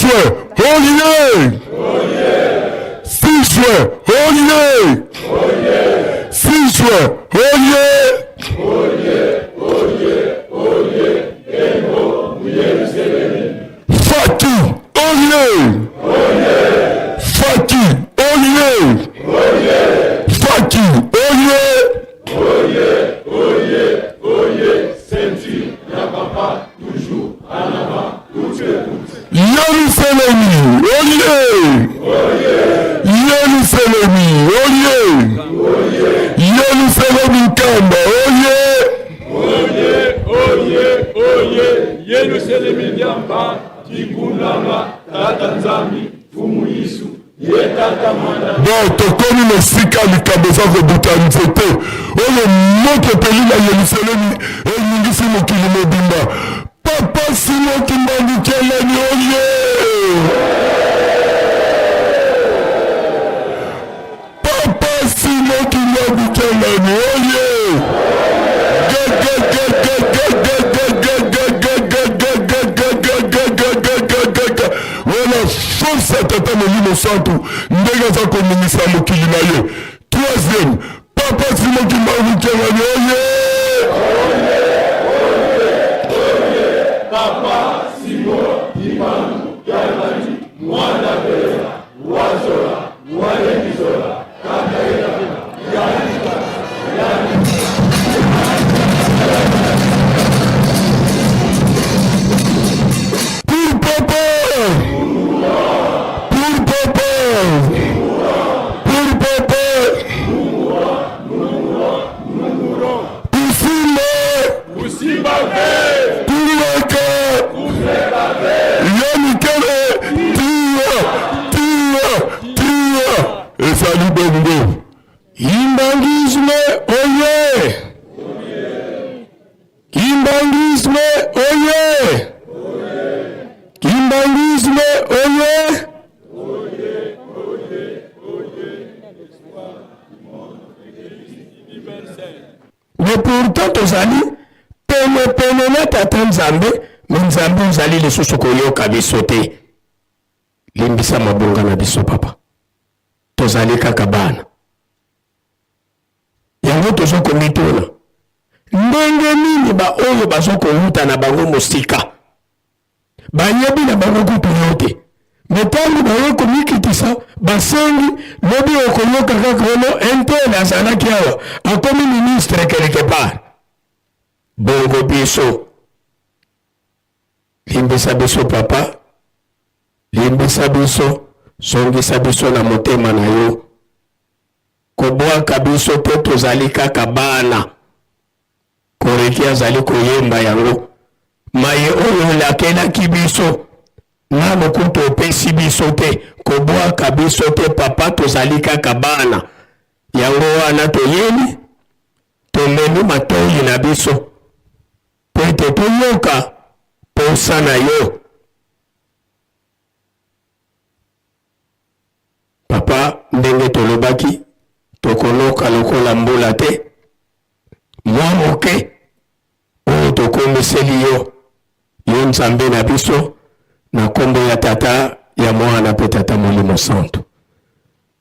juin, oye! 6 juin, oye! 6 juin, oye! Faki, oye! Faki, oye! Faki, oye! Yerusalemi, oye! Yerusalemi, oye! Yerusalemi Nkamba, oye! Oye, oye, oye, Yerusalemi diamba, tikundanga, Tata Nzambi, Fumu Yesu, ye Tata Mwana. Bon, tokomi na esika likambo eza kobuta nzete oyo moto epeli na Yerusalemi eningisi mokili mobimba. Papa Simon Kimbangu Kiangani oye! Papa Simon Kimbangu Kiangani oye! Wana force ya Tata Molimo Santu ndenge aza koningisa mokili na ye. Troisième, Papa Simon Kimbangu Kiangani oye! Papa Simon Kimbangu Kiangani mwana bela wazola wayebizola Pour papa! Pour papa! Pour papa! Kusimba! Kusimba ve! Kuleka! Ya mikele! Tia! Tia! Tia! Ezali bongo. Kimbanguisme oye! Kimbanguisme oye! Kimbanguisme oye! Mais pourtant tozali pene pene na Tata Nzambe, mais Nzambe ozali lisusu koyoka biso te. Limbisa mabunga na biso papa, tozali kaka bana. Yango tozo komituna ndenge nini baoyo bazo kowuta na bango mosika bayebi na bango kutu yo te, me ntango baye komikitisa basengi lobi okoyoka kaka ono intel azalaki awa akomi ministre quelque part. Bongo biso, limbisa biso papa, limbisa biso, zongisa biso na motema na yo, kobwaka biso te, tozali kaka bana. Koreki azali koyemba yango, maye oyo olakelaki biso nano kutu opesi biso te, kobwaka biso te papa, tozali kaka bana. Yango wana toyeli, tomemi matoyi na biso mpo ete toyoka posa na yo. Papa, ndenge tolobaki, tokonoka lokola mbula te, mwa moke oyo tokomiseli yo, yo Nzambe na biso, na kombo ya Tata, ya Mwana mpe Tata Molimo Santu.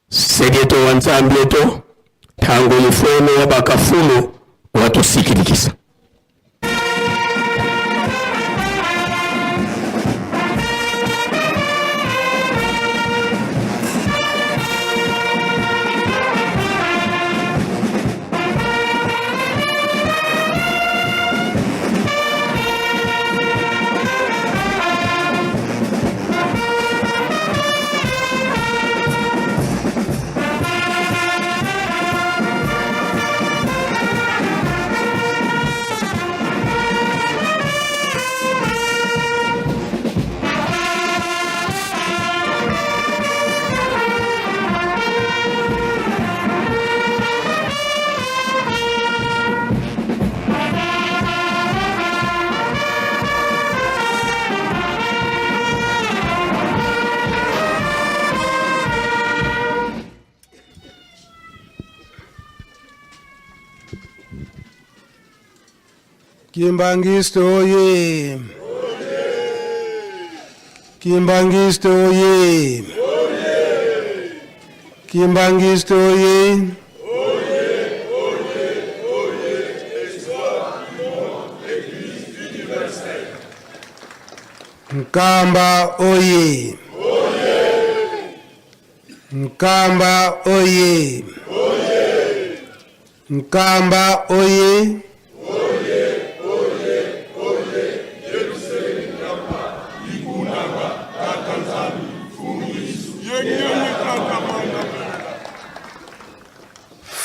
Segeto wa Nzambi eto, tango ifwene wa bakafulu watusikilikisa. Kimbanguiste oye! Kimbanguiste oye! Kimbanguiste oye! Nkamba oye! Nkamba oye! Nkamba oye!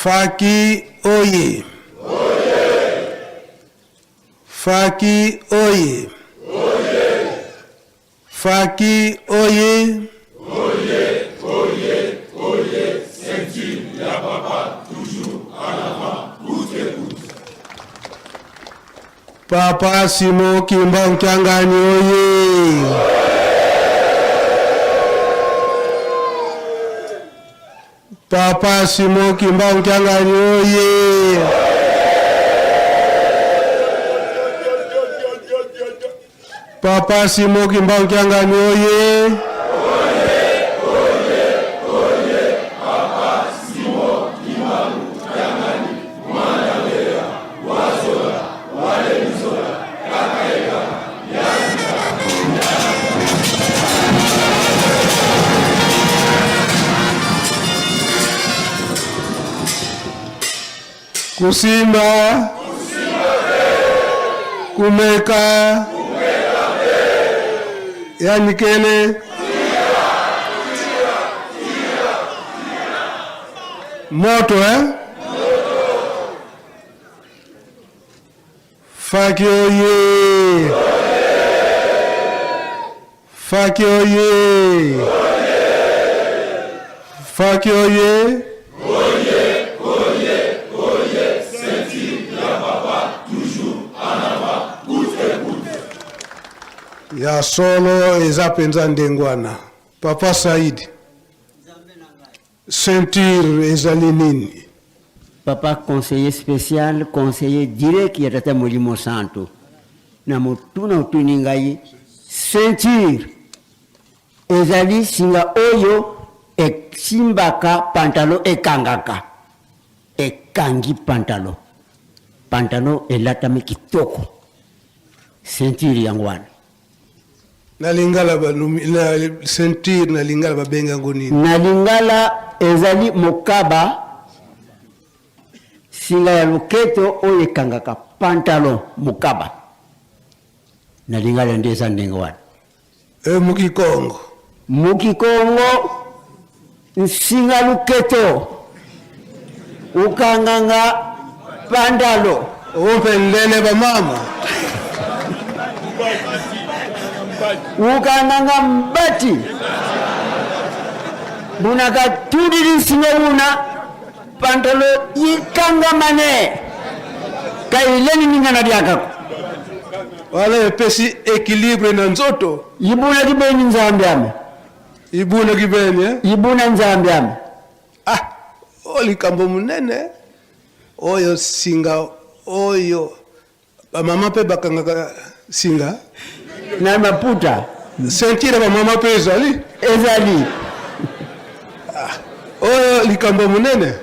Faki oye! Faki oye! Faki oye! Papa Simon Kimbangu Kiangani oye! Papa Simon Kimbangu Kiangani oye! Papa Simon Kimbangu Kiangani oye! Kusimba, kumeka, yanikele, moto eh? Faki oye! Faki oye! Faki oye! Ya solo eza mpenza ndenge wana. Papa Said, ceinture ezali nini? Papa conseiller special, conseiller direct ya Tata Molimo Santu. Na motuna otuni ngai, ceinture ezali singa oyo esimbaka pantalon, ekangaka, ekangi pantalon, pantalon elatami kitoko, ceinture yango wana. Na lingala ba na ceinture na lingala ba benga yango nini? Na lingala ezali mokaba, singa ya loketo oyo ekangaka pantalon, mokaba. Na lingala nde eza ndenge wana. E mukikongo. Mukikongo nsinga loketo ukanganga pandalo. Ope ndele ba mama. Ukanganga mbati. Bunaka tudili nsinga una pantalo ikangamane. Kaileni ninga na diakako. Wala epesi equilibre na nzoto. Ibuna kibeni nzambe ame. Ibuna kibeni eh? Ibuna nzambe ame. Ah, oyo likambo munene. Oyo singa oyo ba mama pe bakangaka singa na maputa. Ceinture ba mama pe ezali. Ezali. Ah, oyo likambo munene.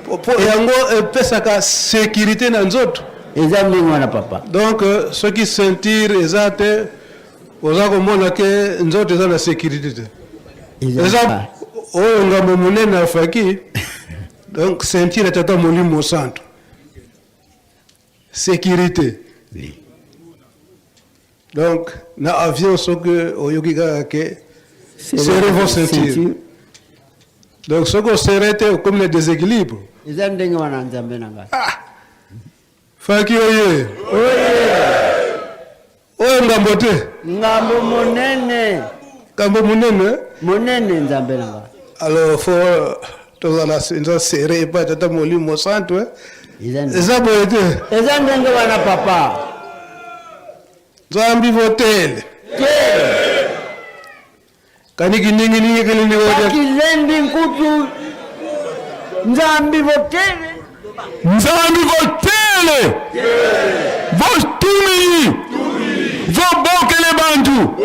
Po yango epesaka sécurité na nzoto. Eza ndenge wana papa. Donc soki ceinture eza te oza komona ke nzoto eza na sécurité te. Eza oyo ngambo munene afaki. Donc ceinture ya tata Molimo Santu. Sécurité. Oui. Donc na avion soki oyoki kaka ke serrez vos ceintures. Donc soki osere te okomi na déséquilibre. Eza ndenge wana nzambe na ngai. Ah! Faki oye. Oye. Oyo ngambo te. Ngambo monene. Ngambo monene. Monene nzambe na ngai. Alors faut tozala nza serré epai tata Molimo Santu eh? Eza boye te. Eza ndenge wana papa. Nzambi votele. Te. Kaniki ningi ningi kilindi wote. Kilembi nkutu. Nzambi votele. Nzambi votele. Votumili. Vobokele bantu.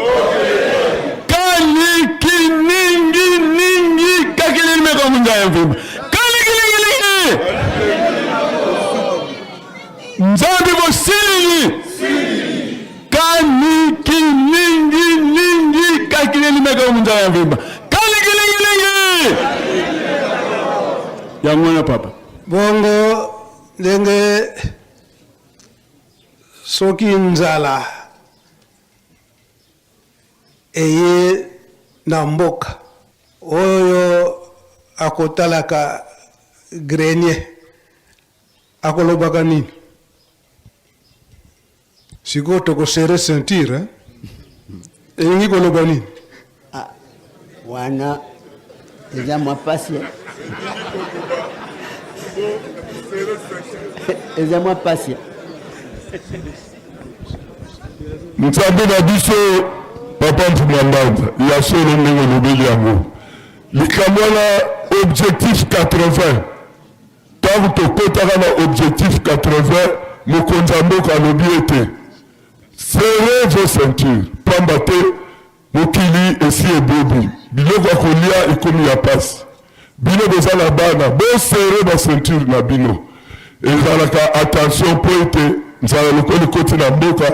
Yango wana papa. Bongo ndenge soki nzala eye na mboka oyo akotalaka grenier akolobaka nini? Sikoyo toko serrer ceinture hein? Elingi koloba nini? Ah, wana eza mwa pasi eh. Eza mwa pasi. Nzambe na biso papa Mfuma Mbanza, ya solo ndenge olobeli yango likambo wana objectif 80. Tango tokotaka na objectif 80, mokonzi ya mboka alobi ete serrez vos ceintures, pamba te mokili esi ebebi, biloko ya kolia ekomi ya pasi. Bino boza na bana, bo serrer ba ceintures na bino. Ezalaka attention mpo ete nzala lokola ekoti na mboka,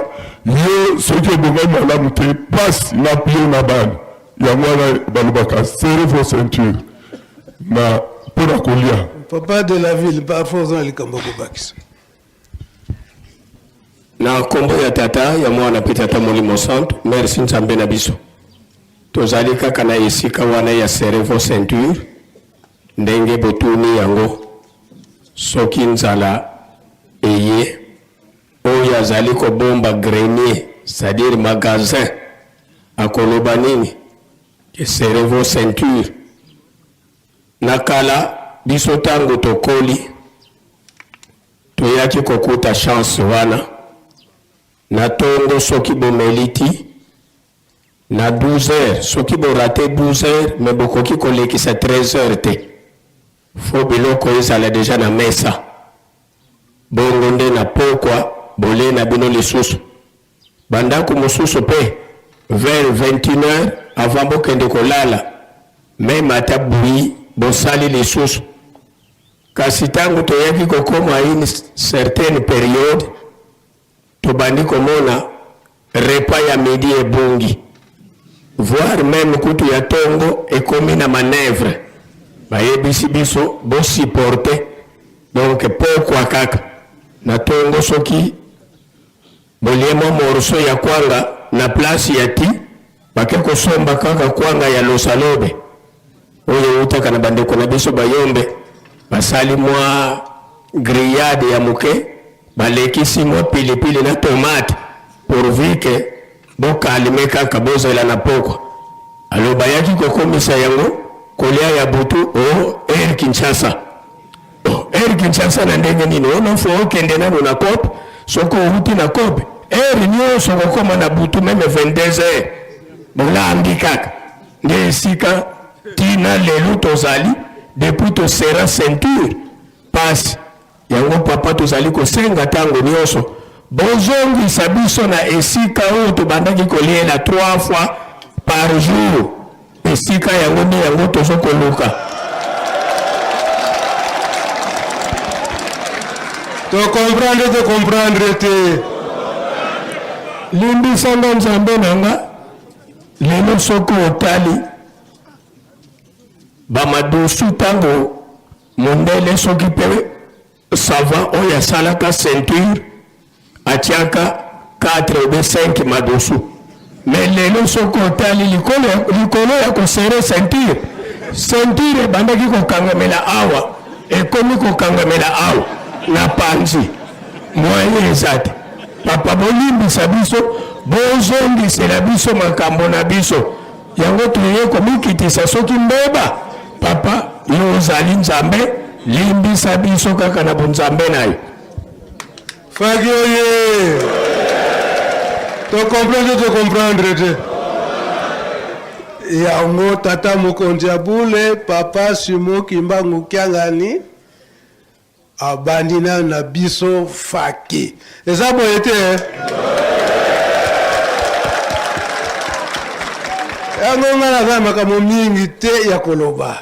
yo soki obongami malamu te, pasi na yo na bana. Yango wana balobaka serrez vos ceintures na mpo na kolia. Papa de la ville, parfois oza na likambo ya kobakisa. Na kombo ya Tata, ya Mwana mpe Tata Molimo Santu, merci Nzambe na biso. Tozali kaka na esika wana ya serrer vos ceintures, ndenge botuni yango, soki nzala eye, oyo azali kobomba grenier, c'est-à-dire magasin, akoloba nini? Que serrez vos ceintures. Na kala biso tango tokoli toyaki kokuta chance wana na tongo soki bomeli ti na 12 heures, soki bo rate 12 heures mais bokoki kolekisa 13 heures te, faut biloko ezala dejà na mesa, bongo nde na pokwa bolie na bino lisusu. Ba ndaku mosusu pe vers 21 heures avant bokende kolala meme ata bouillie bosali lisusu. Kasi tango toyaki kokoma une certaine periode tobandi komona repas ya midi ebungi voire meme kutu ya tongo ekomi na manoeuvre, bayebisi biso bo supporter donc pokwa kaka na tongo soki Bolie mwa morceau ya kwanga na place ya ti, bake kosomba kaka kwanga ya losalobe oyo ewutaka na bandeko na biso bayombe, basali mwa grillade ya moke, balekisi mwa pilipili na tomate pourvu que bo calmer kaka bozela na pokwa. Alors bayaki kokomisa yango kolia ya butu o Air Kinshasa. Oh, Air Kinshasa na ndenge nini? Ona fo okende nano na cope, soki owuti na cope, heure nyonso okokoma na butu meme 22 heures. Bolambi kaka nde esika tina lelo tozali depuis tosera ceinture pasi yango papa tozali kosenga ntango nyonso bozongisa biso na esika oyo tobandaki koliela 3 fois par jour. Esika yango nde yango tozo koluka. To comprendre to comprendre te. Limbisa nga Nzambe na nga, lelo soki otali ba madusu tango mondele soki pe Savant oyo asalaka ceinture atiaka 4 ou bien 5 madusu mais lelo soki otali likolo, likolo ya kosere ceinture, ceinture ebandaki kokangamela awa ekomi kokangamela awa na panzi, moyen eza te. Papa bolimbisa biso, bozongisela biso makambo na biso. Yango toye komikitisa soki mbeba papa yo ozali nzambe limbisa biso kaka na bonzambe na yo. Faki oye! To comprendre to comprendre te. Yango tata mokonzi ya bule papa Simon Kimbangu Kiangani Abandi nanu na biso faki. Eza boye te eh? Yango nga naza na makambo mingi te ya koloba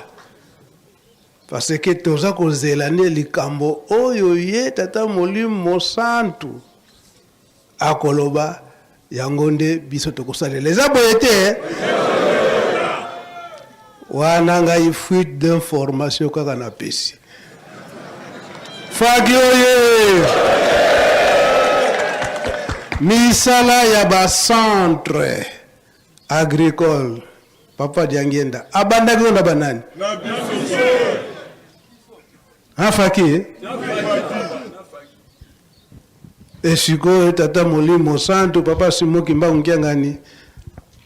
parce que toza kozela nde likambo oyo ye tata molimo mosantu akoloba yango nde biso tokosalela. Eza boye te eh? Wana ngai fuite d'information kaka napesi. Faki oye! Misala ya ba centre agricole Papa Diangienda abandaki ngo na banani? Ha Faki eh? E sikoyo tata Molimo Santu Papa Simon Kimbangu Kiangani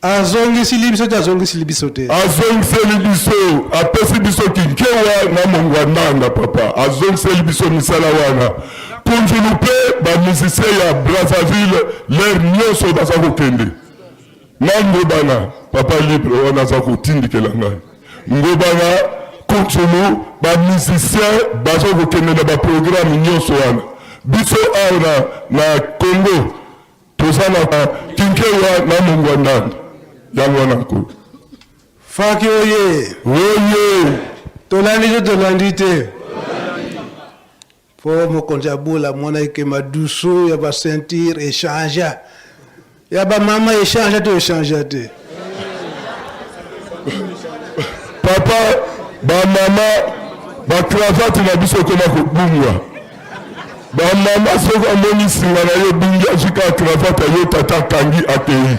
azongisili biso te azongisili biso te? Azongiseli biso, apesi biso kinkewa na mongwa ndanda papa, azongiseli biso misala wana. Kunzulu mpe ba musiciens ya Brazzaville l'heure nyonso baza kokende na Ngobana, papa libre wana aza kotindikela ngai Ngobana, Kunzulu, ba musiciens baza kokende na ba programme nyonso wana. Biso awa na, na Congo Toza na kinkewa na mongwa ndanda yango wana nkolo. Faki oye. Oye. Tolandi to tolandi te. Po mokonzi ya bula amonaki ke madusu ya ba ceinture echangea. Ya ba mama echangea to echangea te. Papa, ba mama ba cravate na biso ekoma kobungwa. Ba mama soki amoni singa na yo ebungi azwi kaka cravate ya yo tata akangi akei.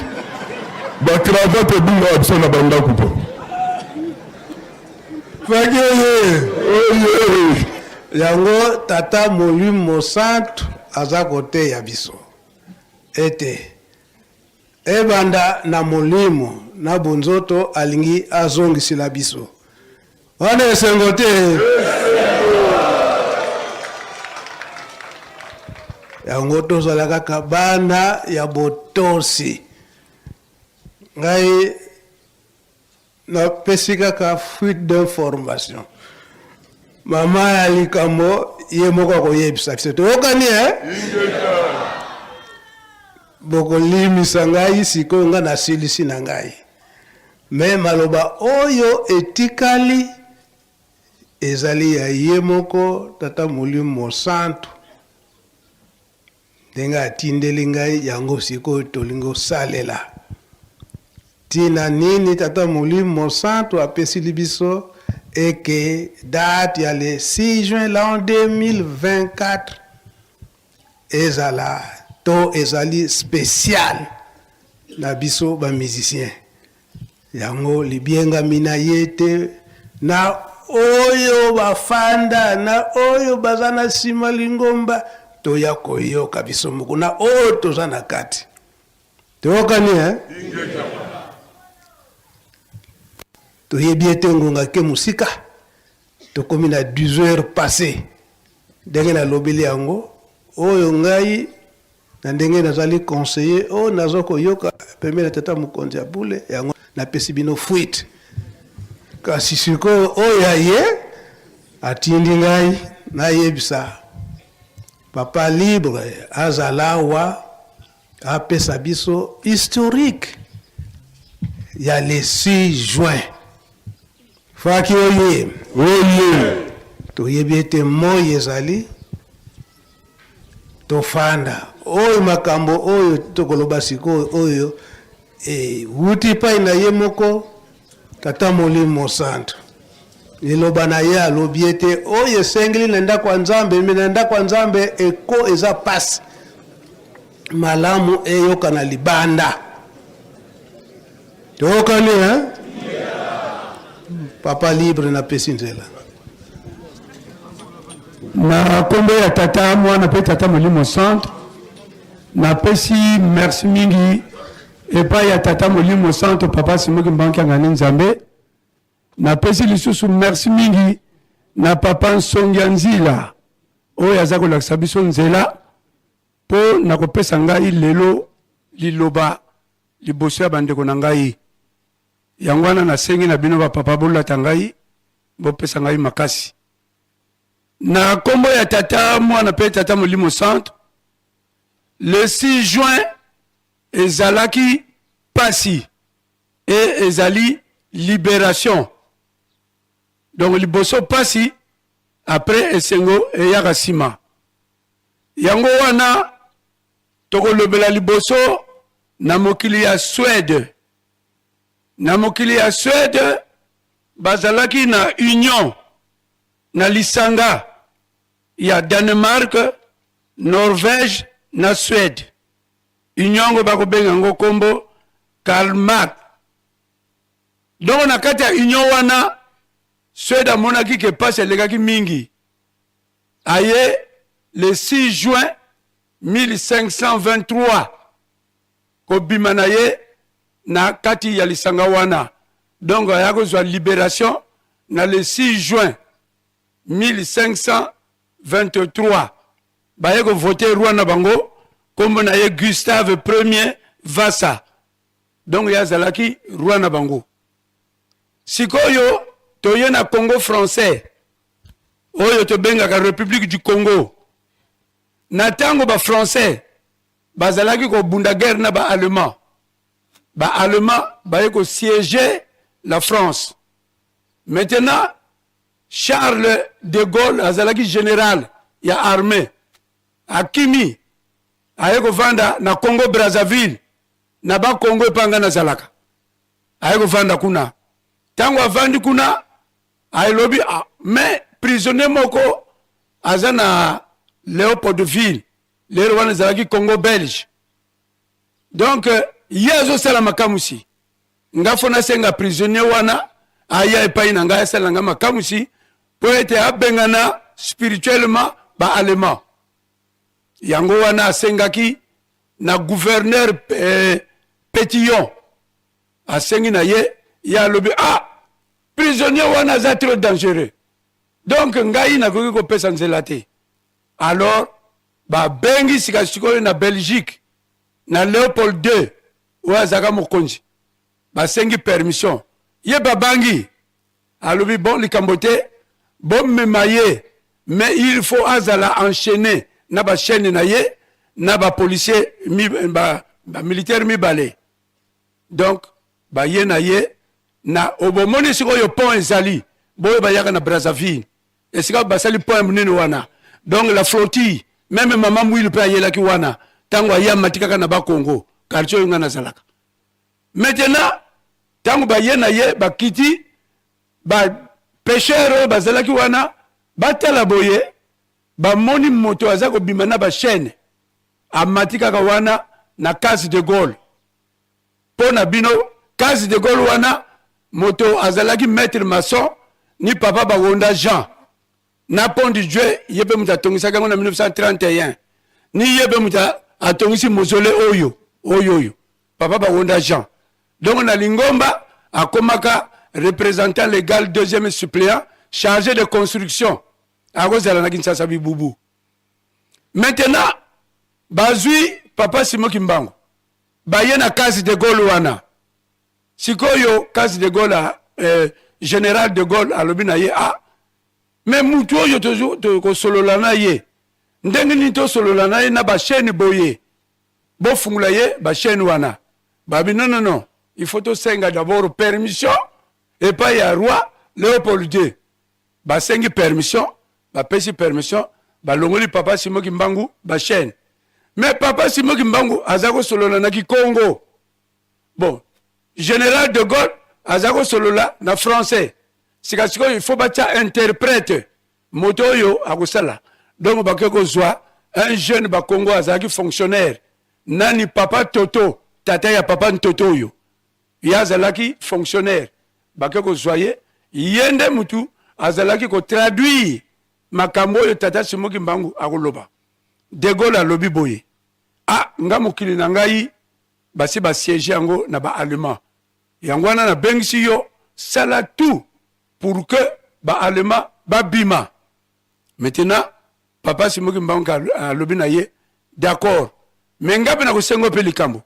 Ba cravate ebungaka biso na bandako po. Faki oye. Oye. Yango tata Molimo Mosantu aza koteya biso ete Ebanda na molimo na bonzoto alingi azongisila biso. Wana esengo te? Yango tozala kaka bana ya botosi. Ngai Napesi kaka fuite d'information. Mama ya likambo ye moko akoyebisa biso. Toyokani eh? Bokolimisa ngai sikoyo ngai nasilisi na ngai. Me maloba oyo etikali ezali ya ye moko Tata Molimo Mosantu. Ndenge atindeli ngai yango sikoyo tolingi osalela. Tina nini Tata Molimo Mosantu apesili biso eke date ya le 6 juin l'an 2024 ezala to ezali special na biso ba musiciens. Yango libiengami na ye te na oyo bafanda na oyo baza na nsima lingomba toya koyoka biso moko na oyo toza na kati toyokani eh? Toyebi ete ngonga ke mosika tokomi na 10 heures passé ndenge nalobeli yango oyo ngai Na ndenge nazali conseiller oyo nazo koyoka pembeni ya tata mokonzi ya bule yango napesi bino fuite. Kasi sikoyo oyo ya ye atindi ngai nayebisa papa libre azala awa apesa biso historique ya le 6 juin. Faki oye. Oye. Toyebi ete moi ezali Tofanda. Oyo makambo oyo tokoloba sikoyo oyo ewuti epai na ye moko Tata Molimo Mosantu. Liloba na ye alobi ete oyo esengeli na ndako ya Nzambe, me na ndako ya Nzambe eko eza pasi malamu eyokana libanda. Toyokani hein? Papa libre napesi nzela. Na kombo ya Tata, Mwana pe Tata Molimo Santu, napesi merci mingi epai ya Tata Molimo Santu Papa Simon Kimbangu Kiangani Nzambe. Napesi lisusu merci mingi na Papa Nsongia Nzila oyo aza kolakisa biso nzela mpo na kopesa ngai lelo liloba liboso ya bandeko na ngai. Yango wana nasengi na bino ba papa bolata ngai, bopesa ngai makasi. Na kombo ya Tata, Mwana pe Tata Molimo Santu, le 6 juin ezalaki pasi et ezali liberation. Donc liboso pasi, après esengo eyaka sima. Yango wana tokolobela liboso na mokili ya Suède. Na mokili ya Suède bazalaki na union, na lisanga. ya Danemark, Norvège na Suède. Union yango bakobenga yango kombo Kalmar. Donc na kati ya union wana Suède amonaki ke pasi elekaki mingi. Aye le 6 juin 1523 kobima na ye na kati ya lisanga wana. Donc aya kozwa liberation na le 6 juin 1523. Baye ko voter roi na bango, kombo na ye Gustave Ier Vasa. Donc ye azalaki roi na bango. Sikoyo toye na Congo français oyo tobengaka Republique du Congo. Na tango ba français bazalaki kobunda guerre na ba allemand, ba allemand baye ko siéger la France. Maintenant Charles de Gaulle azalaki general ya armee, akimi aye kovanda na Congo Brazzaville na ba Congo epai ngai nazalaka, aye kovanda kuna. Tango avandi kuna alobi ah, mais prisonnier moko aza na Leopoldville, lero wana ezalaki Congo belge. Donc ye azosala makamwisi, nga fo nasenga prisonnier wana aya epai na ngai asala nga makamwisi mpo ete abengana spirituellement ba allemand. Yango wana asengaki na gouverneur eh, Petillon, asengi na ye, ye alobi ah, prisonnier wana aza trop dangereux, donc ngai nakoki kopesa nzela te. Alors babengi sika sikoyo na Belgique na Leopold II oyo azalaka mokonzi, basengi permission, ye babangi, alobi bon likambo te, bomema ye, mais il faut azala enchaîné na ba chaîne na ye na ba policier mi, ba, ba militaire mibale. Donc baye na ye na obomoni sikoyo pont ezali boyo bayaka na Brazzaville esika basali pont ya monene wana, donc la flottille meme mama Mwilu mpe ayelaki wana ntango aye amati kaka na Bakongo quartier oyo ngai nazalaka. Maintenant ntango baye na ye bakiti ba pêcheur oyo bazalaki wana batala boye bamoni moto aza kobima na ba chaîne amati kaka wana na case de Gaulle. Mpo na bino case de Gaulle wana moto azalaki maître maçon ni papa Bawonda Jean na pont du Dieu, ye mpe moto atongisaki yango na 1931, ni ye mpe moto atongisi mausolée oyo oyo oyo papa Bawonda Jean. Donc na lingomba akomaka représentant légal deuxième suppléant chargé de construction, akozala na Kinshasa bibubu. Maintenant bazwi papa Simon Kimbangu baye na case de Gaulle wana. Sikoyo case de Gaulle eh, général de Gaulle alobi na ye ah, mais mutu oyo tokosolola na ye ndenge nini? Tosolola na ye na ba chaîne boye, bofungula ye ba chaîne wana. Babi non non non, il faut tosenga d'abord permission epai ya roi Léopold II. Basengi permission, bapesi permission, balongoli papa Simon Kimbangu ba chaîne. Mais papa Simon Kimbangu aza kosolola na Kikongo, bon général de Gaulle aza kosolola na français. Sika sikoyo il faut batia interprète, moto oyo akosala. Donc bakoki kozwa un jeune bakongo azalaki fonctionnaire nani, papa Toto, tata ya papa Ntoto oyo, ye azalaki fonctionnaire, bakoki kozwa ye, ye nde mutu azalaki kotraduire makambo oyo tata Simon Kimbangu akoloba. De Gaulle alobi boye ah, nga mokili na ngai basi ba siège yango na ba allemand, yango wana nabengisi yo, sala tout pour que ba allemand babima. Maintenant papa Simon Kimbangu alobi na ye d'accord, mais nga mpe nakosenga mpe likambo,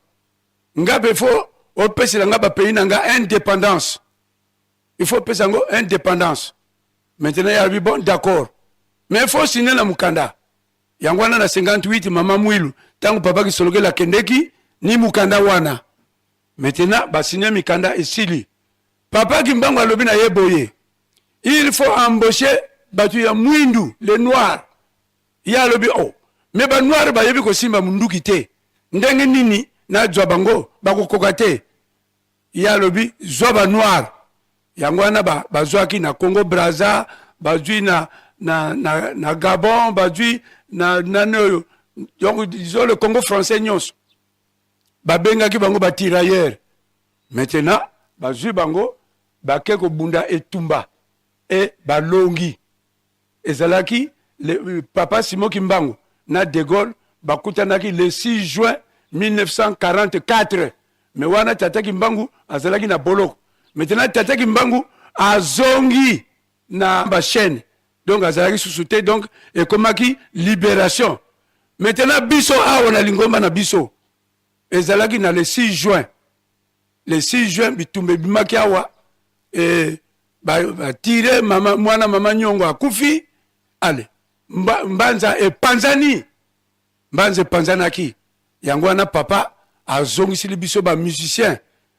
nga mpe faut opesela nga ba pays na nga indépendance, il faut opesa yango indépendance. Maintenant ye alobi bon d'accord, mais il faut signer na mokanda. Yango wana na 58 mama Mwilu ntango papa Kisolokele akendeki ni mokanda wana. Maintenant basigne mikanda esili, papa Kimbangu alobi na ye boye il faut embaucher bato ya mwindu, les noirs. Ye alobi oh, mais ba noirs bayebi kosimba munduki te, ndenge nini nazwa bango, bakokoka te. Ye alobi zwa ba noir. Yango wana bazwaki na Congo Brazza, bazwi na, na, na, na Gabon, bazwi na nani oyo, donc disons le Congo français nyonso babengaki bango ba tirailleurs. Maintenant bazwi bango bake kobunda etumba e balongi. Ezalaki le, papa Simon Kimbangu na De Gaulle bakutanaki le 6 juin 1944. Mais wana tata Kimbangu azalaki na boloko. Maintenant tata Kimbangu azongi na ba chaîne, donc azalaki susu te, donc ekomaki libération. Maintenant biso awa na lingomba na biso ezalaki na le 6 juin. Le 6 juin bitumba ebimaki awa e batire ba mama, mwana mama Nyongo akufi. Ale mba, mbanza epanzani, mbanza epanzanaki. Yango wana papa azongisili biso ba musicien,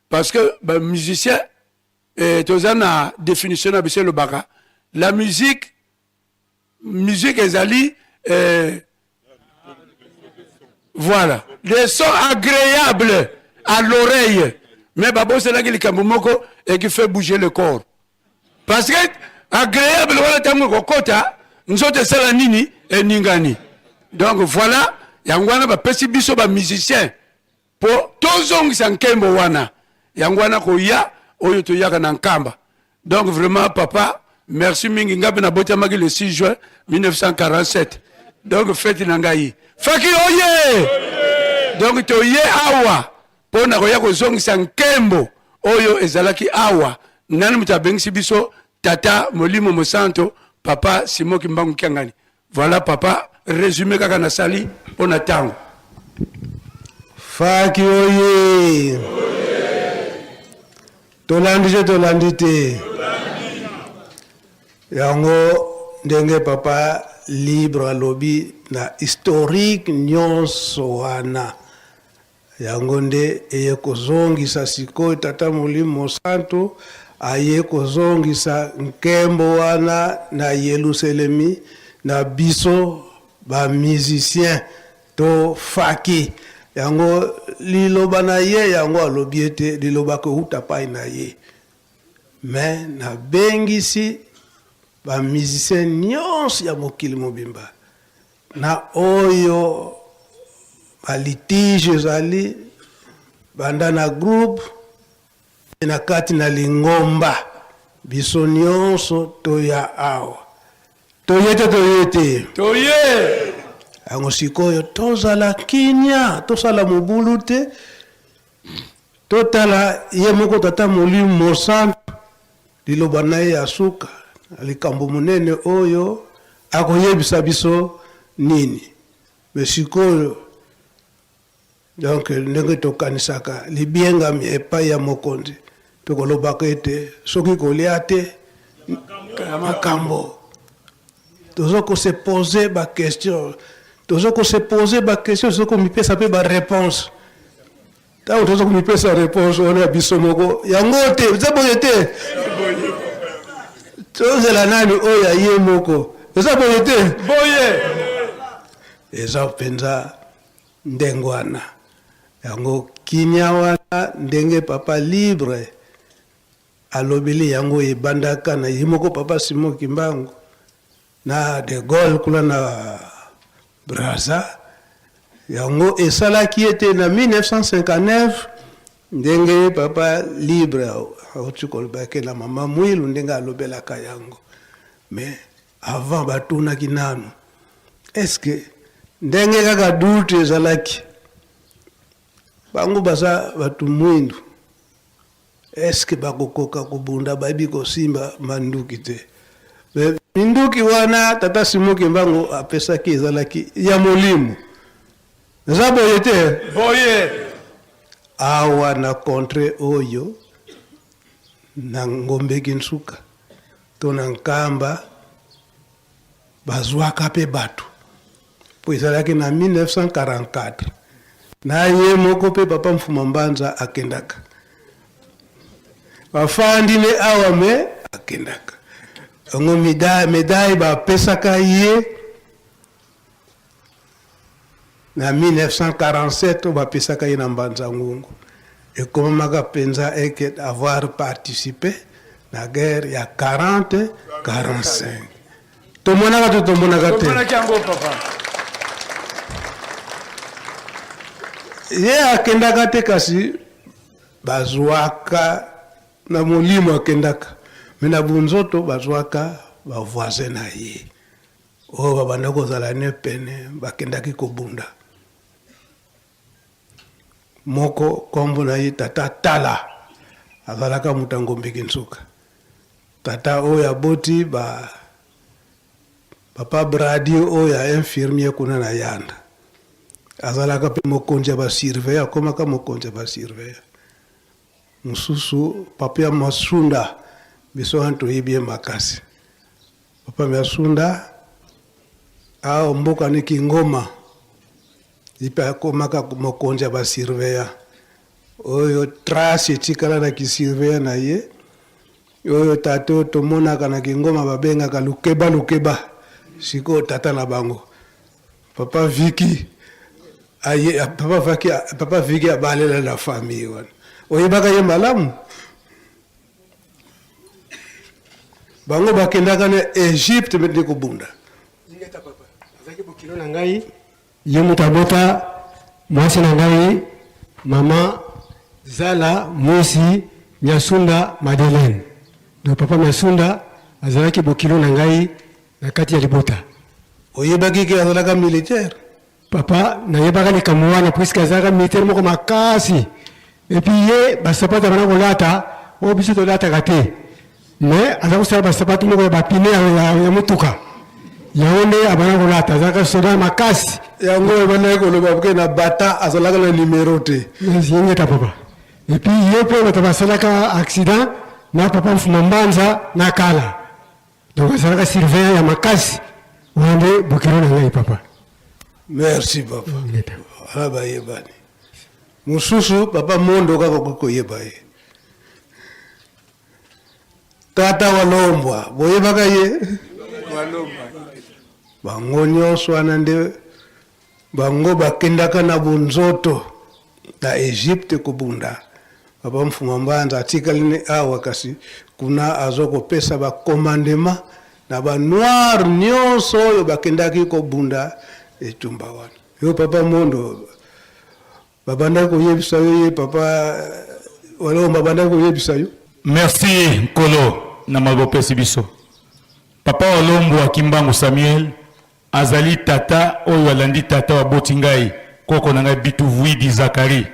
parce que ba musicien eh, toza na définition na biso elobaka la musique, musique ezali eh, voilà, des sons agréables à l'oreille, mais babosanaki likambo moko et qui fait bouger le corps, parce que agréable wana ntango ekokota nzoto esala nini, eningani. Donc voilà, yango wana bapesi biso ba musicien po tozongisa nkembo wana. Yango wana koya oyo toyaka na Nkamba. Donc vraiment papa, merci mingi. Ngai mpe nabotamaki le 6 juin 1947, donc fete na ngai. Faki oye! Donc toye awa mpo na koya kozongisa nkembo oyo ezalaki awa. Nani moto abengisi biso? Tata Molimo Mosanto, papa Simon Kimbangu Kiangani. Voilà papa, résumé kaka nasali mpo na ntango. Faki oye! Tolandi te, tolandi te. Yango ndenge papa Libre alobi na historique nyonso wana, yango nde eye kozongisa sikoyo tata Molimo Mosantu aye kozongisa nkembo wana na Yelusalemi na biso ba musicien to faki. Yango liloba na ye, yango alobi ete liloba kouta pai na ye, me nabengisi ba musicien nyonso ya mokili mobimba na oyo ba litige ezali banda na groupe na kati na lingomba, biso nyonso toya awa. Toye te, toye te? Toye. Yango sikoyo tozala kimia, tosala mobulu te, totala ye moko tata Molimo Mosantu, liloba na ye ya suka na likambo monene oyo akoyebisa biso nini. Me sikoyo donc ndenge tokanisaka libiengami epai ya mokonzi, tokolobaka ete soki kolia te makambo, toza kose poser ba question, toza kose poser ba question, toza komipesa mpe ba réponse. Ntango toza komipesa réponse wana ya biso moko, yango te eza boye te, tozela nani oyo ya ye moko, eza boye te? Boye. Eza mpenza ndenge wana. Yango kimia wana ndenge papa Libre alobeli yango, ebandaka na ye moko papa Simon Kimbangu na De Gaulle kuna na Brazza. Yango esalaki ete na 1959, ndenge papa Libre auti kolobaki na mama Mwilu, ndenge alobelaka yango, mais avant batunaki nanu est-ce ndenge kaka doute ezalaki, bango baza bato mwindu, est-ce bakokoka kobunda? Bayebi kosimba manduki te. Me minduki wana tata Simon Kimbangu apesaki ezalaki ya molimo, eza boye te? Boye. Awa na contre oyo na Ngombeki Nsuka to na Nkamba, bazwaka mpe bato, mpo ezalaki na 1944 na ye moko mpe papa Mfuma Mbanza akendaka, bafandi ne awa, me akendaka yango médaille bapesaka ye na 1947, oyo bapesaka ye na Mbanza Ngungu, ekomamaka mpenza eke avoir participé na guerre ya 40 45. Tomonaka to tomonaka te? Tomonaki yango papa. Ye akendaka te kasi bazwaka na molimo akendaka me na bunzoto bazwaka ba voisin na ye oyo babanda kozala ne pene bakendaki kobunda. Moko kombo na ye tata Tala azalaka moto ya Ngombe Kinsuka. Tata oyo aboti ba papa Brady oyo ya infirmier kuna na Yanda. Azalaka pe mokonzi ya ba surveillant, akomaka mokonzi ya ba surveillant. Mosusu papa ya Masunda, biso wana toyebi ye makasi. Papa Masunda awa mboka ni Kingoma, ye pe akomaka mokonzi ya ba surveillant. Oyo trace etikala na ki surveillant na ye. Oyo tata oyo tomonaka na Kingoma babengaka Lukeba Lukeba, sikoyo tata na bango Papa Vicky aye, Papa Vicky, Papa Vicky abalela na famille wana. Oyebaka ye malamu? Bango bakendaka na Egypte mpe kobunda. Ingeta papa, azalaki bokilo na ngai. Ye moto abota mwasi na ngai mama Zala Mwisi Nyasunda Madeleine. Donc papa Nyasunda azalaki bokilo na ngai na kati ya libota. Oyebaki ke azalaka militaire? Papa, nayebaka likambo wana puisque azalaka militaire moko makasi. Et puis ye ba sapato abanda kolata oyo biso tolataka te. Mais aza kosala ba sapato moko ya ba pine ya, ya, ya motuka. Yango nde abanda kolata, azalaka soda makasi. Yango ebandaki koloba ke na Bata azalaka na numero te. Yengeta papa. Et puis ye mpe bato basalaka accident na papa Mfuma Mbanza na Kala. Donc azalaka surveillant ya makasi wana nde bokilo na ngai papa. Merci papa. Wana bayebani. Mosusu papa Mondo kaka okoki koyeba ye. Tata Walombwa boyebaka ye? Bango nyonso wana nde Bango bakendaka na bonzoto na Egypte kobunda. Papa Mfuma Mbanza atikali ne awa kasi kuna azo kopesa ba commandement na ba noir nionso oyo bakendaki kobunda etumba wana. Yo papa Mondo babandaki koyebisa yo ye papa Walomba abandaki koyebisa yo? Merci Nkolo na maloba opesi biso. Papa Walombwa Kimbangu Samuel Azali tata oyo alandi tata oyo aboti ngai, koko na ngai Bituvuidi Zacharie.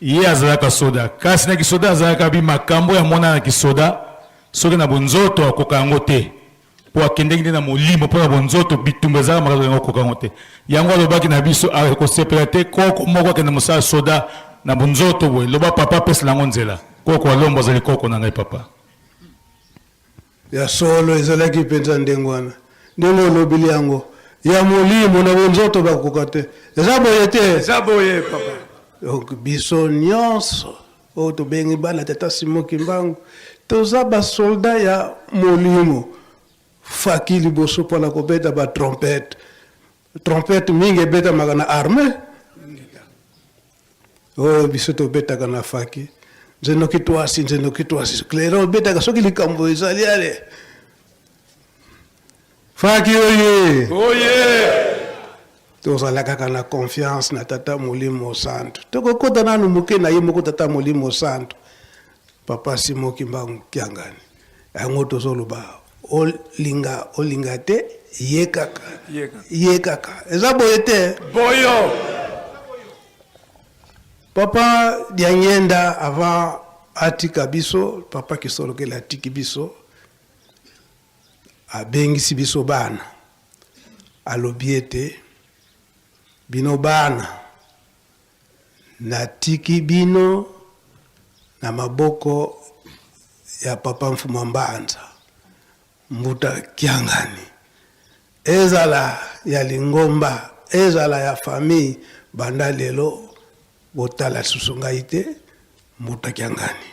Ye azalaka soda, kasi na kisoda azalaka bi makambo oyo amona na kisoda, soki na bonzoto akoka yango te, po akendeki nde na molimo, po na bonzoto bitumba ezalaka makasi yango akoka yango te. Yango alobaki na biso akosepela te koko moko akende mosala soda na bonzoto boye, loba papa apesela yango nzela. Koko Walombo azali koko na ngai papa. Ya solo, ezalaki mpenza ndenge wana, ndenge olobeli yango. Ya molimo na bonzoto bakoka te. Eza boye te? Eza boye, papa. Donc biso nyonso oyo tobengi bana tata Simon Kimbangu toza ba soldats ya molimo. Faki liboso mpo na kobeta ba trompette. Trompette mingi ebetamaka na armee. Oyo biso tobetaka na faki. Nzendo kitwasi, nzendo kitwasi. Clairon obetaka soki likambo ezali ale. Faki oye! Oye! Tozala kaka na confiance na Tata Molimo Santu. Tokokota nanu moke na ye moko Tata Molimo Santu. Papa Simon Kimbangu Kiangani. Yango tozoloba olinga olinga te ye kaka. Ye kaka. Eza boye te? Boyo! Papa Diangienda avant atika biso, papa Kisolokele atiki biso, abengisi biso bana, alobi ete bino bana natiki bino na maboko ya papa Mfuma Mbanza Mbuta Kiangani, ezala ya lingomba, ezala ya famille, banda lelo botala lisusu ngai te. Mbuta Kiangani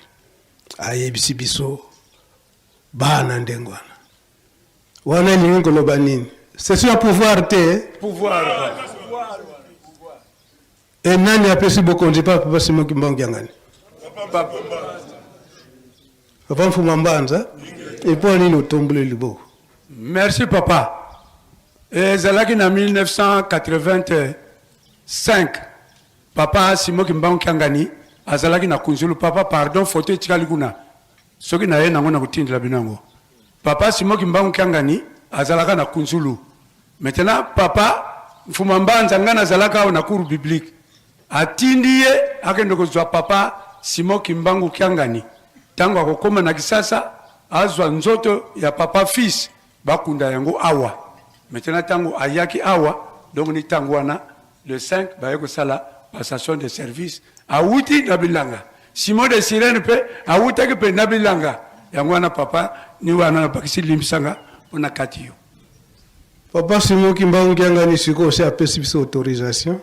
ayebisi biso bana ndenge wana. Wana elingi koloba nini? Cession ya pouvoir te. Pouvoir. E nani apesi bokonzi pa Papa Simon Kimbangu Kiangani? Papa Mfuma Mbanza. E mpo nini otomboli liboko? Merci papa. Ezalaki na 1985 papa Simon Kimbangu Kiangani azalaki na Kunzulu. Papa pardon, photo etikali kuna, soki naye nango nakotindela bino yango. Papa Simon Kimbangu Kiangani azalaka na Kunzulu. Maintenant papa Mfuma Mbanza, ngai nazalaka awa na cours biblique, atindi ye akende kozwa papa Simon Kimbangu Kiangani. Tango akokoma na Kisasa azwa nzoto ya papa fils bakunda yango awa. Maintenant tango ayaki awa, donc ni tango wana le 5 baye kosala passation de service, awuti na bilanga. Simon de Sirène pe awutaki pe na bilanga. Yango wana papa ni wana nabakisi limbisa nga pona kati yo. Papa Simon Kimbangu Kiangani sikoyo osi apesi biso autorisation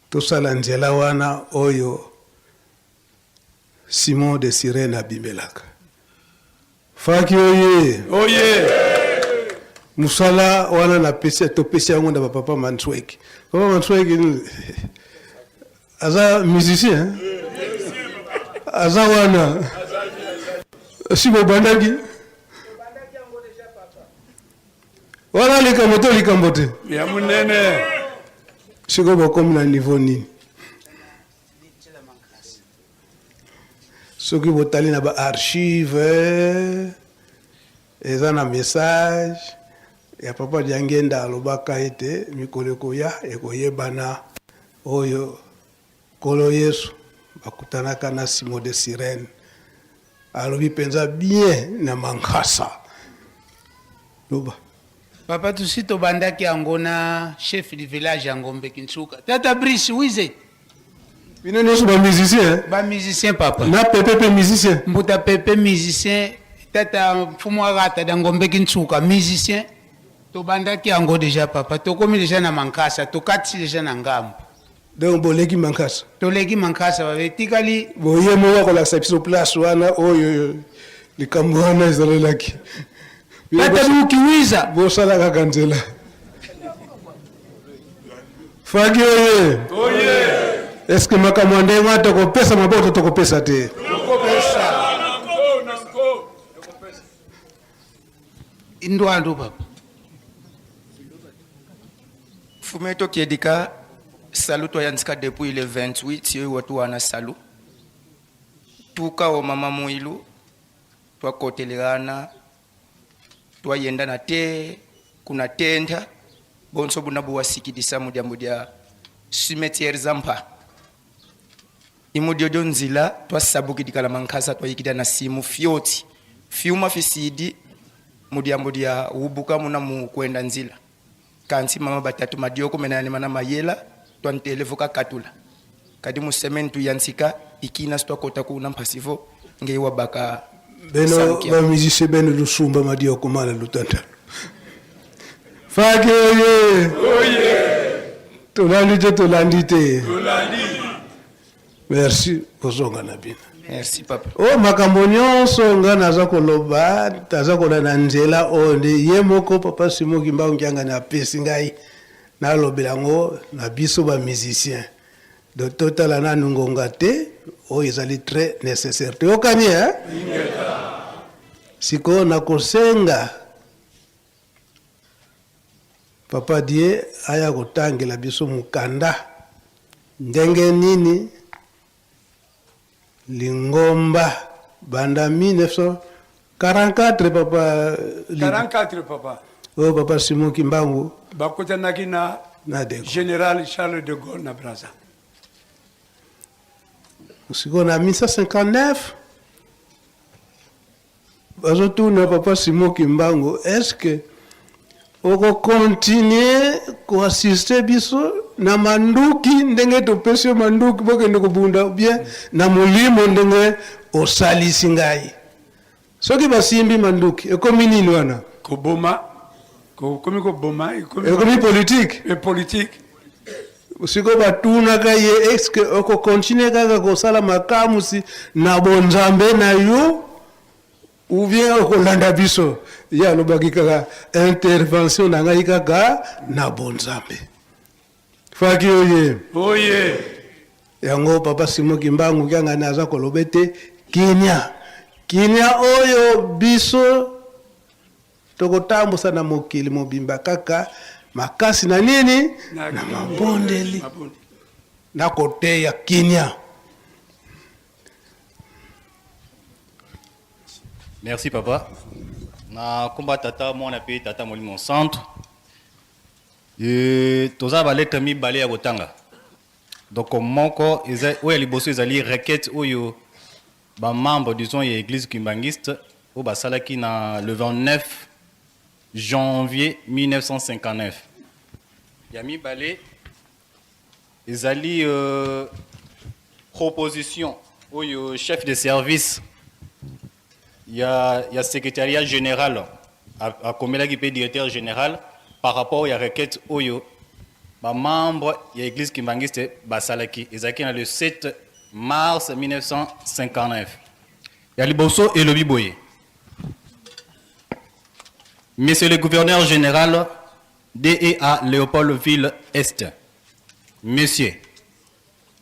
tosala nzela wana oyo Simon de Sirène abimelaka. Faki oye! Oye! Musala wana napesi, topesi yango na ba papa Mansweki. Papa Mansweki aza musicien, aza wana. Si bobandaki wana likambo to likambo te? Ya munene. Sikoyo bokomi na niveau nini? Soki botali na ba archive eza na message ya papa Diangienda alobaka ete mikolo ekoya ekoyebana oyo Nkolo Yesu bakutanaka na Simon de Cyrène. Alobi penza bien na Mankasa. Loba. Papa tusi tobandaki yango na chef du village ya Ngombe Kinsuka. Tata Brice Wize. Bino nyonso ba musicien? Ba musicien papa. Na Pepe pe musicien? Mbuta Pepe musicien, tata mfumu akata da Ngombe Kinsuka musicien. Tobandaki yango deja papa, tokomi deja na Mankasa, tokatisi deja na ngambo. Donc boleki Mankasa? Toleki Mankasa papa, etikali. Boye moko akolakisa biso place wana oyo likambo wana ezalelaki. Tata Bukiwiza. Bosala kaka nzela. Faki oye. Oye. Est-ce que makambo ya ndenge wana tokopesa maboko to tokopesa te? Tokopesa. Indwandu papa. Fume tokiedika salu toyanzika depuis le 28 yoyi watu wana salu tuka o mama muilu twakotelelana twayenda na te kuna tenda bonso buna buwasikidisa mudiambo dia cimetière zampa Imudiodio nzila twasabukidikala mankasa twayikida na simu fyoti fyuma fisidi mudiambo dia wubuka muna mu kwenda nzila kansi mama batatu madioko mena yani mana mayela twantele voka katula kadi mu semaine tuyansika ikina stwakota kuna mpasivo ngei wabaka Beno ba musicien beno lusumba madioko mana lutantalo fake oye oye tolandi te tolandi te tolandi merci kozonga na bino merci papa o oh, makambo nyonso nga naza koloba naza kolanda nzela oyo nde ye moko papa Simon Kimbangu Kiangani apesi ngai nalobela yango na biso ba musicien Donc totala nanu ngonga te oyo ezali très nécessaire. Toyokani eh? Sikoyo nakosenga Papa Die aya kotangela biso mokanda ndenge nini lingomba banda 1944 papa 44 papa oyo papa Simon Kimbangu bakutanaki na, na de Gaulle. General Charles de Gaulle na Brazza. Sikoyo na 1959 bazotuna papa Simon Kimbangu est-ce que okokontinue koassiste biso na manduki ndenge topesi yo manduki bokende kobunda bien na molimo ndenge osalisi ngai soki basimbi manduki ekomi nini wana koboma komi koboma ekomi politique e politique sikoyo batunaka ye eske okokontinue kaka kosala makamusi na bonzambe na yo ou bien okolanda biso ye alobaki kaka intervention na ngai kaka na bonzambe faki oye oye yango papa Simon Kimbangu Kiangani aza koloba ete kinia kinia oyo biso. Tokotambusa na mokili mobimba kaka makasi na nini? Na mabondeli na koteya kimia. Merci papa. Na komba tata mwana pe tata molimo centre. Euh, toza ba lettre mibale ya kotanga. Donc moko eza oyo ya liboso ezali requête oyo ba membre disons ya église kimbanguiste oyo basalaki na le 29 janvier 1959. Ya mibale ezali euh, proposition oyo chef de service ya, ya secrétariat général akomelaki mpe directeur général par rapport ya requête oyo bamembre ya église kimbanguiste basalaki, ezalaki na le 7 mars 1959. Ya liboso elobi boye: Monsieur le gouverneur général DEA Léopoldville Est, Monsieur,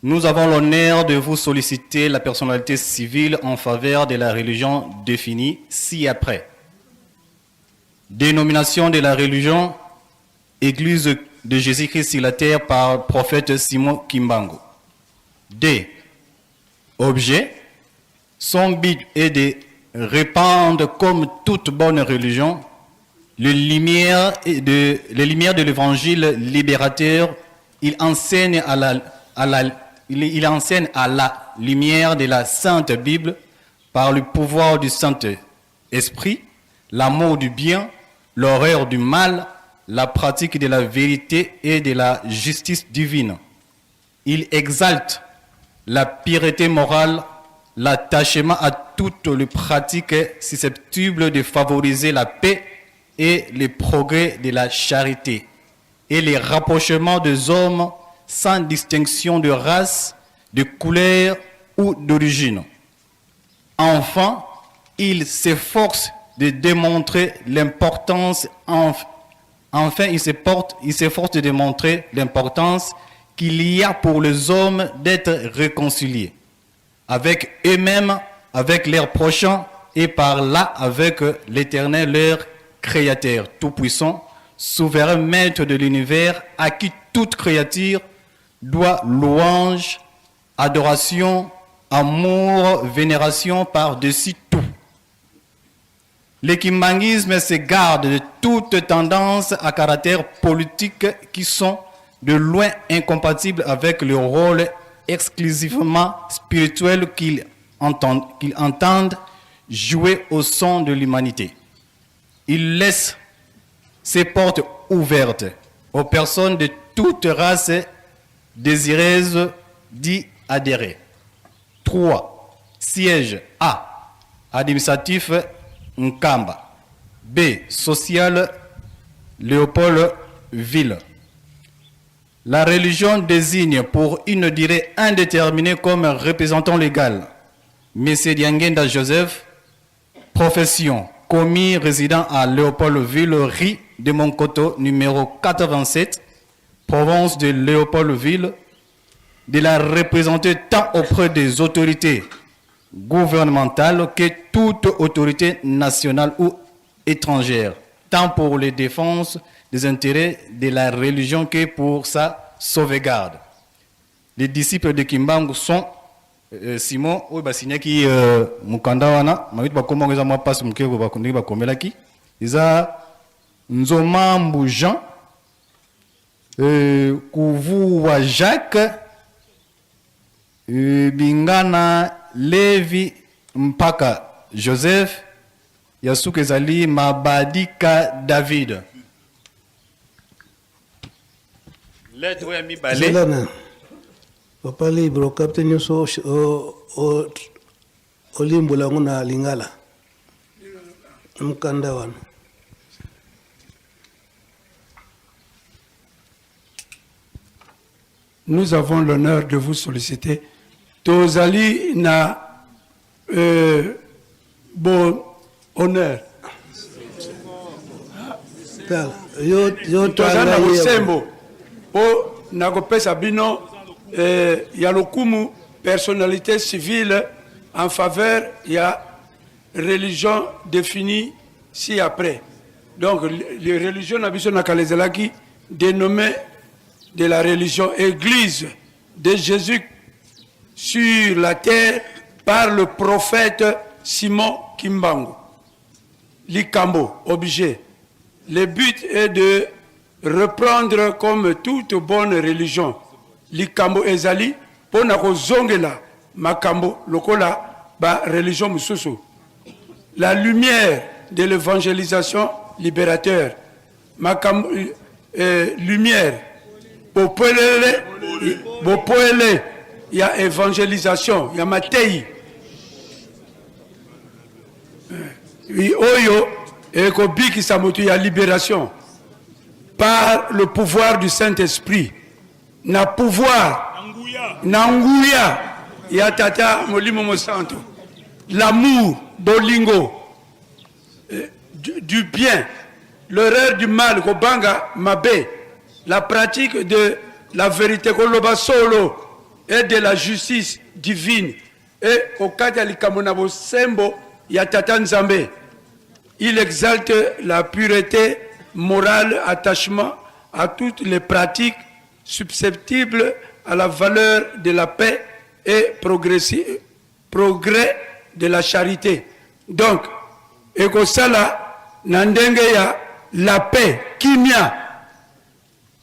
nous avons l'honneur de vous solliciter la personnalité civile en faveur de la religion définie ci-après. Dénomination de la religion, Église de Jésus-Christ sur la terre par prophète Simon Kimbangu. D. Objet, son but est de répandre comme toute bonne religion les lumières de, les lumières de l'évangile libérateur. Il enseigne à la, à la, il, il enseigne à la lumière de la Sainte Bible par le pouvoir du Saint-Esprit, l'amour du bien, l'horreur du mal, la pratique de la vérité et de la justice divine. Il exalte la pureté morale, l'attachement à toutes les pratiques susceptibles de favoriser la paix et le progrès de la charité, et les rapprochements des hommes sans distinction de race, de couleur ou d'origine. Enfin, il s'efforce de démontrer l'importance, enfin, il s'efforce de démontrer l'importance qu'il y a pour les hommes d'être réconciliés avec eux-mêmes, avec leurs prochains et par là avec l'Éternel, leur Créateur Tout-Puissant, souverain maître de l'univers, à qui toute créature doit louange, adoration, amour, vénération par-dessus tout. Le kimbanguisme se garde de toute tendance à caractère politique qui sont de loin incompatibles avec le rôle exclusivement spirituel qu'ils entendent, qu'ils entendent jouer au sein de l'humanité. Il laisse ses portes ouvertes aux personnes de toute race désireuses d'y adhérer. 3. Siège A. Administratif Nkamba. B. Social Léopoldville. La religion désigne pour une durée indéterminée comme représentant légal M. Diangenda Joseph, profession, commis résident à Léopoldville, rue de Monkoto, numéro 87, province de Léopoldville, de la représenter tant auprès des autorités gouvernementales que toute autorité nationale ou étrangère, tant pour les défenses des intérêts de la religion que pour sa sauvegarde. Les disciples de Kimbangu sont euh, Simon oyo basignaki euh, mokanda wana mawiti bakombango eza mwa mpasi moke ndenge bakomelaki eza Nzomambu Jean euh, Kuvuwa Jacques euh, Bingana Levi mpaka Joseph ya suka ezali Mabadika David. Lettre oyo ya mibale. Zela na papa libre okapte nyonso olimbola yango na lingala mokanda wana. Nous avons l'honneur de vous solliciter. Tozali na euh, bon honneur. Yo, yo Toza na bosembo po na kopesa bino eh, ya lokumu personnalité civile en faveur ya religion définie ci-après. Donc les religions na biso na kala ezalaki dénommée de la religion Église de Jésus sur la terre par le prophète Simon Kimbangu. Likambo, objet. Le but est de reprendre comme toute bonne religion. Likambo ezali mpo na kozongela makambo lokola ba religion mosusu. La lumière de l'évangélisation libérateur. Makambo, eh, lumière bopwelele bopwele ya évangélisation ya mateyi eh, oyo ekobikisa moto ya libération par le pouvoir du Saint-Esprit na pouvoir na nguya ya tata molimo mosantu l'amour bolingo eh, du, du bien l'horreur du mal kobanga mabe la pratique de la vérité koloba solo et de la justice divine et kokata likambo na bosembo ya tata nzambe. Il exalte la pureté morale, attachement à toutes les pratiques susceptibles à la valeur de la paix et progrès de la charité. Donc, ekosala na ndenge ya la paix, kimia,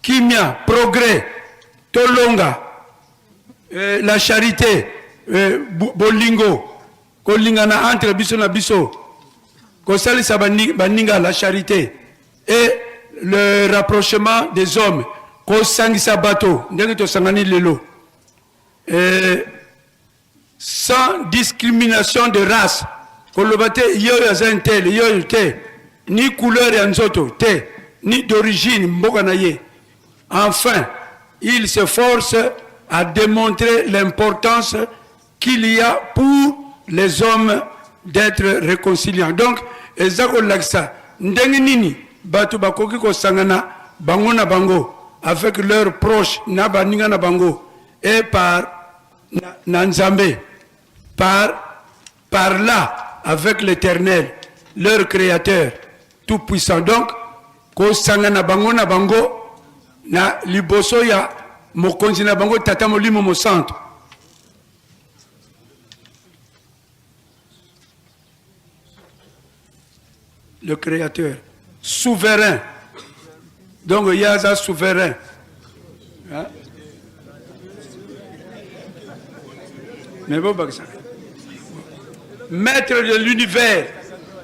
kimia, progrès, tolonga, eh, la charité, eh, bolingo, kolingana entre biso na biso, kosalisa baninga, la charité et le rapprochement des hommes, kosangisa bato ndenge tosangani lelo, eh, sans discrimination de race, koloba te ye oyo aza intel, ye oyo te, ni couleur ya nzoto te, ni d'origine mboka na ye. Enfin, il se force à démontrer l'importance qu'il y a pour les hommes d'être réconciliants. Donc eza kolakisa ndenge nini bato bakoki kosangana bango na bango avec leurs proches na baninga na bango et par na, na Nzambe, par, par là avec l'Éternel, leur créateur tout puissant. Donc kosangana bango na bango na liboso ya mokonzi na bango tata molimo mosantu. Le créateur souverain. Donc ye aza souverain. Hein? Mais bon, maître de l'univers,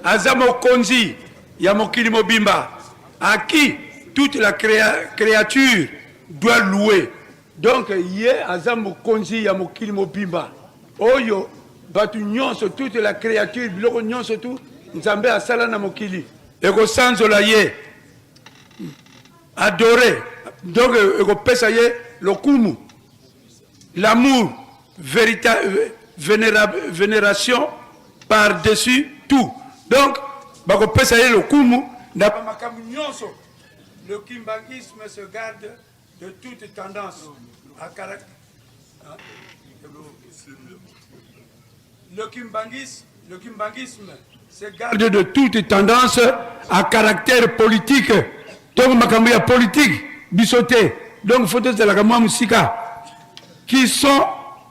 aza mokonzi ya mokili mobimba, à qui toute la créature doit louer. Donc ye aza mokonzi ya mokili mobimba oyo bato nyonso, toute la créature, biloko nyonso tu Nzambe asala na mokili ekosanzola ye, adore. Donc ekopesa ye lokumu, l'amour, vénération par-dessus tout. Donc bakopesa ye lokumu na makambo nyonso. Le kimbanguisme se garde de toute tendance à caractère. Le kimbanguisme, le kimbanguisme se garde de toute tendance à caractère politique. Donc makambo ya politique biso te. Donc faut tozalaka mwa mosika, qui sont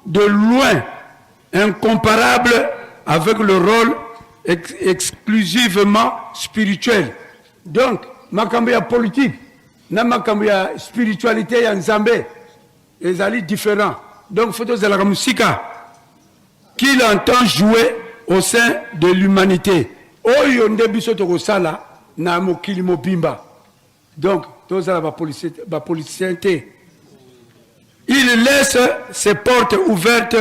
de loin incomparables avec le rôle exclusivement spirituel. Donc makambo ya politique na makambo ya spiritualité ya Nzambe ezali différent. Donc faut tozalaka mosika, qu'il entend jouer au sein de l'humanité. Oyo nde biso tokosala na mokili mobimba. Donc tozala bapoliticien te. Il laisse ses portes ouvertes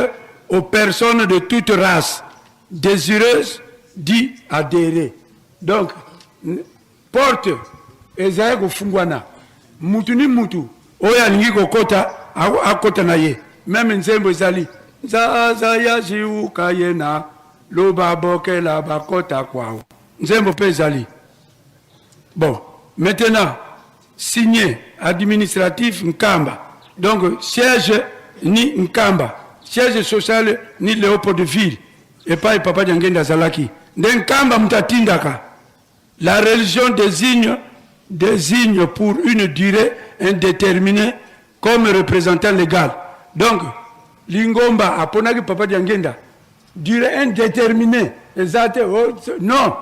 aux personnes de toute race désireuses d'y adhérer. Donc porte ezali kofungwana, mutu ni mutu oyo alingi kokota akota na ye. Meme nzembo ezali nzaza ya ziuka ye na loba bokela bakota kwao, nzembo mpe ezali. Bon, maintenant signé administratif Nkamba, donc siège ni Nkamba, siège social ni Léopoldville epai papa Diangenda azalaki, nde Nkamba moto atindaka. La religion désigne, désigne pour une durée indéterminée comme représentant légal. Donc, Lingomba aponaki Papa Diangenda durée indéterminée eza te oh, non.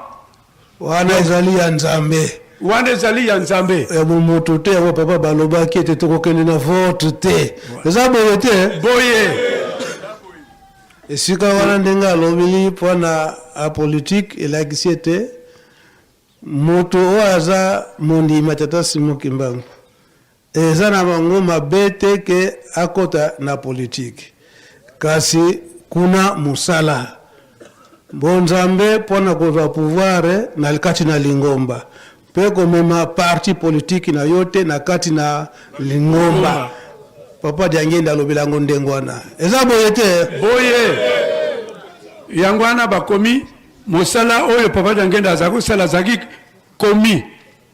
Wana ezali ya Nzambe. Wana ezali ya Nzambe. Ya bomoto te, yango papa balobaki ete tokokende na vote te. Eza boye te? Boye. Esika wana ndenge alobeli mpo na apolitique elakisi ete moto oyo aza mondimi ya Tata Simon Kimbangu eza na bango mabe te ke akota na politike, kasi kuna mosala bonzambe mpo na kozwa pouvoir na kati na lingomba mpe komema parti politike na yo te na kati na lingomba. Papa Diangienda alobela yango ndenge wana, eza boye te? Boye. Yango wana bakomi mosala oyo Papa Diangienda azalaki kosala, azalaki komi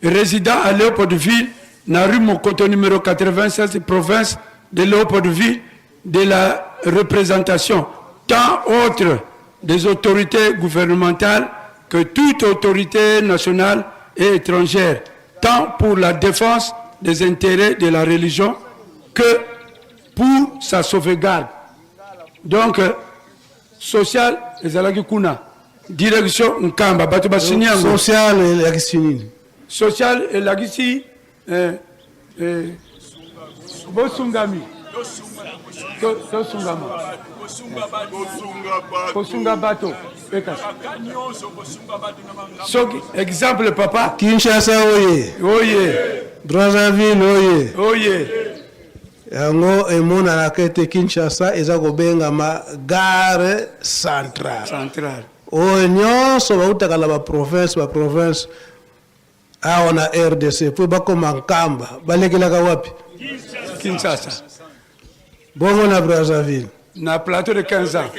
resident à Leopoldville na rue Mokoto numero 96 province de Leopoldville de la représentation tant autre des autorités gouvernementales que toute autorité nationale et étrangère, tant pour la défense des intérêts de la religion que pour sa sauvegarde. Donc, social ezalaki kuna direction Nkamba, bato basini yango. Social elakisi nini? Social elakisi eh, eh, bosungami tosungama kosunga bato ekasi soki exemple papa Kinshasa oye oye Brazzaville oye oye yango emonanaka ete Kinshasa eza kobengama gare centrale centrale oyo nyonso bautaka na ba province ba province awa na RDC mpo bakoma Nkamba balekelaka wapi? Kinshasa. Bongo na Brazzaville, na plateau de 15 ans,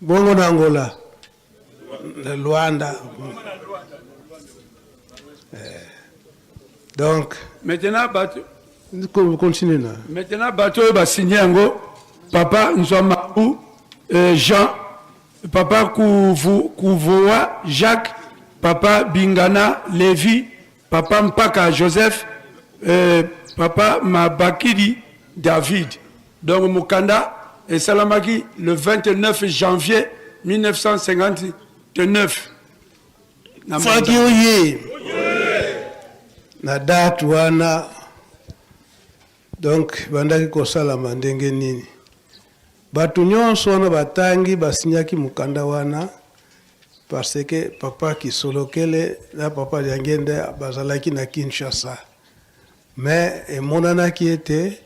bongo na Angola, na Luanda. Donc maintenant bato continue na maintenant bato oyo basigne yango papa Nzwamabu Jean, papa Kuvoa Jacques, papa Bingana Lévi, papa Mpaka Joseph, papa Mabakidi David. Donc mokanda esalamaki le 29 janvier 1959. Na Faki oye na date wana, donc bandaki kosalama ndenge nini? Bato nyonso wana batangi basinyaki mokanda wana parce que papa Kisolokele na papa Diangienda bazalaki na Kinshasa, mais emonanaki ete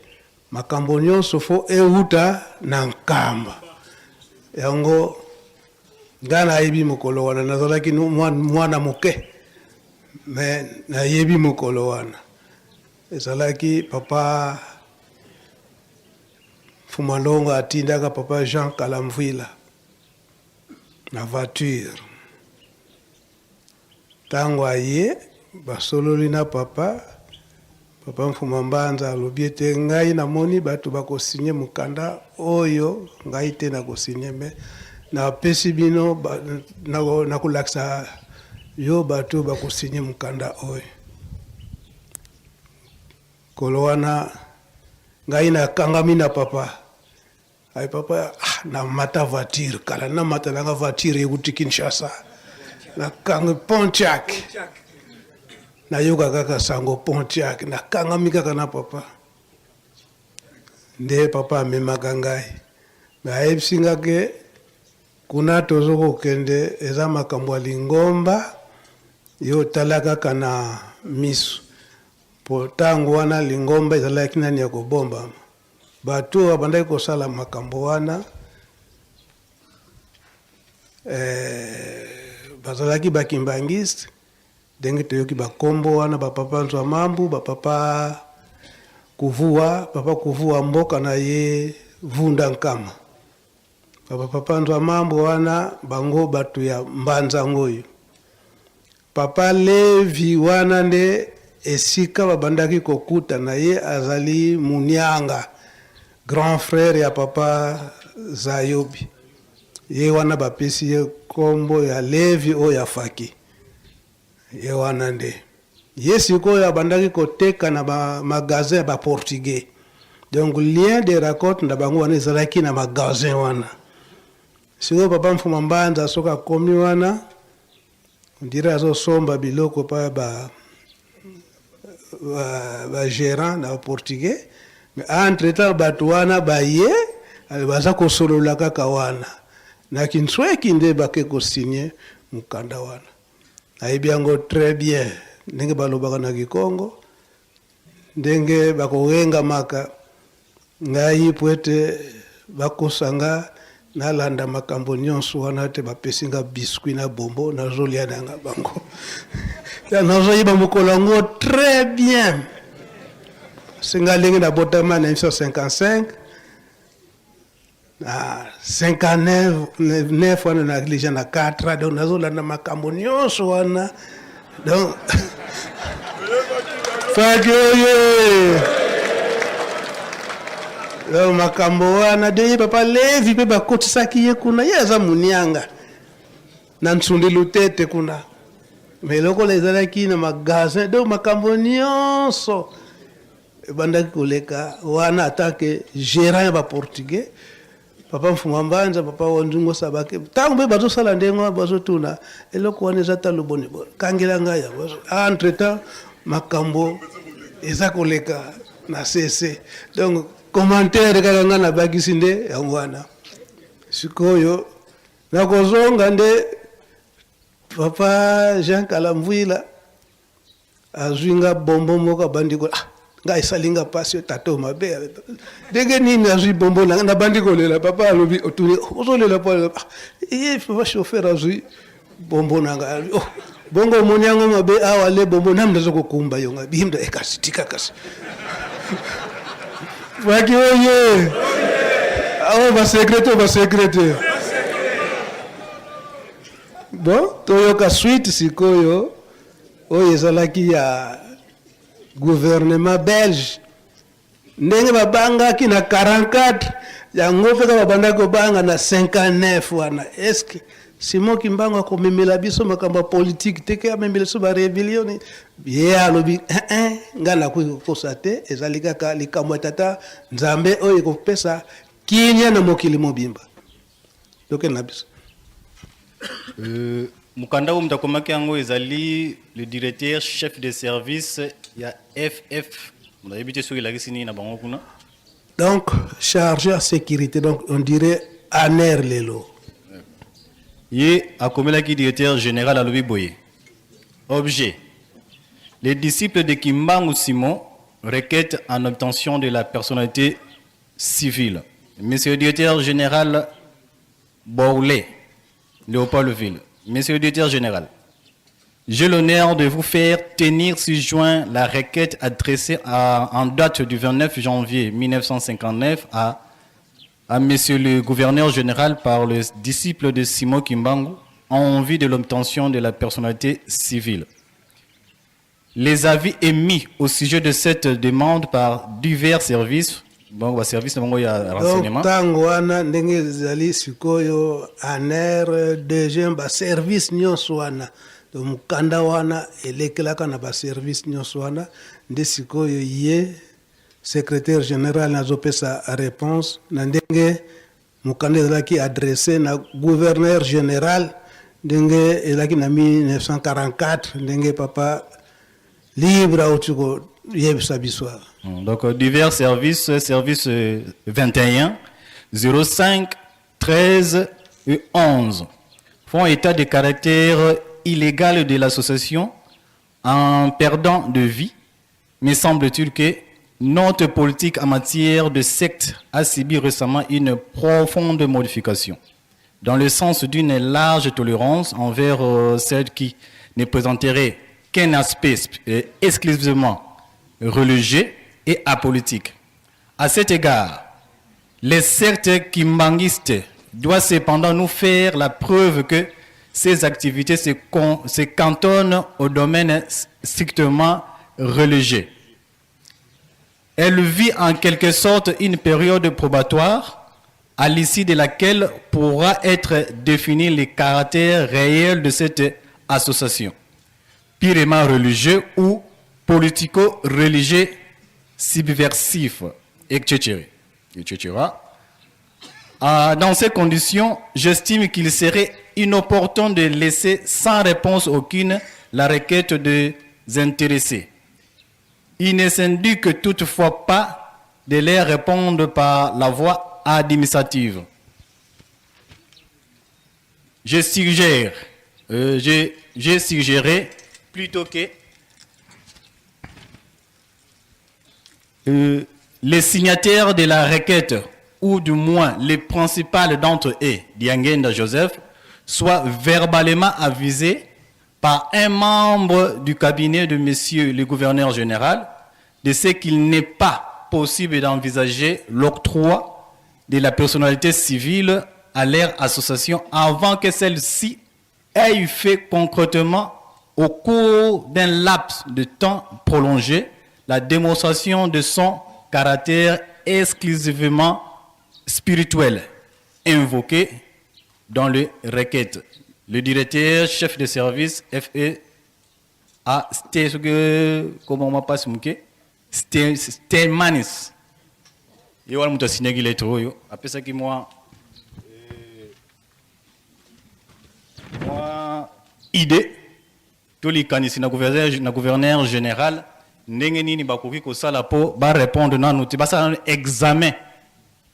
makambo nyonso fo euta na Nkamba. Yango nga nayebi mokolo wana nazalaki mwana moke, mais nayebi mokolo wana ezalaki papa Fumalongo atindaka papa Jean Kalamvwila na voiture. Tango aye basololi na papa, papa Mfuma Mbanza alobi ete ngai namoni bato bakosinye mokanda oyo, ngai te nakosinye, me napesi bino nakolakisa yo bato bakosinye mokanda oyo. Kolo wana ngai nakangami na papa. Ay papa, na mata voiture kala, na mata nanga voiture ekuti Kinshasa, nakangi Pontiac, nayoka kaka sango Pontiac, nakangami kaka na papa. Nde papa amemaka ngai, me ayebisi nga ke kuna tozo kokende eza makambo ya lingomba, yo tala kaka na miso. Po tango wana lingomba ezalaki nani ya kobombama. Bato oyo babandaki kosala makambo wana bazalaki ba kimbanguiste, ndenge toyoki ba kombo wana, ba papa Nzwamambu, ba papa Kuvuwa, papa Kuvuwa mboka na ye Vunda Nkama. Ba papa Nzwamambu wana bango bato ya Mbanza Ngoyo. Papa Levi wana nde esika babandaki kokutana, ye azali munianga, grand frère ya papa Zayobi. Ye wana bapesi ye kombo ya Levi oyo ya Faki. Ye wana nde ye sikoyo abandaki koteka na ba magasin ya ba portugais. Donc lien de racolte na bango wana ezalaki na magasin wana. Sikoyo papa Mfuma Mbanza soki akomi wana, on dirait azosomba biloko pa ba ba, ba gérant na ba portugais, mais entre temps bato wana baye baza kosolola kaka wana na Kinsueki nde bake kosigne mokanda wana. Nayebi yango très bien ndenge balobaka na Kikongo, ndenge bakowengamaka ngai po ete bakosa nga nalanda makambo nyonso wana te. Bapesi nga biscuit na bombo, nazolia na nga bango. Nazoyeba mokolo yango très bien. Singa ndenge nabotama na 1955, na 59 wana na déjà na 4 ans, donc nazolanda makambo nyonso wana. Donc faki oye, donc makambo wana de ye papa Levi mpe bakotisaki ye kuna. Ye aza monianga na Ntsundi Lutete kuna, mais lokola ezalaki na magasin, donc makambo nyonso ebandaki koleka wana en tant que gérant ya baportugais. Papa Mfuma Mbanza, papa Wanzungu Sabake, ntango mpe bazosala ndenge wana, bazotuna eloko wana eza talo boni boni, kangela ngai yango. Entre temps makambo eza koleka na cc. Donc commentaire kaka ngai nabakisi nde yango wana. Sikoyo nakozonga nde papa Jean Kalamvwila azwi nga bombo moko, abandi ko ah, ngai esali nga mpasi. Tata oyo mabe ndenge nini azwi bombo na ngai? Nabandi kolela. Papa alobi, otuni ozolela po ah, ye papa chauffeur azwi bombo na ngai. Alobi, oh, bongo omoni yango mabe awa le bombo nami naza kokumba yo ngai bimda ekasi tika kasi faki oye awa basecret oyo basecret te. Bon, toyoka suite sikoyo oyo ezalaki ya gouvernement belge, ndenge babangaki na 44, yango mpe kaka babandaki kobanga na 59 wana. Est-ce Simon Kimbangu akomemela biso makambo ya politike te, ke amemela biso barébellion? Ye alobi eh, ngai nakoki kokosa te, ezali kaka likambo ya tata Nzambe oyo ekopesa kimia na mokili mobimba. Tokende na biso. Mokanda oyo moto akomaki yango ezali le directeur chef de service ya FF. Nayebi te soki elakisi nini na bango kuna. Donc chargé ya sécurité, donc on dirait ANR lelo. Ye akomelaki directeur général, alobi boye: objet, les disciples de Kimbangu Simon requêtent en obtention de la personnalité civile. Monsieur le directeur général Bourlet, Léopoldville. Monsieur le directeur général, j'ai l'honneur de vous faire tenir ci-joint la requête adressée en date du 29 janvier 1959 à Monsieur le gouverneur général par le disciple de Simon Kimbangu en vue de l'obtention de la personnalité civile. Les avis émis au sujet de cette demande par divers services, bon, ba service na bango ya Donc renseignement. Ntango wana ndenge ezali sikoyo, ANR, DGM, baservice nyonso wana. Donc mokanda wana elekelaka na baservice nyonso wana. Nde sikoyo ye secrétaire général azopesa réponse na ndenge mokanda ezalaki adressé na gouverneur général, ndenge ezalaki na 1944, ndenge papa Libre auti koyebisa biso awa. Donc, divers services, service 21, 05, 13 et 11 font état de caractère illégal de l'association en perdant de vie. Mais semble-t-il que notre politique en matière de secte a subi récemment une profonde modification, dans le sens d'une large tolérance envers celles qui ne présenteraient qu'un aspect exclusivement religieux et apolitique. À cet égard, les sectes kimbanguistes doivent cependant nous faire la preuve que ces activités se cantonnent au domaine strictement religieux. Elle vit en quelque sorte une période probatoire à l'issue de laquelle pourra être défini le caractère réel de cette association. purement religieux ou politico-religieux subversif, etc. etc. Ah, dans ces conditions, j'estime qu'il serait inopportun de laisser sans réponse aucune la requête des intéressés. Il ne s'indique toutefois pas de les répondre par la voie administrative. Je suggère, euh, j'ai suggéré plutôt que euh, les signataires de la requête, ou du moins les principales d'entre eux, Diangenda Joseph, soient verbalement avisés par un membre du cabinet de monsieur le gouverneur général de ce qu'il n'est pas possible d'envisager l'octroi de la personnalité civile à leur association avant que celle-ci ait fait concrètement, au cours d'un laps de temps prolongé, la démonstration de son caractère exclusivement spirituel invoqué dans le requête. Le directeur chef de service FE A comment on passe Stemanis. Ye wana moto asignaki lettre oyo apesaki mwa euh, mwa idée to likanisi na gouverneur, na gouverneur général ndenge nini bakoki kosala mpo barépondre nanu te basala nanu examen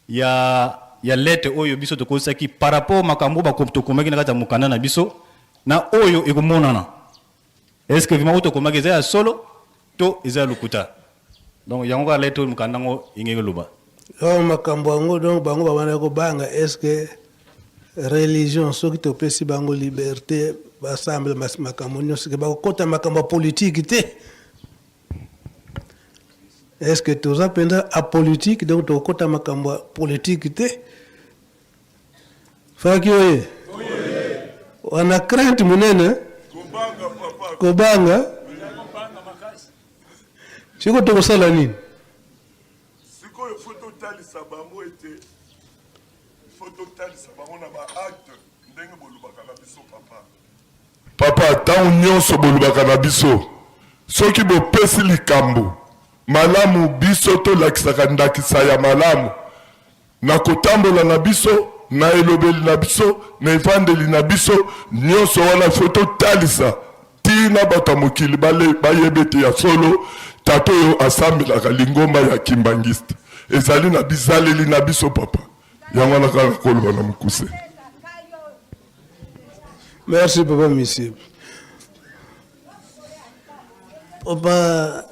ya ya lettre oyo biso tokosaki par rapport makambo tokomaki na kati ya mokanda na biso na oyo ekomonana est ce que vraiment oyo tokomaki eza ya solo to eza ya lokuta donc yango kaka lettre oyo mokanda yango engeki eloba donc makambo yango donc bango babandaki kobanga est ce que religion soki topesi bango liberté basambela makambo nyonso ke bakokɔta makambo ya politike te est ce que toza mpenza apolitique donc tokokɔta makambo ya politike te faki oye wana crainte monene kobanga sikoyo tokosala nini sikoyo fo totalisa bango ete fo totalisa bango na baacte ndenge bolobaka na biso papa Papa tango nionso bolobaka na biso soki bopesi likambo malamu biso tolakisaka ndakisa ya malamu na kotambola na biso na elobeli na biso na evandeli na biso nionso wana faut totalisa ti na bato ya mokili bayeba ete ya solo tata oyo asambelaka lingomba ya kimbanguiste ezali na bizaleli na biso papa yango wana kaka koloba na mokuse. Merci papa monsieur. Papa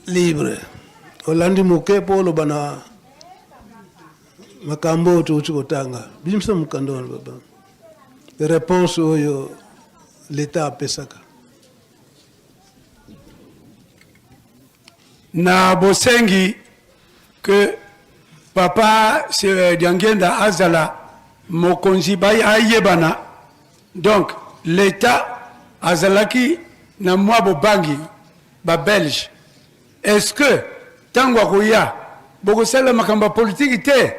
libre. Olandi moke mpo oloba na makambo oyo touti kotanga. Bimisa mokanda wana papa. Réponse oyo l'État apesaka. Na bosengi que papa Diangienda azala mokonzi ba ayebana donc l'etat azalaki na mwa bobangi ba belge est ce que tango akoya bokosalela makambo ya politique te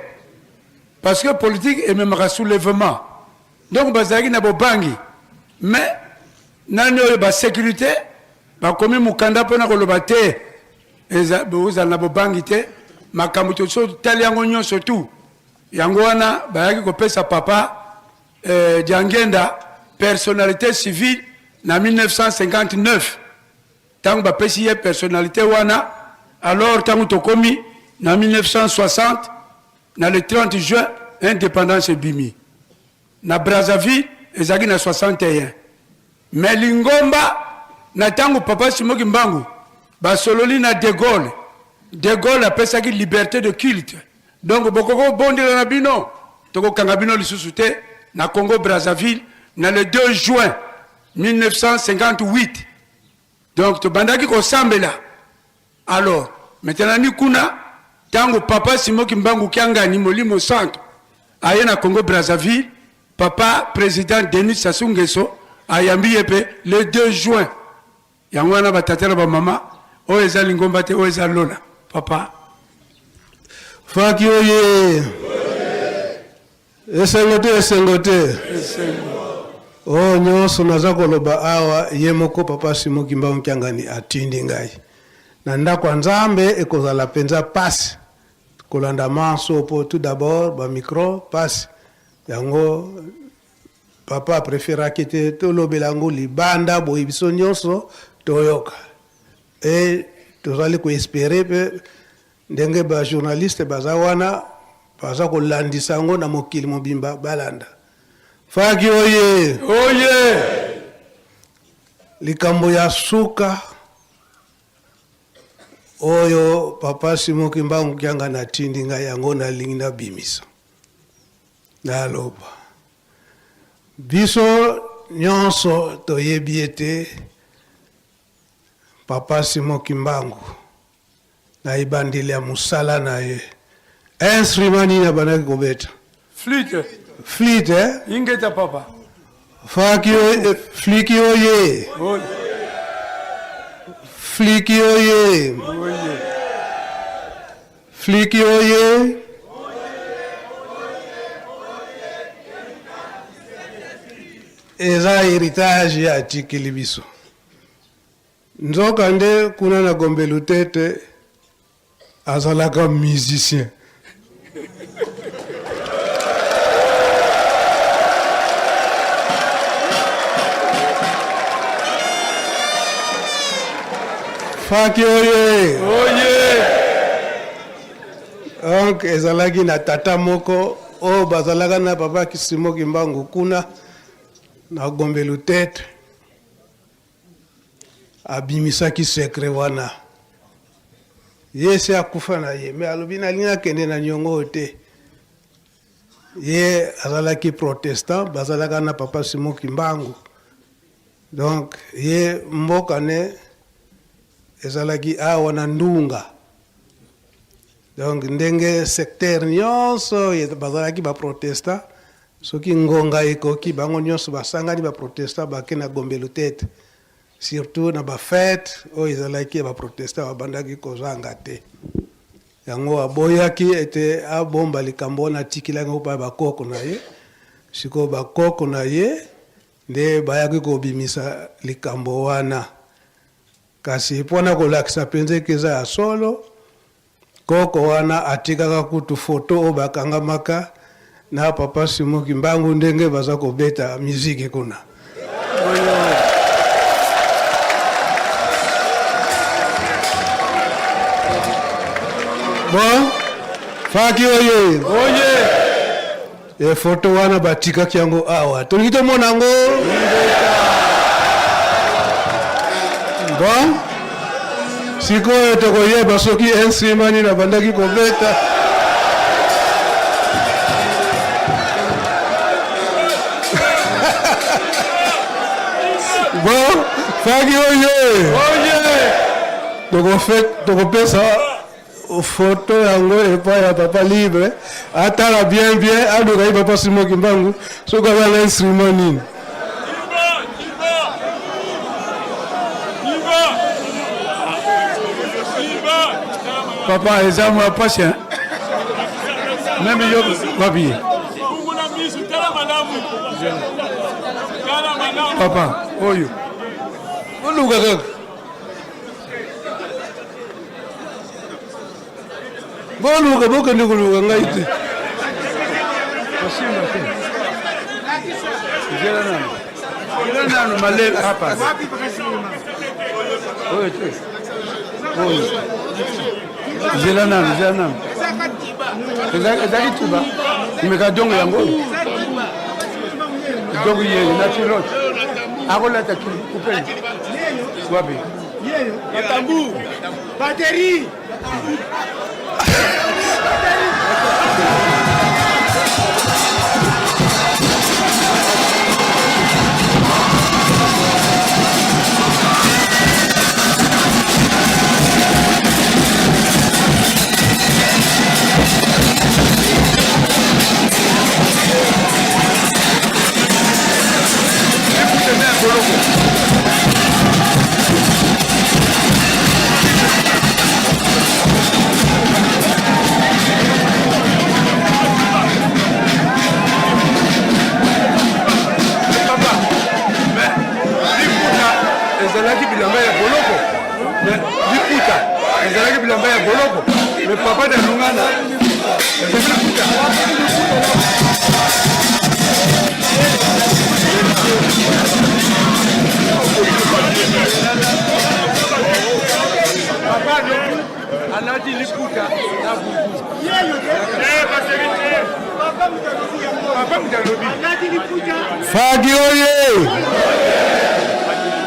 parce que politique ememaka soulèvement donc bazalaki na bobangi mais nani oyo ba securite bakomi mokanda mpona koloba te ozala na bobangi te makambo totali yango nyonso tu yango wana bayaki kopesa papa eh, Diangenda personnalité civile na 1959 ntango bapesi ye personnalité wana alors ntango tokomi na 1960 na le 30 juin indépendance ebimi na Brazzaville ezalaki na 61 mais lingomba na ntango papa Simon Kimbangu basololi na De Gaulle, De Gaulle apesaki liberté de culte donc bokoki kobondela na bino tokokanga bino lisusu te na Congo Brazzaville na le 2 juin 1958 donc tobandaki kosambela Alors maintenant ni kuna tango papa Simon Kimbangu Kiangani molimo santo aye na Congo Brazzaville papa president Denis Sassou Nguesso ayambi ye pe le 2 juin yango wana ba tata na ba mama oyo eza lingomba te oyo eza lola papa Faki oye! Esengo te esengo te. Oyo nyonso naza koloba awa, ye moko Papa Simon Kimbangu Kiangani atindi ngai. Na ndako ya Nzambe ekozala mpenza pasi kolanda manso mpo tout d'abord ba micro pasi yango papa apreferaki te tolobela yango libanda boye biso nyonso toyoka e tozali koespere mpe ndenge ba journaliste baza wana baza kolandisa yango na mokili mobimba balanda. Faki oye! Oye! Likambo ya suka oyo papa Simon Kimbangu Kiangani atindi ngai yango nalingi nabimisa naloba. Biso nyonso toyebi ete papa Simon Kimbangu na ebandeli ya mosala na ye instrument nini abandaki kobeta? Flûte. Flûte, eh? Ingeta papa. Faki oye, fliki oye. Oye. Fliki oye. Oye. Fliki oye. Eza héritage ya atikeli biso. Nzoka nde kuna na Gombe Lutete azalaka musicien. Faki oye! Oye! Donc ezalaki na tata moko oyo bazalaka na papa Simon Kimbangu kuna na Gombe Lutete. Abimisaki secret wana. Ye se akufa na ye, mais alobi nalingi nakende na niongo oyo te. Ye azalaki protestant, bazalaka na papa Simon Kimbangu. Donc ye mboka ne ezalaki awa na Ndunga. Donc ndenge secteur nyonso bazalaki ba protestant, soki ngonga ekoki bango nyonso basangani ba protestant bake na Gombe Lutete. Surtout na ba fete oyo ezalaki ya ba protestant babandaki kozanga te. Yango aboyaki ete abomba likambo wana, atikilaki yango mpa bakoko na ye. Sikoyo bakoko na ye nde bayaki kobimisa likambo wana. Kasi mpo na kolakisa mpenza eke eza ya solo, koko wana atikaka kutu foto oyo bakangamaka na papa Simon Kimbangu ndenge baza kobeta miziki kuna. Bon, faki oye. Oye. E foto wana batikaki yango awa. Tolingi tomona yango. Bon, sikoyo tokoyeba soki instrument nini abandaki kobeta. Bon, faki oye. Oye. Tokopesa photo yango epai ya papa libre atala bien bien aluka ye papa Simon Kimbangu soki aza na instrument nini. Papa eza mwa pasi hein? Meme yo wapi? Papa oyo oluka kaka boluka bokende koluka ngai te. Kosimba te. Zela nanu. Zela nanu malele hapa. Oyo te. Oyo. Zela nanu, zela nanu. Ezali tuba. Meka dongo yango. Dongo yeyo na culotte. Akolata coupe. Wapi? Matambu. Batterie. bilamba ya boloko le papa de lungana alati liputa na bubu Faki oye!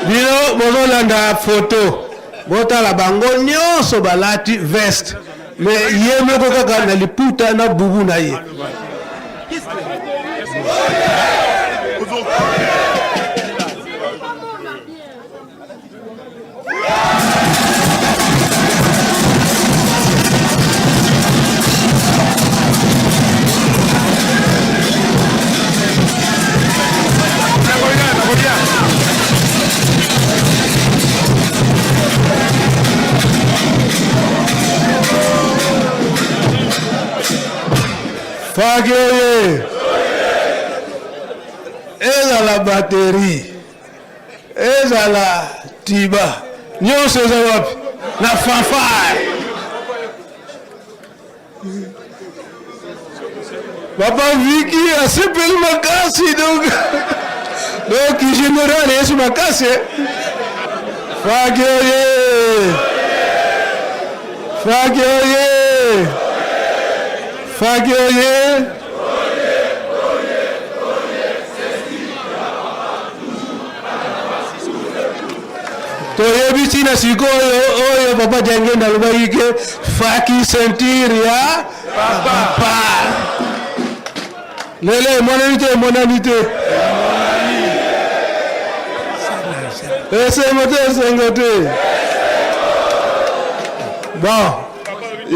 Bino bozolanda foto, botala bango nyonso balati veste, me ye moko kaka na liputa na bubu na ye. Faki oye! Ezala batterie. Ezala tiba nyonso eza wapi na fanfare. Papa Viki asepeli makasi donc donc général yesu makasi eh? Faki oye! Faki oye! Faki oye! Toyebi ntina sikoyo oyo papa Diangenda alobaki ke faki ceinture ya papa. Lelo emonani te, emonani te. Esengo te, esengo te. Bon,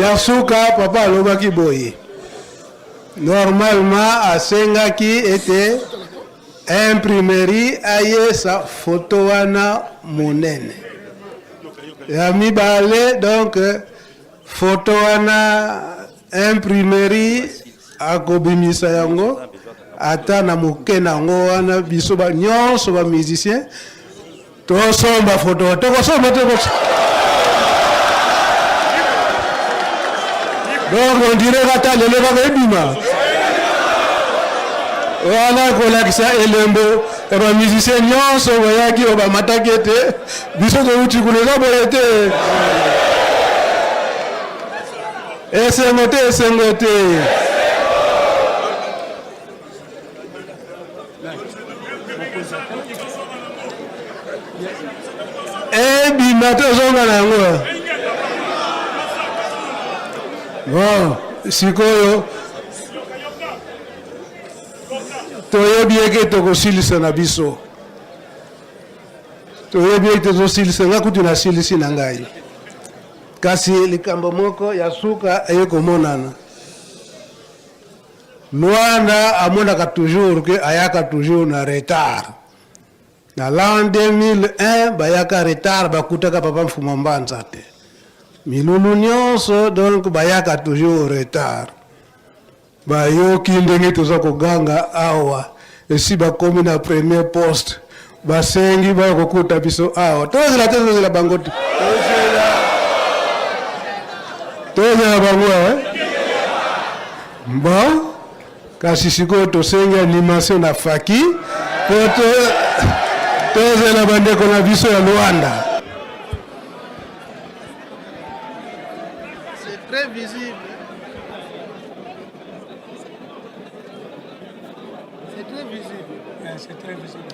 ya suka papa alobaki boye. Normalement asengaki ete imprimerie ayesa photo wana monene. Ya mibale donc photo wana imprimerie akobimisa yango ata na moke na yango wana biso ba nyonso ba musiciens tosomba photo tokosomba te donc on dirait kata lelo kaka ebima wana kolakisa elembo ya ba musiciens nyonso bayaki oyo bamataki ete biso towuti kuna eza boye te esengo te esengo te ebima tozonga na yango bon sikoyo toyebi eke tokosilisa na biso toyebi ete tozosilisa nga kutu nasilisi na ngai kasi likambo moko ya suka eye komonana Luanda amonaka toujours que ayaka toujours na retard. Na l'an 2001 bayaka retard bakutaka papa Mfuma Mbanza te. Milulu nyonso donc bayaka toujours retard. Bayoki ndenge toza koganga awa esi bakomi na premier poste basengi baya kokuta biso awa. Tozela te tozela bango te. Tozela bango eh? Bon, kasi sikoyo tosengi animation na faki po tozela bandeko na biso ya Luanda. C'est très visible. C'est très visible. C'est très visible.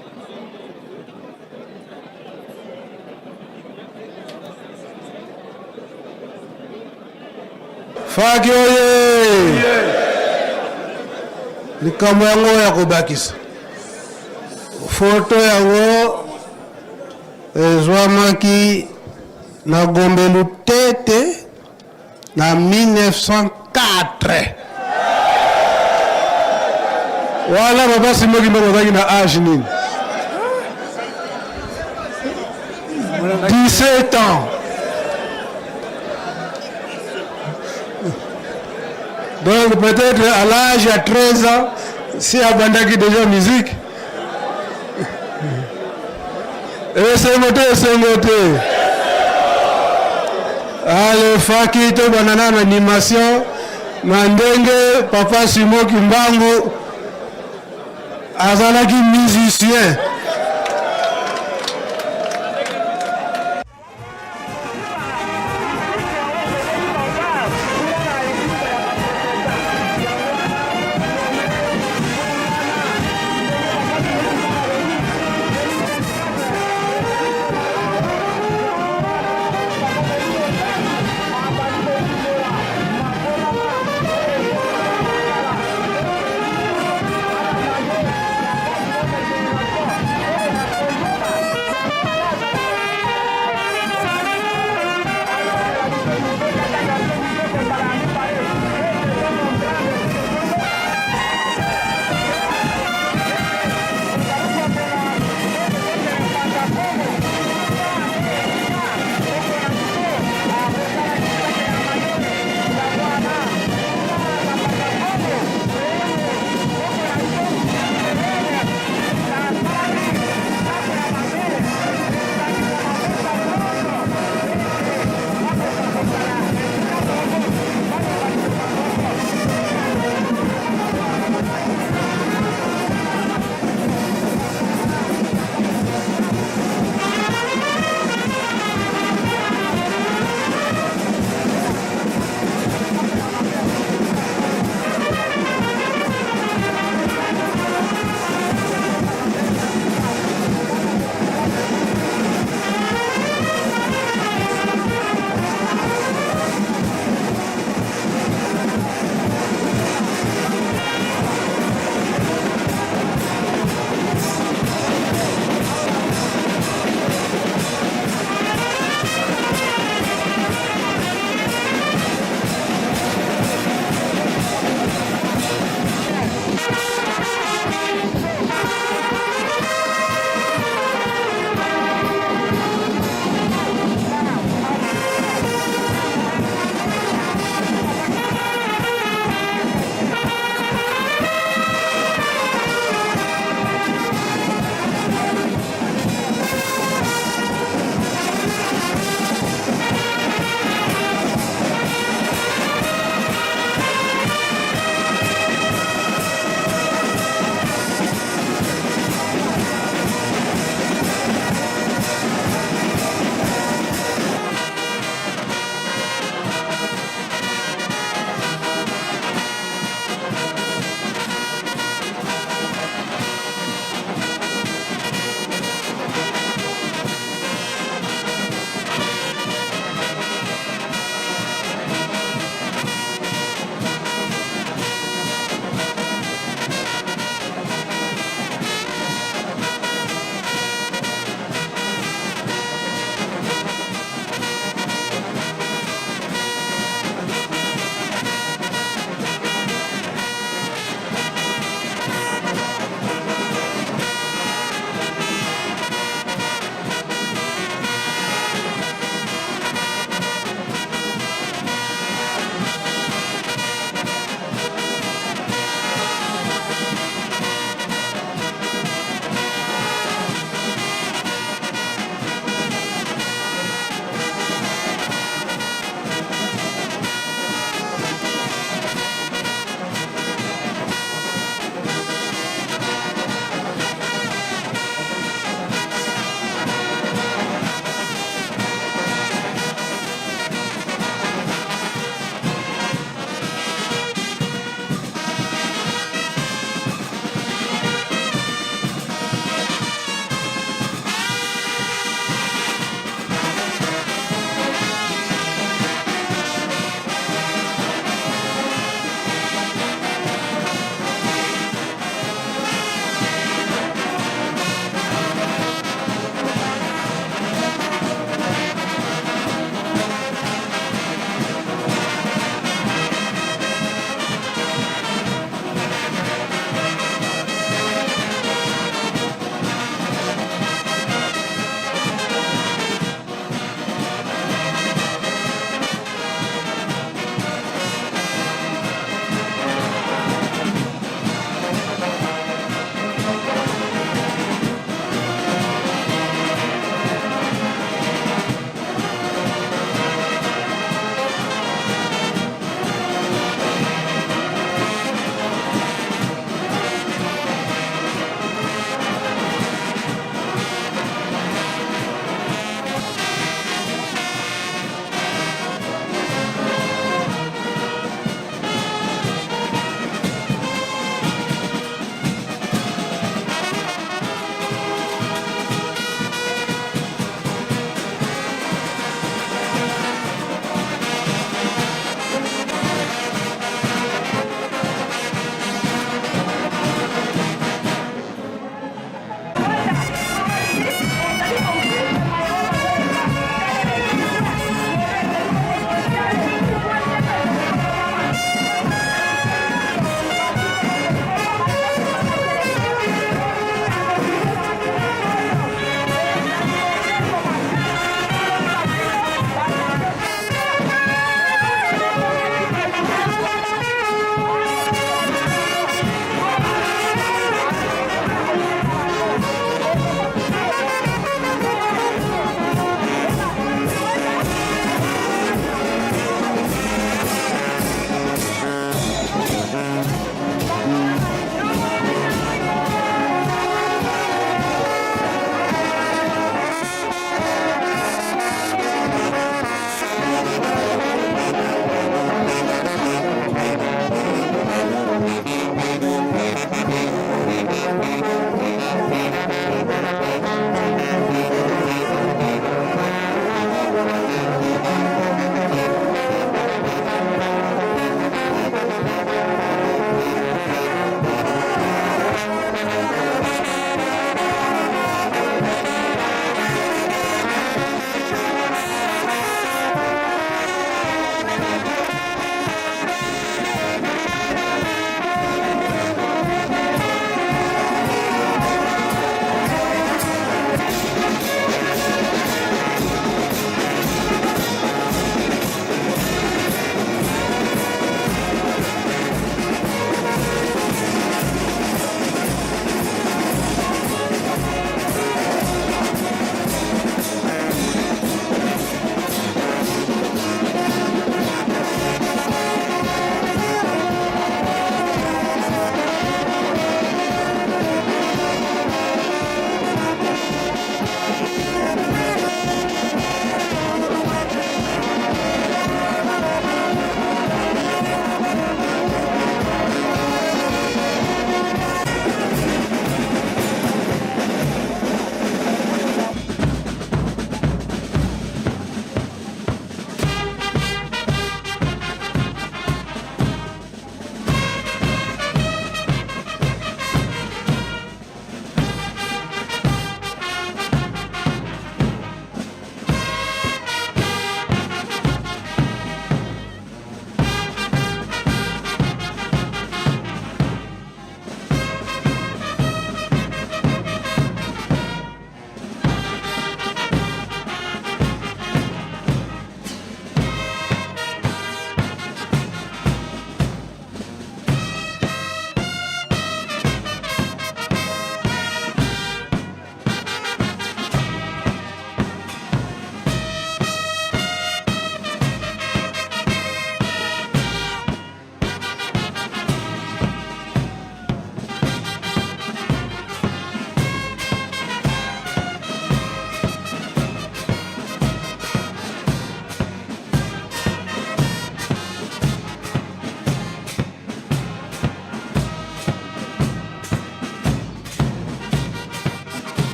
Faki oye! Likambo yango ya kobakisa foto yango ezwamaki na Gombe Lutete na 1904. Wana papa Simon Kimbangu azalaki na age nini? 17 ans. Donc peut-être à l'âge à 13 ans, si abandaki déjà musique, esengo te esengo te. Ale faki tobanda nano animation na ndenge papa Simon Kimbangu azalaki musicien.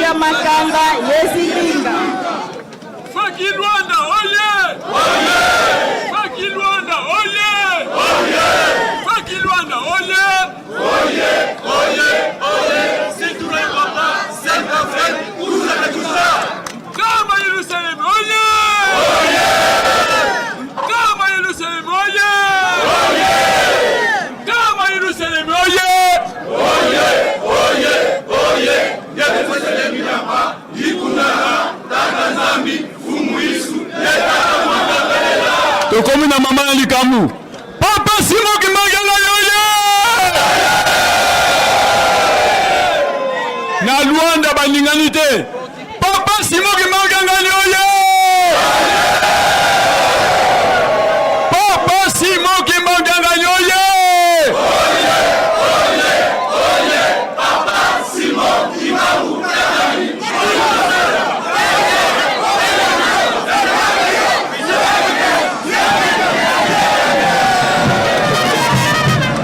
Lwanda Makamba Yezilinga. Faki Lwanda oye! Oye! Faki Lwanda oye! Oye! Faki Lwanda oye! Oye! Oye! Oye! C'est tout le papa, c'est la fête, tout ça, tout ça. Kama Yerusalemu oye! Oye! Kama Yerusalemu oye! Oye! Kama Yerusalemu oye! Oye! Oye! Oye! Yerusalemu yapa, ikunana, tata Nzambi, Fumu Yesu, tokomi na mama na likambo papa simo kimbangela yoye na luanda balingani te papa simo kimbangela yoye papa simo kimbangela yoye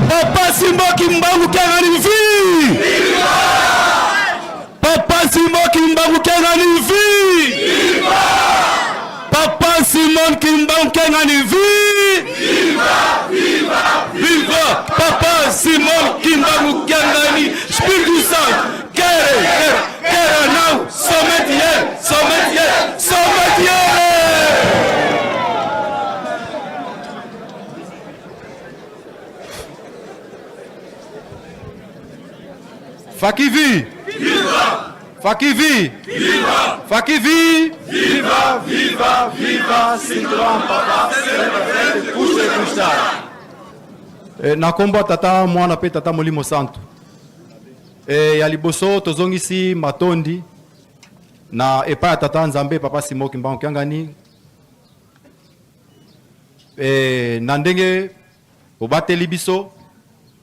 Papa Simbo Kimbangu Kiangani vie. Papa Simon Kimbangu Kiangani vie. Papa Simon Kimbangu Kiangani vie. Viva, viva, viva. Papa Simon Kimbangu Kiangani Espírito Santo. Quere, quere, quere não, somente ele, somente ele, somente ele. Fakivi! Viva! Fakivi! Viva! Fakivi! Viva, viva, viva, Sintron papa, c'est la fête, pousse Eh, na nkombo ya tata mwana mpe tata molimo santu eh, ya liboso tozongisi matondi na epai ya tata nzambe papa simo kimbangu kiangani eh, na ndenge obateli biso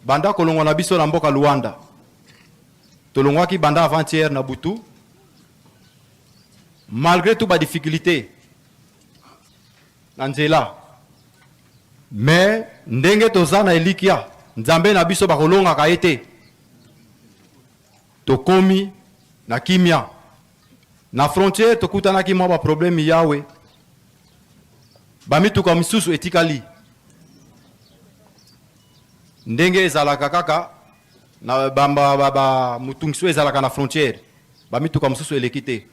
banda kolongwa na biso na mboka luanda tolongwaki banda avant-hier na butu malgré tout badifficulté na nzela me ndenge toza na elikya nzambe na biso bakolongaka ye te tokomi na kimia na frontière tokutanaki mwa baproblème yawe bamituka misusu etikali ndenge ezalaka kaka na ba, ba, ba, ba, mutungiso ezalaka na frontière bamituka mosusu eleki te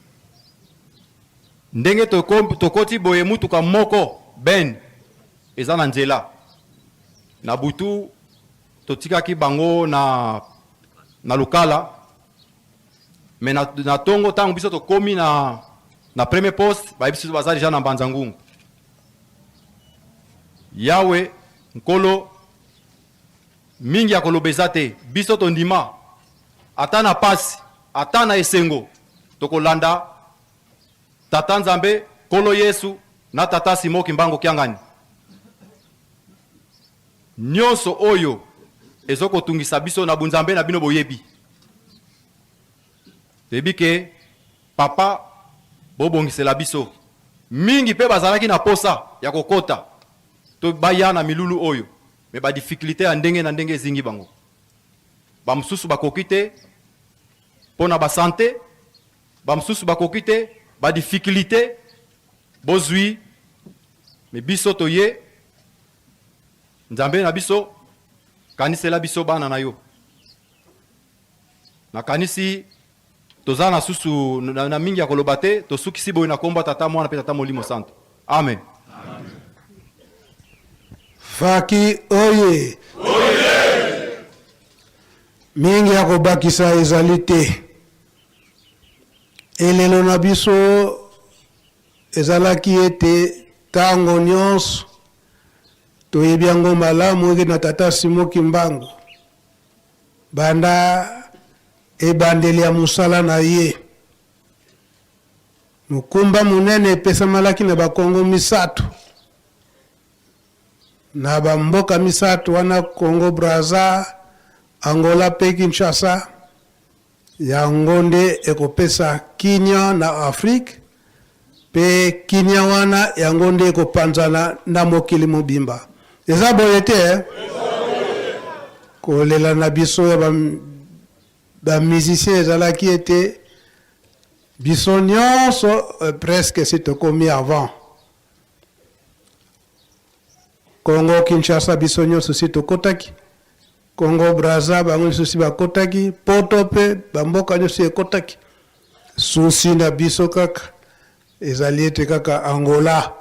ndenge tokoti boye mutuka moko ben eza na nzela na butu totikaki bango na, na lukala me na, na tongo ntango biso tokomi na, na premier poste bayebi biso baza deja na mbanza ngungu yawe nkolo mingi ya koloba eza te biso tondima ata na pasi ata na esengo tokolanda tata nzambe nkolo yesu na tata simo kimbangu kiangani nyonso oyo ezokotungisa biso na bunzambe na bino boyebi toyebi ke papa bobongisela biso mingi mpe bazalaki na posa ya kokota to baya na milulu oyo me badifficulté ya ndenge na ndenge ezingi bango bamosusu bakoki te mpo na basante bamosusu bakoki te badifficulté bozwi me biso toye nzambe na biso kanisela biso bana na yo nakanisi toza na susu na, na mingi ya koloba te tosukisi boye na kombo ya tata mwana mpe tata molimo santo amen, amen. Faki oye! Mingi ya kobakisa ezali te. Elelo na biso ezalaki ete tango nyonso toyebi yango malamu eke na tata Simon Kimbangu banda ebandeli ya mosala na ye mokumba monene epesamalaki na bakongo misato na bamboka misato wana Congo Brazza, Angola pe Kinshasa. Yango nde ekopesa kimia na Afrique pe kimia wana yango nde ekopanzana na mokili mobimba. Eza boye te eh? Kolela na biso ya ba, ba musiciens ezalaki ete. Biso nyonso euh, presque si tokomi avant Congo Kinshasa, biso nyonso si tokotaki Congo Brazza, bango nyonso si bakotaki Poto mpe bamboka nyonso ekotaki. Souci na biso kaka ezali ete kaka Angola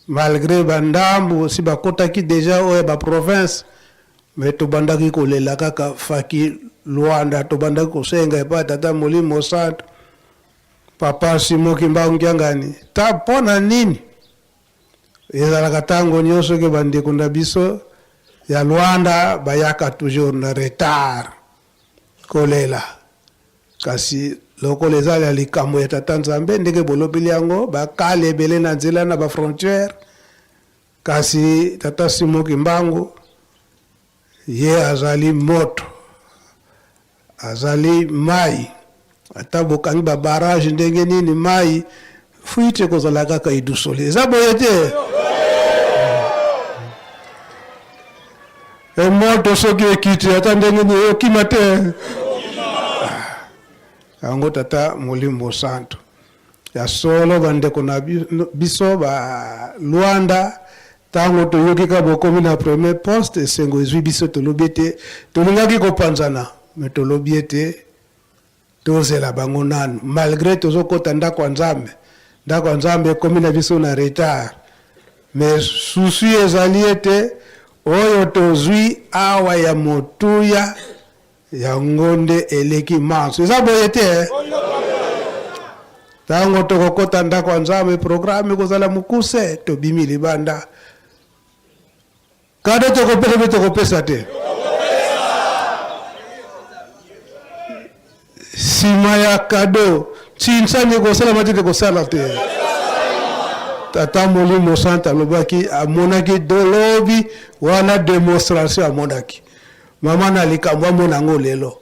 malgre ba ndambu si bakotaki dejà oyo ya ba province mais tobandaki kolela kaka faki Luanda, tobandaki kosenga epai ya Tata Molimo Santu, Papa Simon Kimbangu Kiangani, ta mpo na nini ezalaka tango nyonso ke bandeko na biso ya Luanda bayaka toujours na retard kolela. Kasi lokola eza ya likambo ya Tata Nzambe, ndenge bolobeli yango, bakale ebele na nzela na ba frontières, kasi Tata Simon Kimbangu ye azali moto, azali mai. Ata bokangi ba barrage ndenge nini, mai fuite ekozala kaka idusoli. Eza boye te? E moto soki ekiti ata ndenge nini okima te. Yango Tata Molimo Santu ya solo, bandeko na biso ba Luanda, ntango toyoki ka bokomi na premier poste, esengo ezwi biso, tolobi ete tolingaki kopanzana, me tolobi ete Tozela bango nanu malgre tozokota ndako ya nzambe, ndako ya nzambe ekomi na biso na retard mais souci ezali ete oyo tozwi awa ya motuya yango nde eleki manso. Eza boye te eh? Tango tokokota ndako ya nzambe programme ekozala mokuse, tobimi libanda Kado tokopesa mpe tokopesa te. Sima ya kado, tshinsani ekosalama te tekosala te. Tata Molimo Santu alobaki, amonaki dolobi wana demonstration amonaki. Mama na likambo amona yango lelo.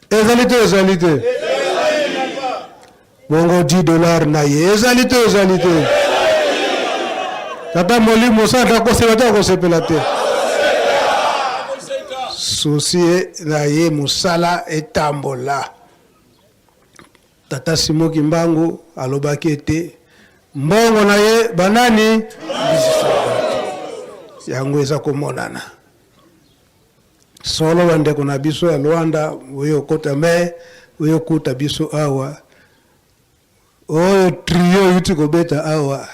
Ezali te ezali te. Bongo 10 dollars na ye ezali te ezali te. Tata Molimo Santu akosepela te akosepela te. Souci na ye mosala etambola. Tata Simon Kimbangu alobaki ete mbongo na ye banani yango eza komonana. Solo ba ndeko na biso ya Luanda oyo okota me oyo okuta biso awa oyo trio euti kobeta awa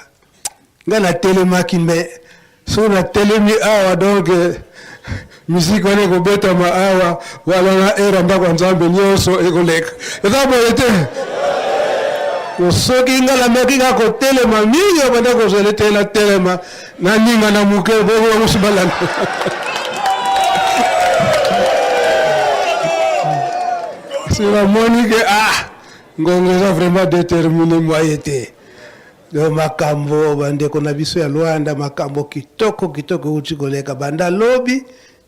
nga natelemaki me soki natelemi awa donc musique wana ekobetama awa wana na era ndako ya Nzambe nyonso ekoleka eza boye te soki nga nameki nga kotelema mingi abanda kozala ete natelema Naningana moke bongo bango mosusu balanda. Si namoni ke ah ngonga eza vraiment determine moye te. Donc makambo bandeko na biso ya Luanda makambo kitoko kitoko euti koleka banda lobi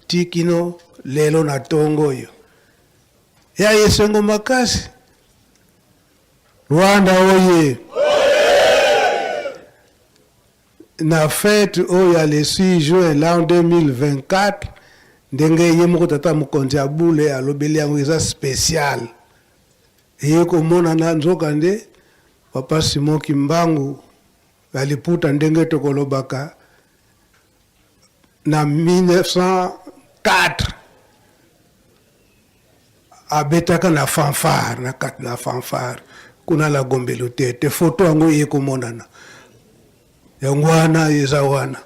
ti kino lelo na tongo oyo ya esengo makasi. Luanda oye! Na fete oyo ya le 6 juin l'an 2024, ndenge ye moko tata mokonzi ya bule alobeli yango eza special. Eye komonana nzokande papa Simon Kimbangu ya liputa ndenge tokolobaka na 1904 abetaka na fanfare na kati na fanfare kuna la Gombe Lutete foto yango eye komonana yango wana eza wana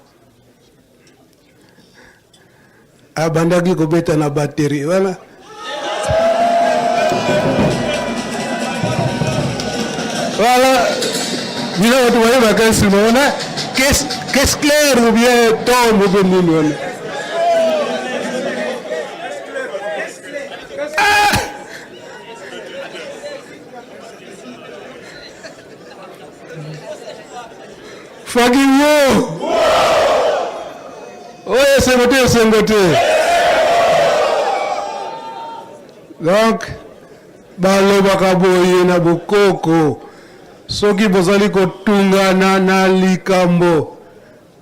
abandaki kobeta na batterie wana Voilà. Bino bato bayebaka instrument wana caisse claire ou bien tombe ou bien nini wana Faki wo! Oyo esengo te esengo te. Donc balobaka boye na bokoko soki bozali kotungana na likambo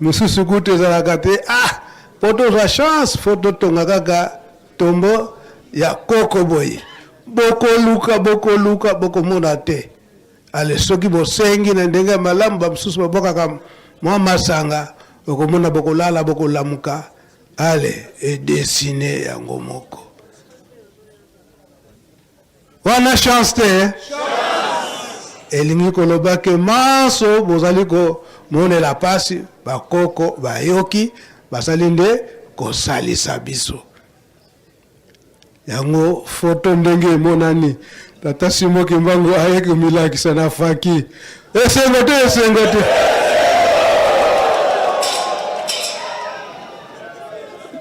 mosusu kutu ezalaka te ah po tozwa chance fo totonga kaka tombo ya koko boye bokoluka bokoluka bokomona te. Ale soki bosengi na ndenge ya malamu, bamosusu babwakaka mwa masanga, okomona bokolala bokolamuka, ale edesine yango moko. Wana chance te eh? Elingi koloba ke manso bozali komonela pasi, bakoko bayoki, bazali nde kosalisa biso. Yango foto ndenge emonani, tata Simon Kimbangu aye komilakisa na faki. Esengo te, esengo te.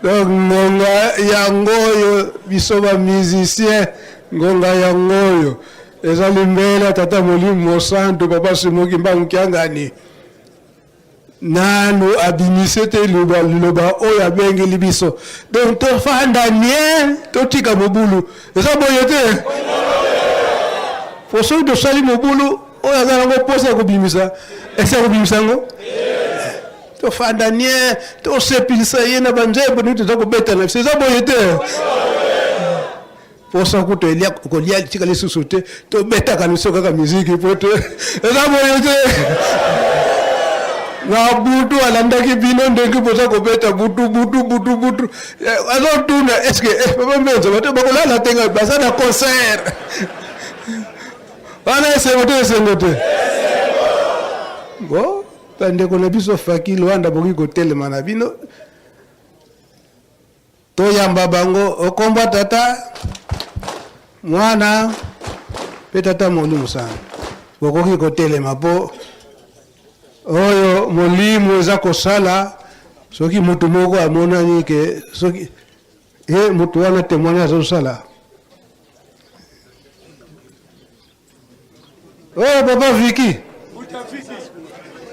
Donc ngonga yango oyo biso ba musiciens, ngonga yango oyo ezali mbela tata Molimo Mosantu papa Simon Kimbangu Kiangani nanu abimise te liloba, liloba oyo abengeli biso. Donc tofanda nie, totika mobulu. Eza boye te? Po soki tosali mobulu oyo aza nango mposa ya kobimisa, esi akobimisa yango? Tofanda nie, tosepelisa ye na banzembo nini toza kobeta na biso. Eza boye te? Posa kutu elia kolia tika lisusu te, tobetaka na biso kaka miziki po te eza boye te. Na butu alandaki bino ndenge boza kobeta butu butu butu butu, eh, azotuna eske eh, papa Mbenza bato bakolala te, ngai baza na concert wana. Esengo te, esengo te. Bon, bandeko na biso Faki Luanda, bokoki kotelema na bino, toyamba bango okombwa tata mwana mpe tata Molimo Santu. Bokoki kotelema mpo oyo molimo eza kosala. Soki motu moko amonani ke soki ye motu wana témoignage azosala. Oh, papa Vicky.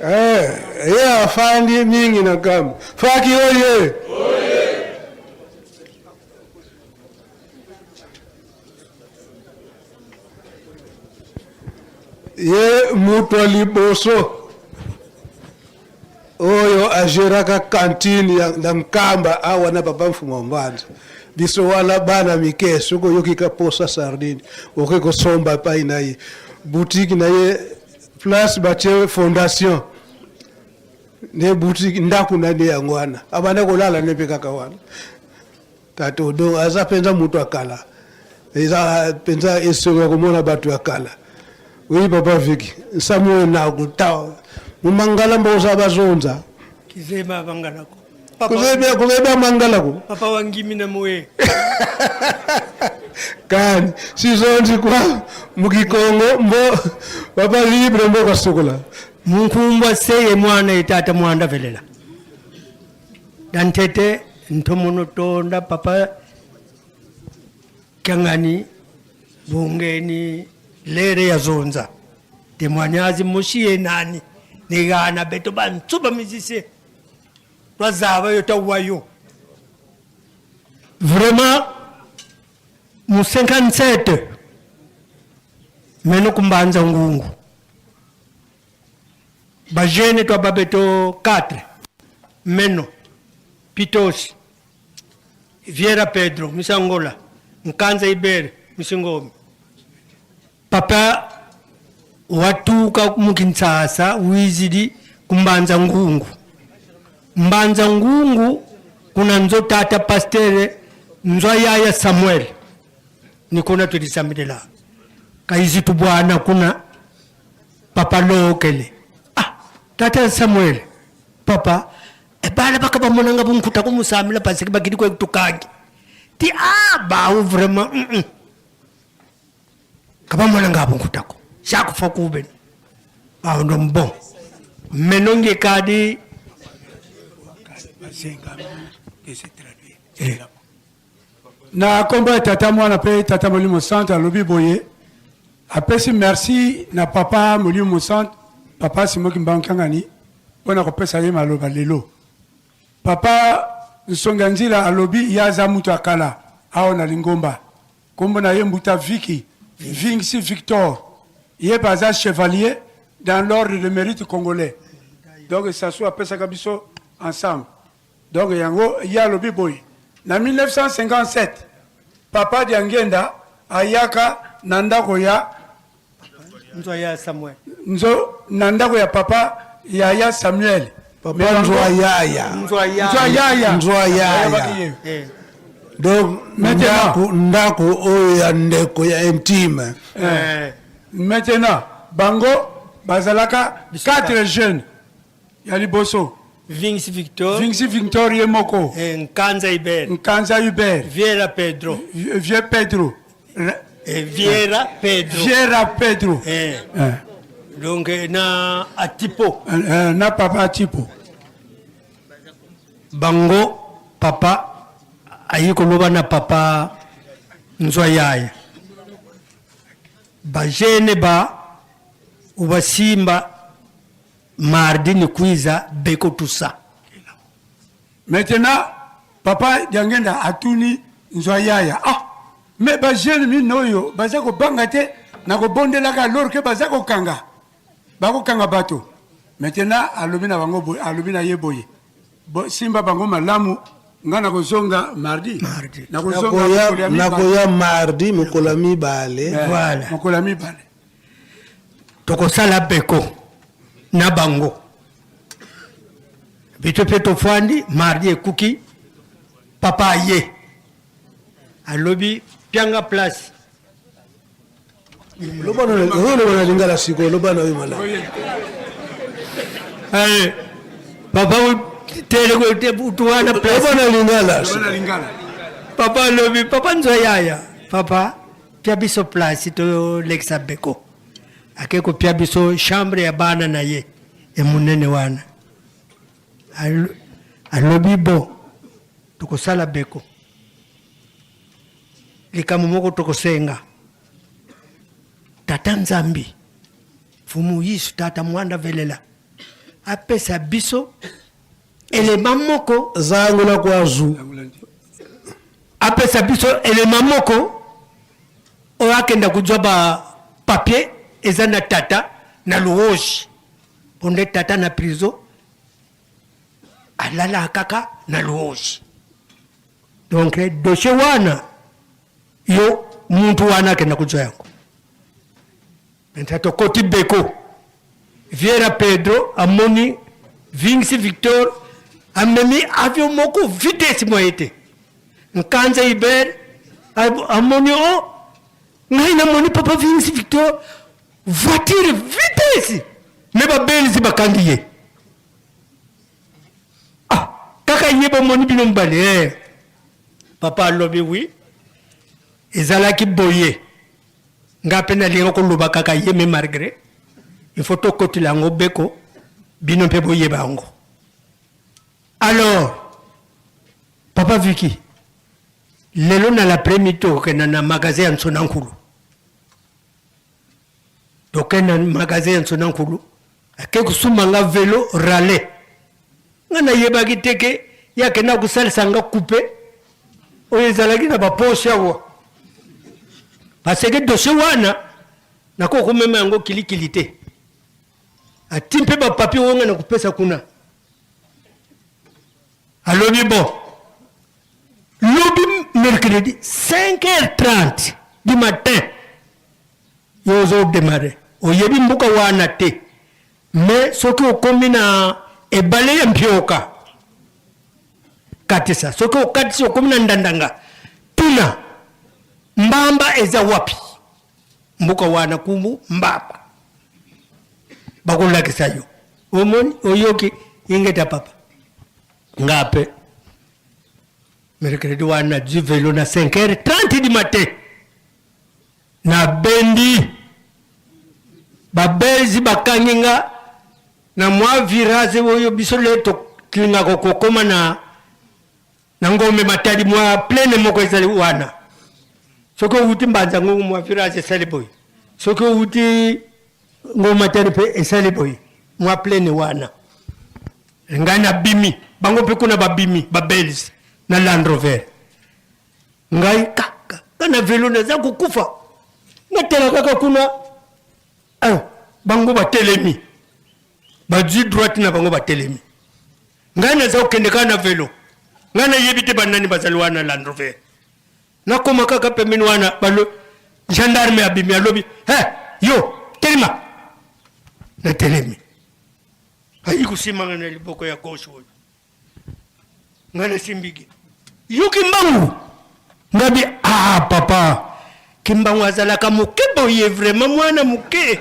Eh, ye afandi mingi na kambo. Faki oye. Ye moto ya liboso oyo ageraka cantine ya na Nkamba awa na papa Mfumu Mbanza. Biso wana bana mike, soki oyoki ka posa sardine, okoki kosomba epai na ye. Boutique na ye place batie fondation nde boutique, ndako na nde yango wana. Abanda kolala nde mpe kaka wana. Tata Odon aza mpenza moto ya kala. Eza mpenza esengo ya komona bato ya kala. Oui papa Vicky, nsamu na kuta mumangala mboza bazonza. Kizema bangalako. Kuzebia kuzebia mangalako. Papa wangimi na moye. Kani sizonzi kwa mukikongo mbo papa libre mbo kasukola. Munkumbwa seye mwana etata mwanda velela. Dantete ntomono tonda papa Kiangani bungeni lere ya zonza témoignage mushi nani nigana beto bantu ba musicien twazaba yo tawayo vraiment mu 57 meno kumbanza ngungu ba jeune twa babeto 4 meno pitosi Viera Pedro Misangola Nkanza Ibere Misingomi papa watuka mukinshasa wizidi kumbanza ngungu mbanza ngungu kuna nzo tata pastere nzwa yaya Samuel nikona tulisambilela kaizitu bwana kuna papa lokele ah tata Samuel papa bana bakabamonanga bunkuta kumusamila pasiki bakili kwe tukangi ti ah bawu vraiment mm -mm. kabamonanga bunkutako shakufa kube awo ndo mbon menonge kadi eh. Na kombo ya Tata, Mwana pe Tata Molimo Santu, alobi boye, apesi merci na Papa Molimo Mosantu, Papa Simon Kimbangu Kiangani, mpo na kopesa ye maloba lelo. Papa Nsongi ya Nzila alobi ye aza mutu ya kala awa na lingomba. Kombo na ye Mbuta Vicky, Vingsi Victor. Ye pe aza chevalier dans l'ordre de merite congolais. Donc Sassou apesaka biso ensemble. Donc yango ye alobi boye na 1957 papa Diangienda ayaka na ndako ya Nzwa ya Samuel. Nzo na ndako ya papa yaya Samuel. Papa Nzwa Yaya. Nzwa Yaya. Nzwa Yaya. Nzwa Yaya. Eh. Donc ndako ndako oyo ya ndeko ya intime. Eh. Maintenant bango bazalaka quatre jeunes ya liboso. Vingsi Victor. Vingsi Victor ye moko. Eh, Nkanza Hubert. Nkanza Hubert. Viera Pedro. Vieux Pedro. Eh, Viera Pedro. Viera Pedro. Eh. Eh. Donc eh, na Atipo. Eh, eh, na papa Atipo. Bango papa ayi koloba na papa Nzwa Yaya. Ba jeune ba ubasimba mardi ni kwiza beko tout ça. Maintenant papa Diangenda atuni Nzwa Yaya ah mais ba jeune mino oyo baza kobanga te na kobondelaka alors que baza kokanga bakokanga bato. Maintenant alobi na bango boye, alobi na ye boye, bo, simba bango malamu nga nakozonga mardi, mardi. Nakozonga mokolo ya mibale. Nakoya mardi mokolo ya mibale. Eh, Voilà. mokolo ya mibale. Tokosala beko na bango. Biso mpe tofandi mardi ekuki papa aye alobi pianga place. Loba na loba na lingala sikoyo, loba na yo malamu. Allez, papa tele tuwana place. Loba na lingala. Loba na lingala. Papa alobi papa Nzwa Yaya papa pia biso place tolekisa beko ake kopia biso chambre ya bana na ye emunene wana alobi bo tokosala beko likambo moko tokosenga tata Nzambi Mfumu Yesu tata mwanda velela apesa biso elema moko zangula kwazu apesa biso elema moko oyo akenda kozwa ba papier eza na tata na luoji mpo nde tata na prison alala kaka na luoji. Donc dossier wana yo muntu wana akenda kozwa yango. Maintenant tokoti beko Viera Pedro amoni Vingsi Victor amemi avion moko vitesse moye te. Nkanza Hubert amoni o oh, ngai namoni papa Vingsi Victor voiture vitesse me babelisi bakangi ye. Ah, kaka ye bomoni bino mibale eh. Papa alobi oui ezalaki boye nga mpe nalinga koloba kaka ye me malgré il faut tokotela yango beko bino mpe boyeba yango. Alors papa Vicky lelo na l'après-midi tokokenda na magasin ya Nsona Nkulu. Tokenda na magasin ya Nsona Nkulu ake kosumba nga velo rale nga nayebaki te ke ye akenda kosalisa nga coupe oyo ezalaki na baposhe awa parce que dossier wana nakoki komema yango kilikili te ati mpe bapapier oyo nga nakopesa kuna alobi bon lobi mercredi 5h30 du matin yo ozo demarre oyebi mboka wana te mais soki okomi na ebale ya mpioka katisa soki okatisi okomi na ndandanga tuna mbamba eza wapi mboka wana kumbu mbamba bakolakisa yo omoni oyoki ingeta papa nga pe mercredi wana du velo na 5h30 du matin Nabendi ba belge bakangi nga na mwa virage oyo biso le tolingaka kokoma na na Ngombe Matadi, mwa plaine moko ezali wana. Soki owuti Mbanza Ngungu mwa virage esali boye, soki owuti Ngombe Matadi mpe esali boye, mwa plaine wana. Ngai nabimi, bango mpe kuna babimi ba belge na Land Rover. Ngai kaka nga na velo naza kokufa, natala kaka kuna eh, bango batelemi bazwi droite na bango batelemi, ngai naza kokende kaka na velo, ngai nayebi te banani bazali wana Land Rover. Nakoma kaka pembeni wana balo gendarme abimi alobi he yo. Telema. Natelemi. Ayi kosimba nga na liboko ya gauche oyo. Nga nasimbiki. Yo Kimbangu. Ngabi ah papa. Kimbangu azalaka moke boye vraiment mwana moke.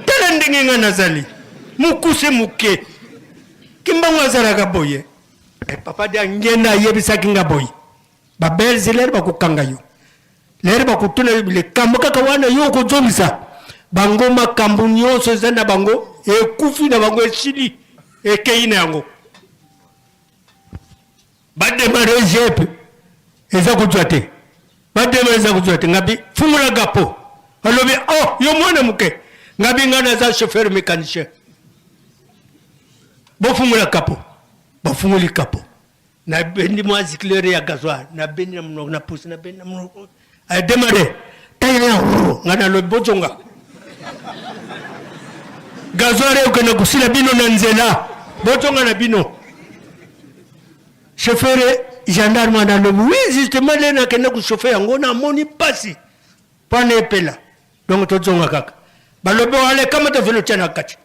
Tala ndenge nga nazali. Mokuse moke. Kimbangu azalaka boye. Eh, papa Diangienda ayebisaki nga boye. Ba belge lere bakokanga yo. Lere bakotuna yo likambo kaka wana yo okozongisa bango makambo nyonso eza na bango ekufi na bango esili ekei na yango. Ba demare jeep eza kozwa te. Ba demare eza kozwa te. Ngabi fungola gapo. Alobi oh yo mwana moke. Ngabi nga naza chauffeur mécanicien. Bofungola kapo. Bafungoli kapo. Nabendi mwa zikilere ya gasoil. Nabendi na monoko na pusi nabendi na monoko. A demare. Taya ya nga nalobi bozonga. Gasoil ekokende kosila bino na nzela. Bozonga na bino. Chauffeur gendarme wana alobi oui justement le nakende kochauffe yango namoni mpasi mpo na epela donc tozonga kaka balobi ale kamata velo tia na kati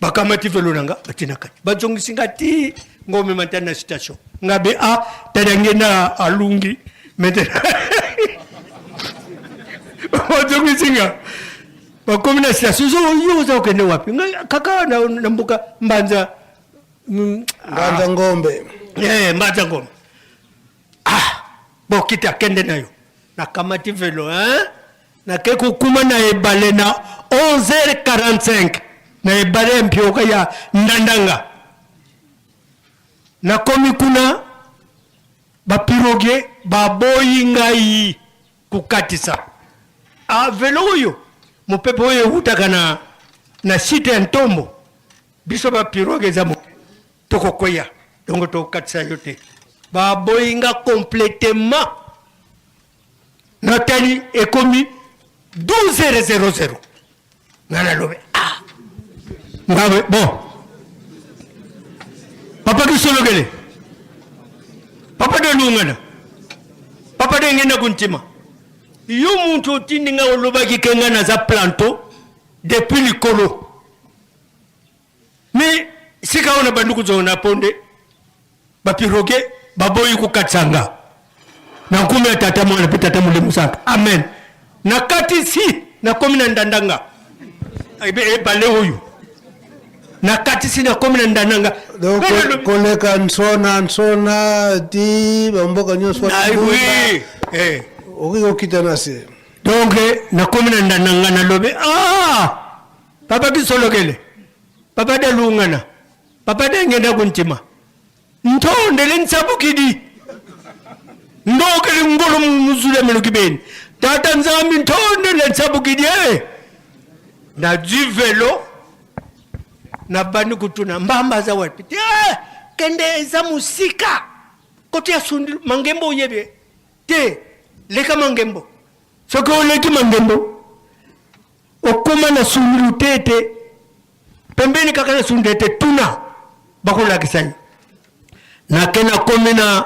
bakamati velo na nga batie na kati bazongisi nga ti ngomema ta na station nga be a ah, tala nge na alungi maintenant bazongisi nga bakomi na station zo yo oza kokende wapi nga kaka na, na mboka mbanza mm, mbanza ah. ngombe eh, mbanza ngombe ah bokita kende na yo nakamati velo hein? Nake kokuma na ebale na 11h45 na ebale ya mpioka ya Ndandanga. Nakomi kuna bapiroge baboyi ngai kokatisa. Ah, velo oyo mopepe oyo ewutaka na, na site ya Ntombo, biso bapiroge eza moke tokokweya, dongo tokokatisa yo te. Baboyi nga completement. Natali ekomi 12h00 nga nalobi ah ngabe bon papa kisolokele papa de lungana papa de ngenda kuntima yo muntu otindi nga olobaki ke nga naza planto depuis likolo Mais sika oyo nabandi kozonga na ponde bapiroge baboyi kokatisa nga na nkombo ya tata mwana mpe tata molimo santu amen nakatisi nakomi na ndandanga ebale oyo nakatisi nakomi na ndandanga koleka nsona nsona ti bamboka nyonso eh. okoki kokita na se donc nakomi na ndandanga nalobi ah Papa kisolokele papa dalungana papa dengenda kuntima ntondele nsabukidi ndokele ngolo muzule meluki beni tata nzambi ntondele nsabukidi e nazwi velo nabandi kutuna mbamba aza wapi te eh, kende eza mosika kote ya sundi mangembo oyebi te leka mangembo soki oleki mangembo Okoma na sundulu te te pembeni kaka na sundulu te tuna bakolakisa yo. Nake nakomi na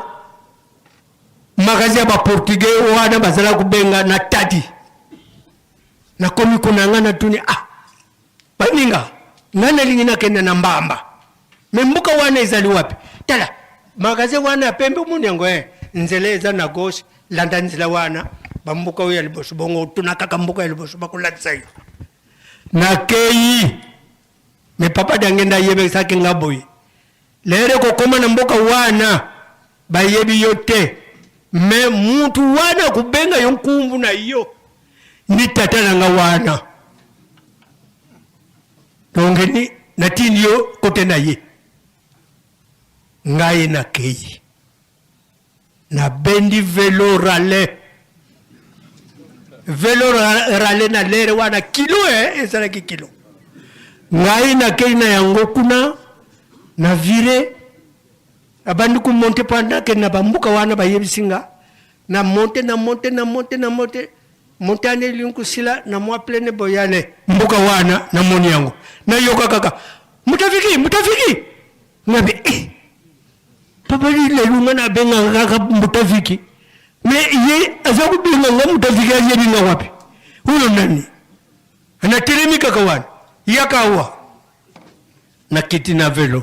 magasin ya baportugais wana bazala kobenga na tadi. Nakomi kuna nga natuni ah baninga nga nalingi nakende na mbamba me mboka wana ezali wapi? Tala magasin wana ya pembe omoni yango eh, nzela eza na gauche Landa nzela wana, ba mboka oyo ya liboso, bongo otuna kaka mboka ya liboso bakolakisa yo. Nakeyi, me papa Diangienda ayebisaki nga boye, lere kokoma na mboka wana bayebi yo te, me mutu wana akobenga yo nkumbu na yo ni tata na nga wana, donc ni natindi yo kote na ye. Ngai nakeyi. Nabendi velo rale velo rale na lere wana kilo eh, ezalaki kilo ngai nakei na yango kuna na vire abandi komonte mpo nakende na bamboka wana bayebisi nga na monte na monte na monte na monte montagne elingi kosila na mwa plene boyale mboka wana namoni yango nayoka kaka mutafiki mutafiki ngabi eh. Papa lelo nga nabengaka kaka mbuta viki me ye aza kobenga nga mbuta viki ayebi nga wapi oyo nani? Natelemi kaka wana, yaka awa. Nakiti na velo,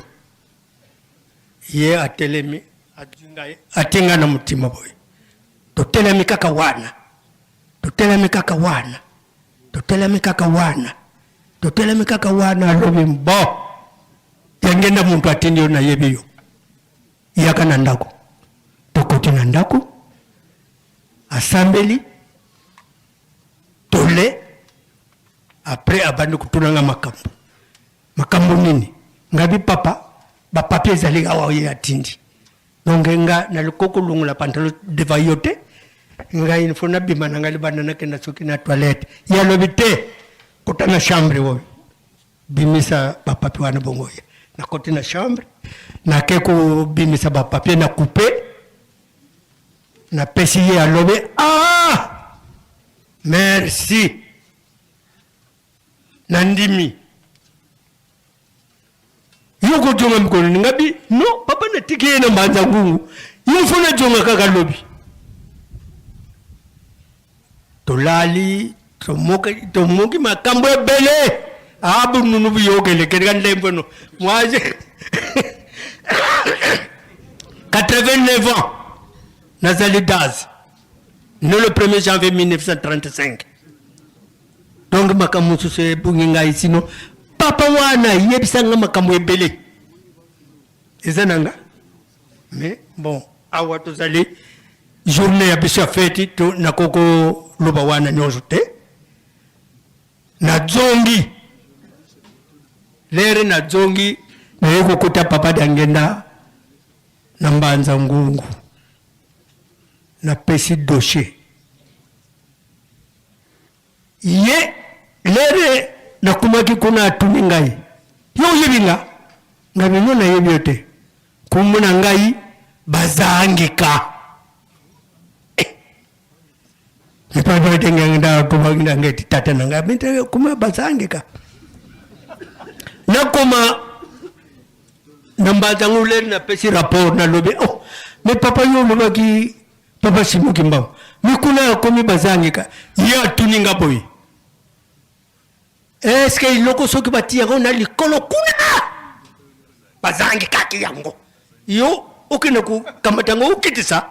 ye atelemi, azwi ngai, atie ngai na motima boye. Totelemi kaka wana, totelemi kaka wana, totelemi kaka wana, totelemi kaka wana. Alobi bo Diangienda, muntu atindi yo, nayebi yo, yaka na ndako. Tokoti na ndako, asambeli tole, après abandi kotuna nga makambo. Makambo nini? Ngabi papa, ba papier ezali awa, ye atindi. Donc nga naliko kolongola pantalon devant yo te, ngai il faut nabima na ngai libanda, nakenda soki na toilette. Ye alobi te, kota na chambre oyo, bimisa ba papier wana. Bongo ye nakoti na chambre, nake kobimisa ba papier na coupe, napesi ye. Alobi: "Ah, merci, nandimi yo kojonga mikolo." Ningabi no papa, natiki ye na mbanza ngungu, yo fo najonga kaka lobi. Tolali, tomoki, tomoki makambo ebele abununu buyokelekele ka ndembo. Moi, j'ai 89 ans, nazali daz né le 1er janvier 1935. Donc makambo mosusu ebungi ngai, sino papa wana ayebisanga makambo ebele eza na nga. Mais bon, awa tozali journée ya biso ya feti, to nakokoloba wana nyonso te. Nazongi lere, nazongi, naye kokuta papa Diangenda na Mbanza Ngungu, napesi dossier ye. Lere nakumaki kuna, atuni ngai: "Yo oyebi nga?" Ngai bino nayebi yo te, kombo na ngai Bazangika. Ngeti tata na ngai mete kuma Bazangika. Nakoma na Mbanza Ngungu, lere napesi rapport, nalobi: "Oh, mais papa, yo olobaki papa Simon Kimbangu, mais kuna akomi Bazangika." Ye atuni nga boye: "Eske eloko soki batia yango na likolo kuna bazangikaki yango, yo okende kokamata yango okitisa?"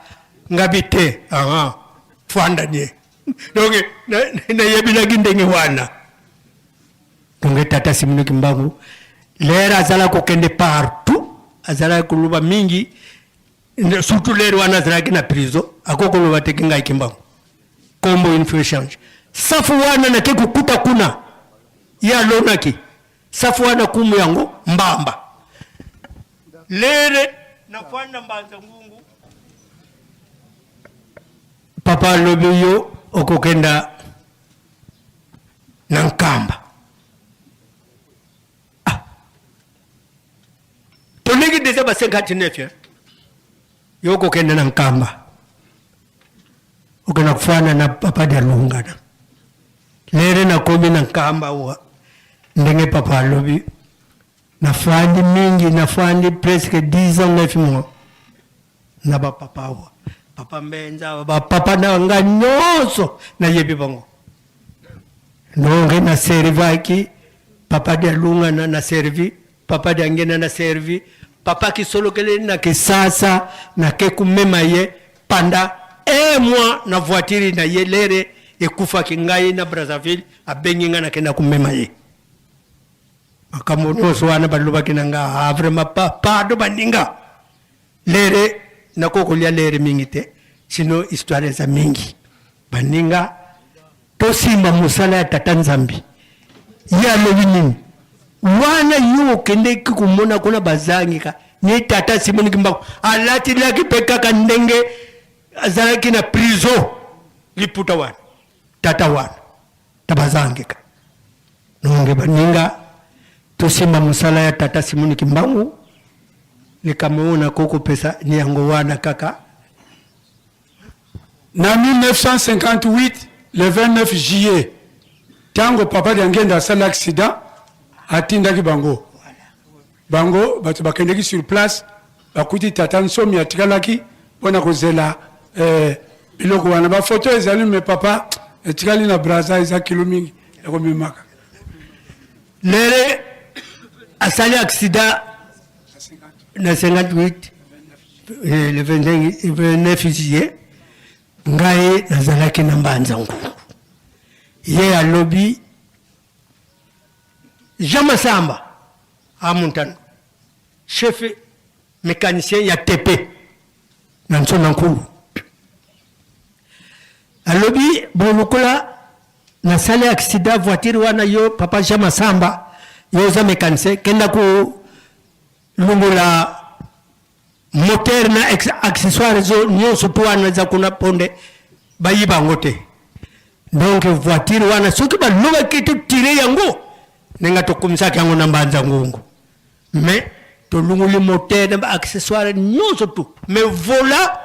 Ngabi te, aha, fanda nie. Donc nayebelaki ndenge wana. Donc tata Simon Kimbangu, lere azala kokende partout, azalaki koloba mingi, surtout lere wana azalaki na prison, akoki koloba teke ngai Kimbangu, kombo il faut change. Safu wana nake kokuta kuna, ye alonaki safu wana, kumu yango mbamba. Lere nafanda Mbanza Ngungu, papa alobi: "Yo okokenda na Nkamba." Ah. Toleki deja ba 59, hein? Yo okokenda na Nkamba, okenda kofanda na papa Dialungana. Lere nakomi na Nkamba wa ndenge papa alobi, nafandi mingi, nafandi presque 10 ans 9 mois na bapapa awa, papa Mbenza, bapapa na nga nyonso nayebi bango. Ndonge naservaki papa Dialungana, na servi papa Diangenda, na servi papa Kisolokele na Kisasa, nake kumema ye pendant un mois na voiture na ye. Lere ekufaki ngai na Brazzaville, abengi ngai, nakenda kumema ye. Makambo nyonso wana balobaki na nga. Ah, vraiment pa, pardon baninga, lere nakokolia lere mingi te, sino histoire eza mingi. Baninga, tosimba mosala ya tata Nzambi. Ye alobi nini wana? Yo okendeki komona kuna bazangika ni tata Simon Kimbangu alatilaki mpe kaka ndenge azalaki na prison, liputa wana, tata wana ta bazangika. Nonge baninga, tosimba mosala ya tata Simon Kimbangu. Likambo oyo nakokopesa ni yango wana kaka. Na 1958, le 29 juillet, ntango papa Diangenda asali accident, atindaki bango, bango bato bakendeki sur place, bakuti tata Nsomi atikalaki mpona kozela biloko wana. Bafoto ezali, mais papa etikali na Braza, eza kilo mingi ya komemaka. Lere asali accident na 58 eh, le 25 29 juillet ngai nazalaki na mbanza nkungu ye alobi Jean Masamba amuntano chef mécanicien ya TP na nsona nkulu alobi bon lokola nasali accident voiture wana yo papa Jean Masamba yo oza mécanicien kenda kolongola moteur na accessoire zo nyonso to wana eza kuna mpo nde bayiba yango te. Donc voiture wana soki balobaki totire yango ndenge tokomisaki yango na mbanza ngungu, mais tolongoli moteur na baaccessoire nyonso tu, mais vola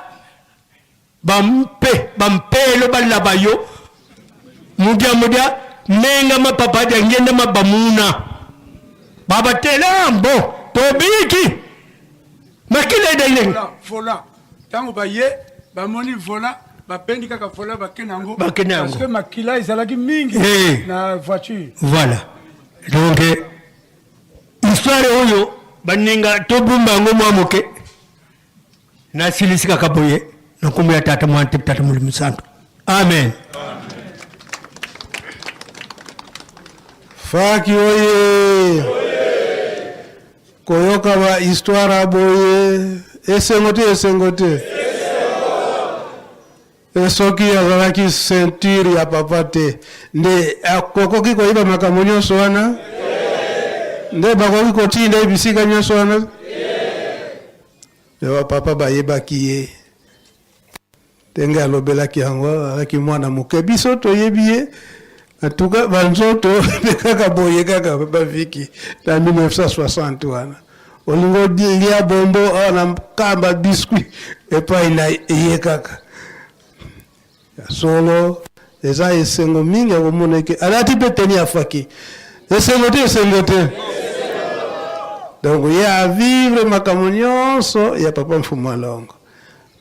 bampe bampelo balaba yo mudia mudia menga mapapa dia ngenda mabamuna babatela mbo tobiki makila edailenge vola ntango baye bamoni vola babendi kaka vola bakende yango bakende yango parce que makila ezalaki mingi hey. na voiture. Voilà, donc histoire oyo baninga tobumba yango mwa moke. Nasilisi kaka boye na nkombo ya Tata, Mwana, Tata Molimo Santo. Amen. Faki oye! Koyoka ba histoire ya boye esengo te, esengo te. E soki azalaki ceinture ya papa te nde akokoki koyeba makambo nyonso wana? Nde bakoki kotinda ye bisika nyonso wana? Me bapapa bayebaki ye ndenge alobelaki yango, azalaki mwana moke, biso toyebi ye en tout cas banzoto mpe kaka boye kaka baviki na 1960 wana olingi olia bombo awa na kamba biscuit epai na ye kaka ya solo. Eza esengo mingi ya komona eke alati mpe teni ya faki. Esengo te, esengo te. Donc ye avivre makambo nyonso ya papa Mfumu Alongo.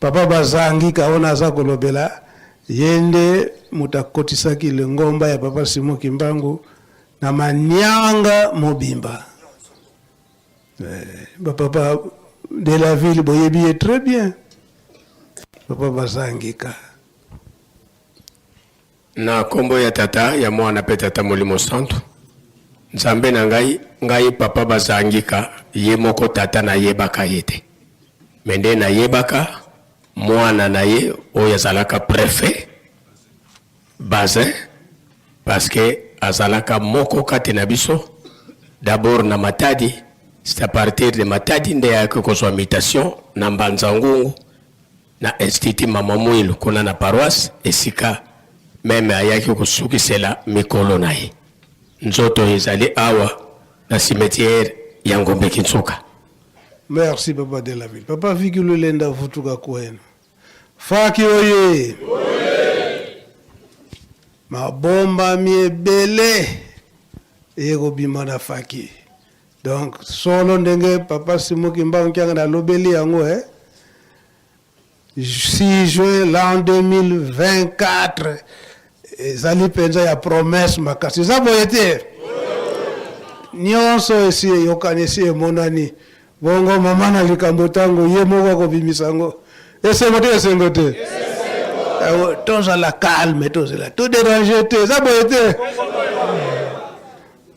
Papa Bazangi kaona aza kolobela ye nde moto akotisaki lingomba ya papa Simon Kimbangu na manianga mobimba. Bapapa de la ville boyebi ye très bien, papa Bazangika. Na kombo ya Tata, ya Mwana pe Tata Molimo Santu, Nzambe na ngai, ngai papa Bazangika ye moko tata nayebaka ye te, mais nde nayebaka mwana na ye oyo azalaka prefet Bazin, parce que azalaka moko kati na biso d'abord na Matadi. C'est à partir de Matadi nde ayaki kozwa mutation na Mbanza Ngungu na institut Mama Mwilu kuna na paroisse esika meme ayaki kosukisela mikolo na ye. Nzoto ezali awa na cimetière ya Ngombe Kinsuka. Merci papa de la ville. Papa Viki Lulenda vutuka kwenu. Faki oye! Mabombami ebele eye kobima na Faki. Donc solo ndenge papa Simon Kimbangu Kiangani alobeli yango eh? 6 juin l'an 2024 ezali mpenza ya promesse makasi. Eza boye te? Nyonso esi eyokani, esi emonani. Bongo mama na likambo ntango ye moko akobimisa yango, esengo te, esengo te. Tozala calme, tozala toderange te. Eza boye te?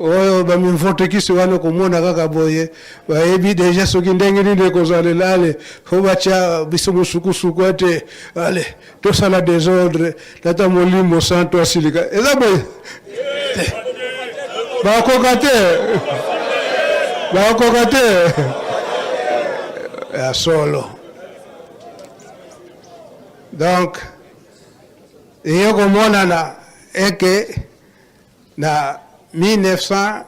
Oyo bamimfotekisi wana komona kaka boye bayebi deja soki ndenge nini ekozalela. Ale fo batya biso mosukusuku ete ale tosala desordre, tata Molimo Santo asilika. Eza boye te, bakoka te, bakoka te ya solo. Donc eye komonana eke na 1904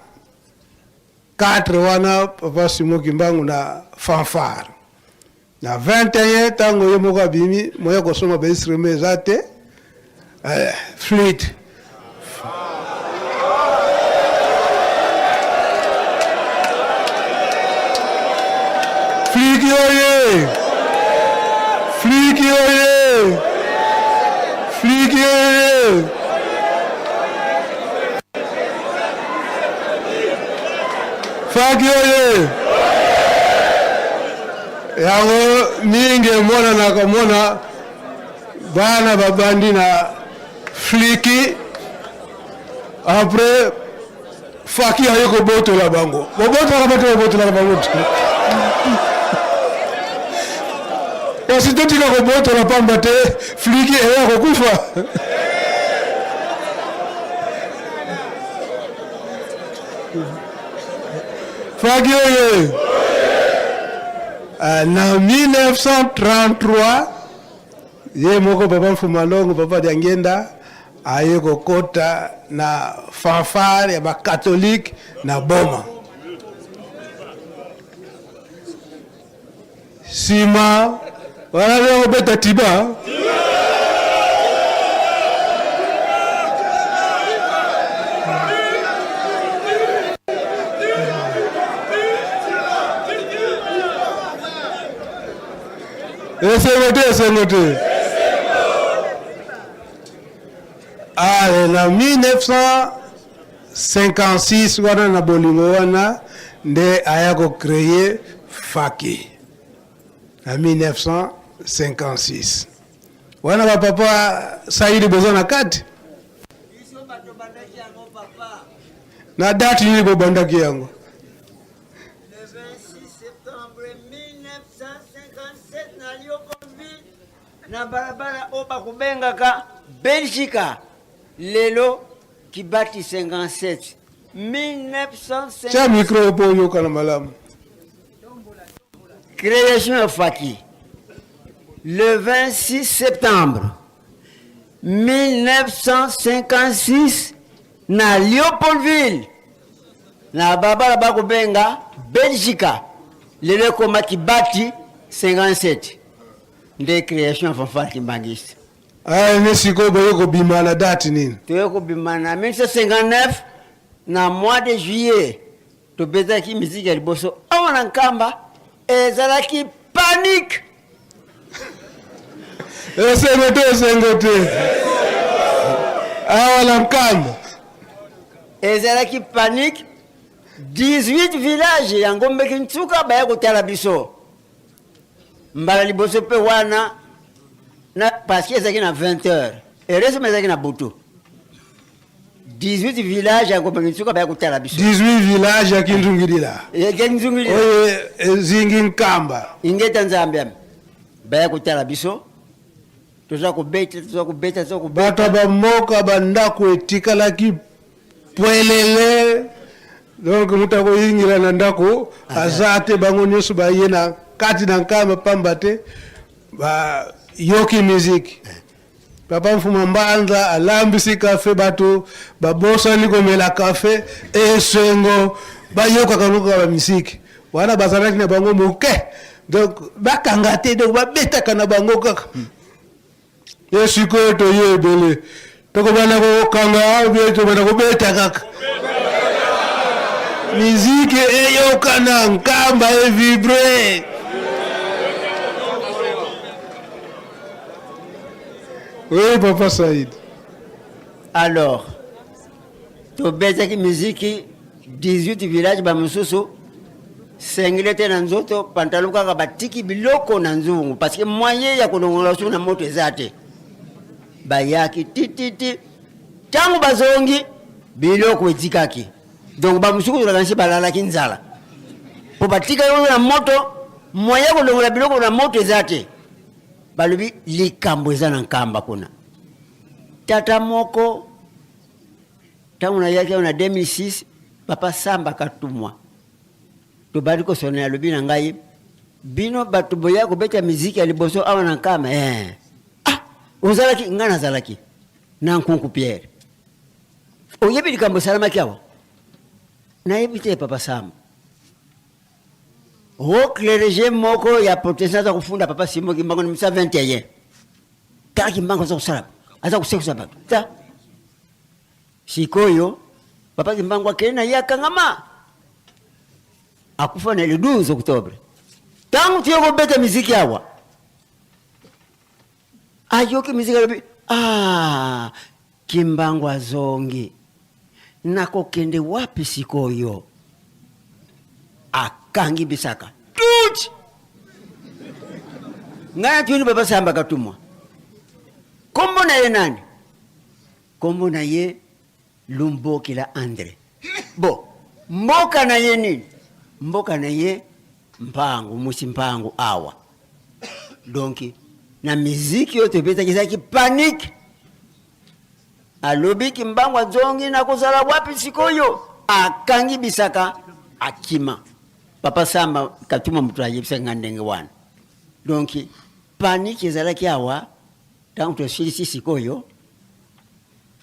wana papa Simon Kimbangu na fanfare na 21 ntango ye moko abimi moya kosomba bainstrument eza te, flûte. Fliki oye! Fliki oye! Fliki oye! Faki oye! Yango mingi emonanaka mona bana babandi na fliki après faki aye kobotola bango bobotolaka bato babotolaka bango te kasi totika kobotola pamba te fliki eya kokufa faki oye ah, na 1933 ye moko papa mfumalongo papa diangenda aye kokota na fanfare ya bakatolike na boma nsima wana nde kobeta tiba esengo te esengo te Ale na 1956 wana na bolingo wana nde aya ko créer Faki na 1956 wana ba papa Saidi boza na kati na date nini bobandaki yango? Le 26 septembre 1957 na Léopoldville na balabala oyo bakobengaka Belgica lelo Kibati 57 1957. Tia micro mpo oyokana malamu. Création ya Faki le 26 septembre 1956 na Léopoldville na balabala bakobenga Belgica lelo ekoma Kibati 57 nde création ya fanfare kimbangiste. Aya ne sikoyo boye kobima na date nini? Toye kobima na 1959 na mois de juillet tobetaki miziki ya liboso awa na Nkamba, ezalaki panique. Esengo te, esengo te. Awa na Nkamba ezalaki panique. 18 village ya Ngombe Kinsuka baya kotala biso mbala liboso mpe wana na parce que ezalaki na 20 heures heureusement ezalaki na butu 18 village ya Ngombe Kinsuka baya kotala biso 18 village ya Kinzungidila ya Kinzungidila oyo ezingi Nkamba ingeta Nzambe ami baya kotala biso toza kobeta toza kobeta toza kobeta bato ya bamboka bandako etikalaki pwelele donc moto akoyingila na ndako aza te bango nyonso baye na kati na nkamba pamba te bayoki miziki papa mfuma mbanza alambisi kafe bato babosani komela kafe esengo bayokaka ngo kaka bamisiki wana bazalaki na bango moke donc bakanga te donc babetaka na bango kaka Ye sikoyo toye ebele tokobanda kokanga obie tobanda kobeta kaka miziki eyokana nkamba evibre oui papa said alors tobetaki miziki 18 village bamosusu singlet te na nzoto pantalon kaka batiki biloko na nzungu parce que moyen ya kolongola su na moto eza te bayaki tititi ntango bazongi biloko etikaki donc bamosusu nakanisi balalaki nzala mpo batikaki oyo na moto moyen ya kolongola biloko na moto eza te balobi likambo eza na nkamba kuna tata moko Tango nayaki awa na 2006, papa Samba Katumwa, tobandi kosolola, alobi na ngai, bino bato boya kobeta miziki ya liboso awa na Nkamba eh. Ah, ozalaki? Ngai nazalaki na Nkunku Pierre. Oyebi likambo esalamaki awa? Nayebi te papa Samba. O clergé moko ya protestant aza kofunda papa Simon Kimbangu na 1921. Tala Kimbangu aza kosala, aza kosekisa bato. Ta Sikoyo papa Kimbangu akei na ye akangama akufa na le 12 octobre. Tango tuye kobeta miziki awa ayoki miziki alobi ah, Kimbangu azongi nakokende wapi sikoyo? Akangi bisaka. Tuti! Ngai natuni papa Samba Katumwa. Kombo na ye nani? Kombo na ye Lumbokila Andre. Bo, mboka na ye nini? Mboka na ye Mpangu, musi Mpangu awa. Donc na miziki oyo tobetaki ezalaki panique. Alobi Kimbangu azongi nakozala wapi sikoyo? Akangi bisaka akima. Papa Samba Katuma moto ayebisaki nga ndenge wana. Donc panique ezalaki awa ntango tosilisi sikoyo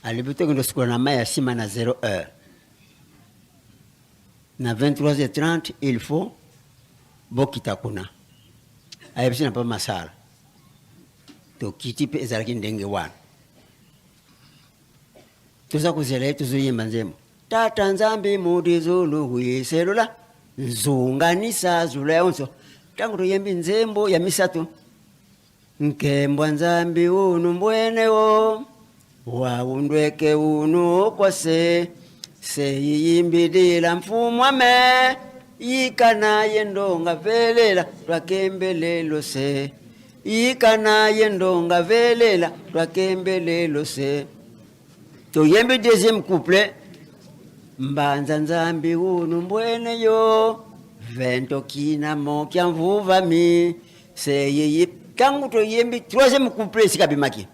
alobi tokende kosukola na mai ya sima na 0 heure na 23h30 il faut bokita kuna ayebisi na papa Masala tokiti mpe ezalaki ndenge wana toza kozela ye tozoyemba nzembo tata nzambe modizulu wiselula nzunganisa zula yonso ntango toyembi nzembo ya misato nkembwa nzambi unu mbwene o waundweke unu okwase seyiyimbidila mfumwame yikana ye ndonga velela twakembelelo se yikana ye ndonga velela twakembelelo se toyembi deuxième couplet mbanza nzambi unu mbwene yo vento kina mokya mvuvami seyiyi ntango toyembi troisième couplet esika abimaki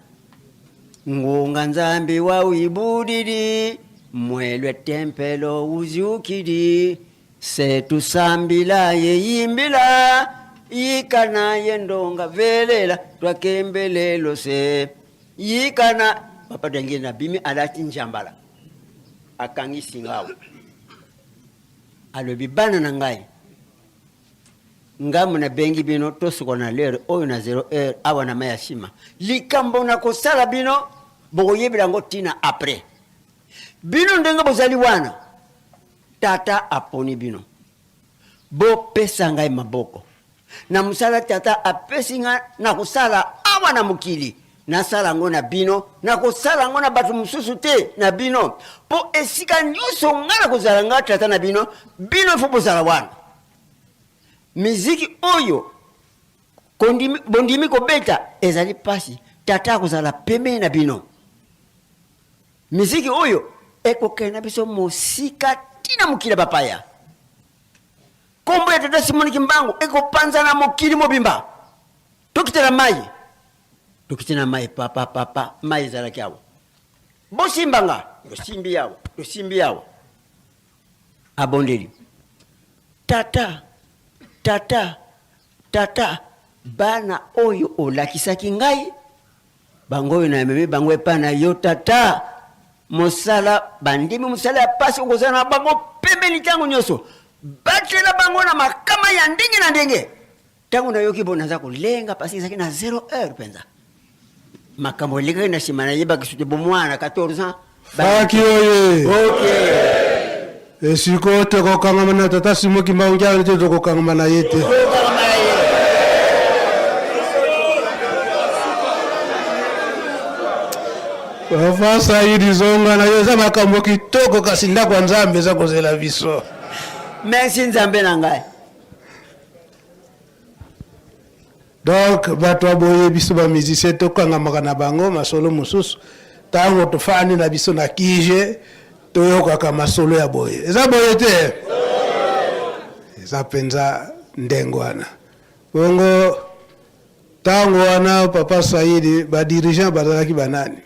ngunga nzambi wa uibudidi mwelwe tempelo uzyukidi setusambila yeyimbila yikana ye ndonga velela twakembelelo se yikana papa dangie nabimi alati njambala akangi singa awa alobi bana na ngai ngambo nabengi bino tosuka na lere oyo na 0 heure awa na mai ya nsima likambo na kosala bino bokoyebela yango ntina après bino ndenge bozali wana Tata aponi bino. Bopesa ngai maboko na mosala Tata apesi ngai na kosala awa na mokili. Nasala yango na bino, nakosala yango na bato mosusu te, na bino. Mpo esika nyonso ngai nakozala, ngai Tata na bino, bino fo bozala wana. Miziki oyo kondimi, bondimi kobeta ezali mpasi, Tata akozala pembeni na bino. Miziki oyo ekokende na biso mosika ti na mokili ya bapaya. Kombo ya Tata Simoni Kimbangu ekopanzana mokili mobimba. Tokita na mai, tokiti na mai papa papa, mai ezalaki awa. Bosimba nga, tosimbi awa, tosimbi awa. Abondeli tata, tata, tata, bana oyo olakisaki ngai Bango oyo namemi bango epai na yo, Tata, mosala bandimi mosala ya pasi, okozala na bango pembeni ntango nyonso, batela bango na makama ya ndenge na ndenge. Ntango nayoki bo naza kolenga pasi, ezalaki na 0 heure mpenza. Makambo elekaki na nsima nayebaki soki bomwana 14 ans. Faki oye! Okay. Esiko tokokangama na tata Simo Kimbangu Kiangani te tokokangama na ye te. Papa Saidi zonga na yo eza makambo kitoko kasi ndako ya Nzambe eza kozela biso. Merci Nzambe na ngai. Donc bato ya boye biso ba musicien tokangamaka na bango masolo mosusu ntango tofandi na biso na kije toyokaka masolo ya boye eza boye te eza mpenza ndenge wana bongo ntango wana papa Saidi ba dirigeant bazalaki banani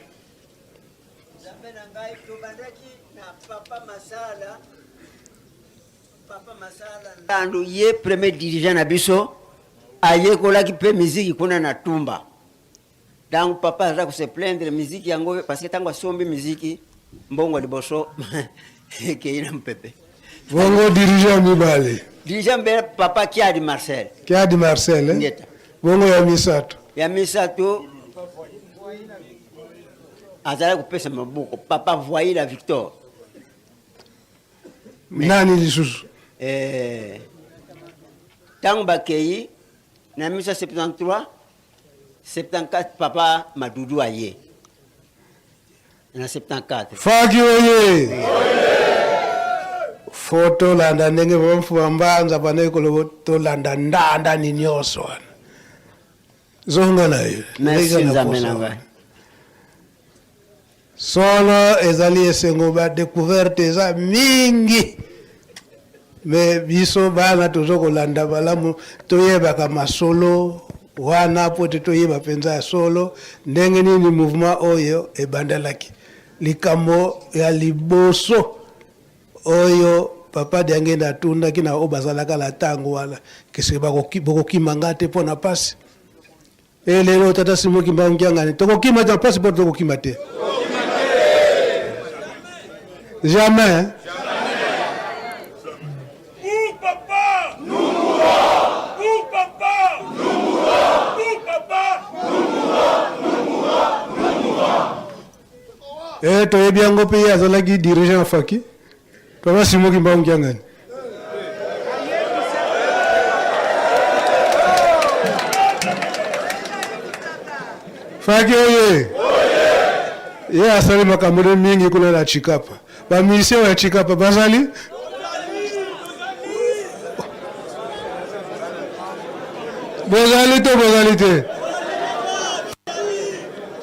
Ntandu ye premier dirigeant na biso ayekolaki mpe miziki kuna na Tumba. Ntango papa aza ko se plaindre miziki yango parce que ntango asombi miziki mbongo liboso ekei na mopepe. Bongo dirigeant mibale. Dirigeant mibale papa Kiadi Marcel. Kiadi Marcel. Eh? Ngeta. Bongo ya misato. Ya misato azalaki kopesa maboko papa Voyila Victor. Nani lisusu? Eh, ntango bakei na 1973 74 papa Madudu aye na 74. Faki oye! Fo tolanda ndenge papa Mfuma Mbanza abandaki koloba tolanda ndanda ni nyonso wana. Zonga na yo. Merci Ndenge na Nzambe posa na wana. ngai. Solo ezali esengo ba decouverte eza mingi me biso bana tozo kolanda malamu toyebaka masolo wana mpo ete toyeba mpenza ya solo ndenge nini mouvement oyo ebandalaki. Likambo ya liboso oyo papa Diangenda atundaki na oyo bazalaka na ntango wana, keseke bokokima nga te mpo na mpasi. E lelo tata Simon Kimbangu Kiangani, tokokima te na mpasi mpo tokokima te. Jamais. Eh, toyebi yango mpe ye azalaki dirigeant ya faki papa Simon Kimbangu Kiangani. Faki oye! Ye asali makambo nde mingi kuna na Tshikapa. Ba musiciens ya Tshikapa bazali bozali to bozali te?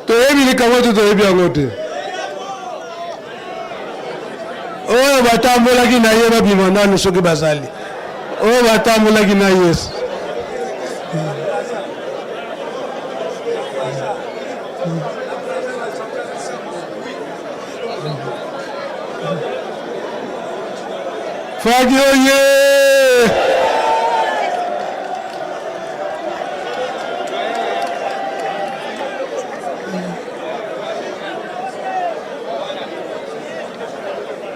Toyebi likambo to toyebi yango te? Oyo batambolaki na ye babima nanu soki bazali. Oyo batambolaki na Yesu. Faki oye!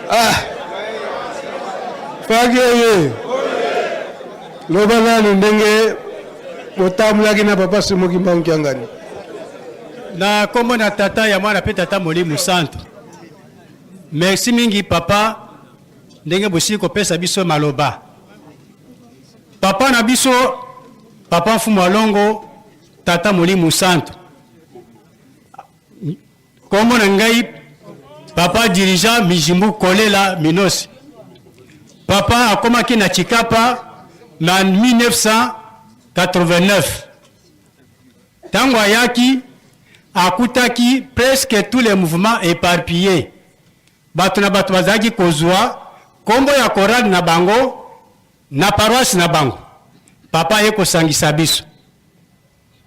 Ah! Faki oye! Loba nanu ndenge botambolaki na papa Simon Kimbangu Kiangani. Na kombo na Tata ya Mwana pe Tata Molimo Santu. Merci mingi papa ndenge bosili kopesa biso maloba. Papa na biso papa Mfumu Alongo Tata Molimo Santu. Kombo na ngai papa dirigeant Mijimbu Kolela Minosi. Papa akomaki na Tshikapa na 1989. Tango ayaki akutaki presque tous les mouvements eparpilles. Bato na bato bazalaki kozua kombo ya chorale na bango na paroisse na bango. Papa aye kosangisa biso.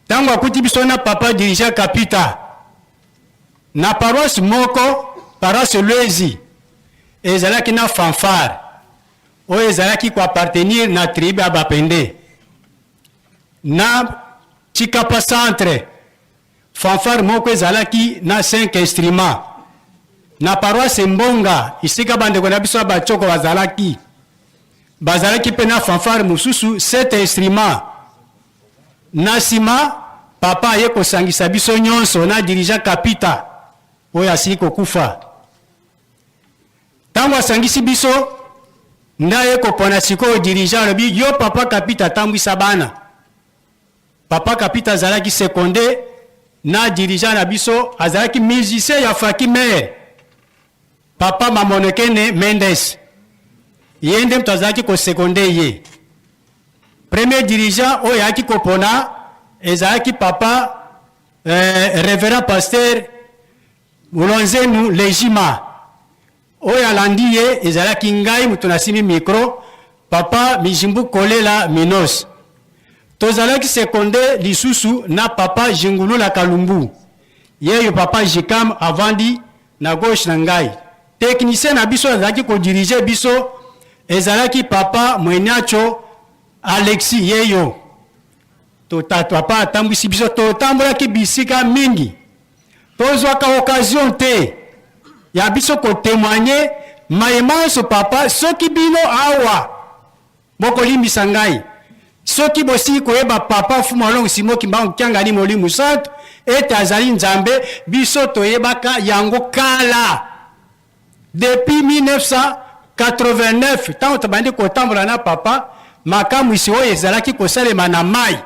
Tango akuti biso na papa dirigeant Kapita na paroisse moko, paroisse Luezi, ezalaki na fanfare oyo ezalaki ko appartenir na tribu ya Bapende. Na Tshikapa centre, fanfare moko ezalaki na cinq instruments. Na paroisse Mbonga, esika bandeko na biso ya Batshoko bazalaki, bazalaki mpe na fanfare mosusu sept instruments. Na sima, papa aye kosangisa biso nyonso na dirigeant Kapita oyo asili kokufa. Tango asangisi biso, nde aye kopona sikoyo dirigeant, alobi yo papa Kapita tambwisa bana. Papa Kapita azalaki seconde na dirigeant na biso, azalaki musicien ya Faki Mère. Papa Mamonekene Mendes ye nde moto azalaki ko seconder ye. Premier dirigeant oyo ayaki kopona ezalaki papa eh, reverend pasteur Mulonzenu Lejima. Oyo alandi ye ezalaki ngai moto nasimbi micro, papa Mijimbu Kolela Minos. Tozalaki seconde lisusu na papa Jingulula Kalumbu. Yeyo papa Jikam avandi na gauche na ngai. Technicien na biso azalaki ko diriger biso ezalaki papa Mwenyacho Alexis yeyo. Tota papa atambwisi biso totambolaki bisika mingi. Tozwaka occasion te ya biso ko temoigner maye manso papa soki bino awa Bokolimbisa ngai soki bosili koyeba Papa Mfumu Alongo Simon Kimbangu Kiangani Molimo Santu ete azali Nzambe, biso toyebaka yango kala depuis 1989 tango tobandi kotambola na Papa, makamwisi oyo ezalaki kosalema na mayi,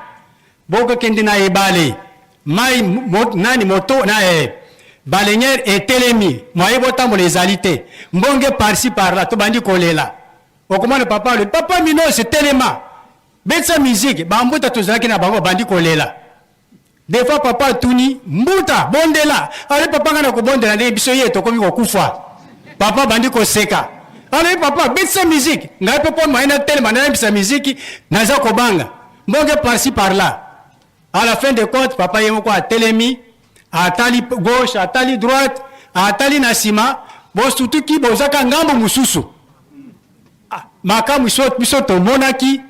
bokokende na ebale mayi mo, nani moto na eh, baleinière etelemi, moyen botambola ezali te, mbonge par-ci par-là, tobandi kolela. Okomona papa alobi, papa Minos telema, betisa musique. Ba mbuta tozalaki na bango babandi kolela. Des fois papa atuni, mbuta bondela. Alobi papa ngai nakobondela ndenge biso ye tokomi kokufa. Papa abandi koseka. Alobi papa betisa musique. Ngai mpe mpo moyen natelema nayembisa musique naza kobanga. Mbonge par ci par là. À la fin de compte papa ye moko atelemi, atali gauche, atali droite, atali na sima, bosutuki bozaka ngambo mosusu. Ah, makambo biso tomonaki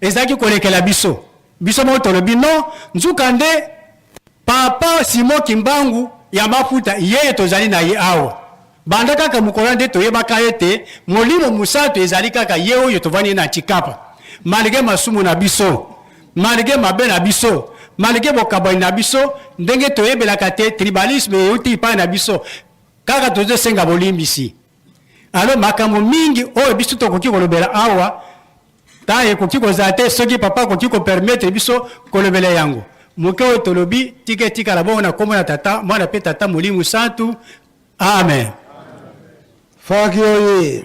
ezalaki kolekela biso. Biso moko tolobi non, nzuka nde papa Simon Kimbangu ya mafuta yeye tozali na ye awa. Banda kaka mokolo wana nde toyebaka ete Molimo Mosantu ezali kaka ye oyo tovandi na Tshikapa. Malgre masumu na biso, malgre mabe na biso, malgre bokabwani na biso, ndenge toyebelaka te tribalisme euti epai na biso, kaka tozosenga bolimbisi. Alors makambo mingi oyo biso tokoki kolobela awa, temps ekoki kozala te soki papa akoki ko permettre biso kolobela yango. Moke oyo tolobi, tika etikala bongo na kombo na Tata, Mwana pe Tata Molimo Santu. Amen. Faki oye!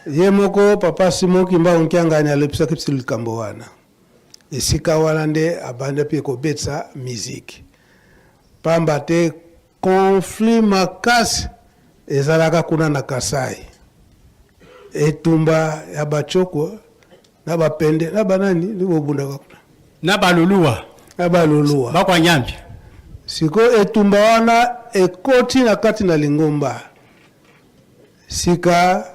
Ye moko papa Simon Kimbangu Kiangani alobisaki biso likambo wana. Esika wana nde abanda mpe kobetisa miziki. Pamba te conflit makasi ezalaka kuna na Kasai. Etumba ya ba Chokwe na ba Pende na ba nani nde bobundaka kuna? Na ba Luluwa. Na ba Luluwa. Bakwa Nyambi. Sikoyo etumba wana ekoti na kati na lingomba. Sika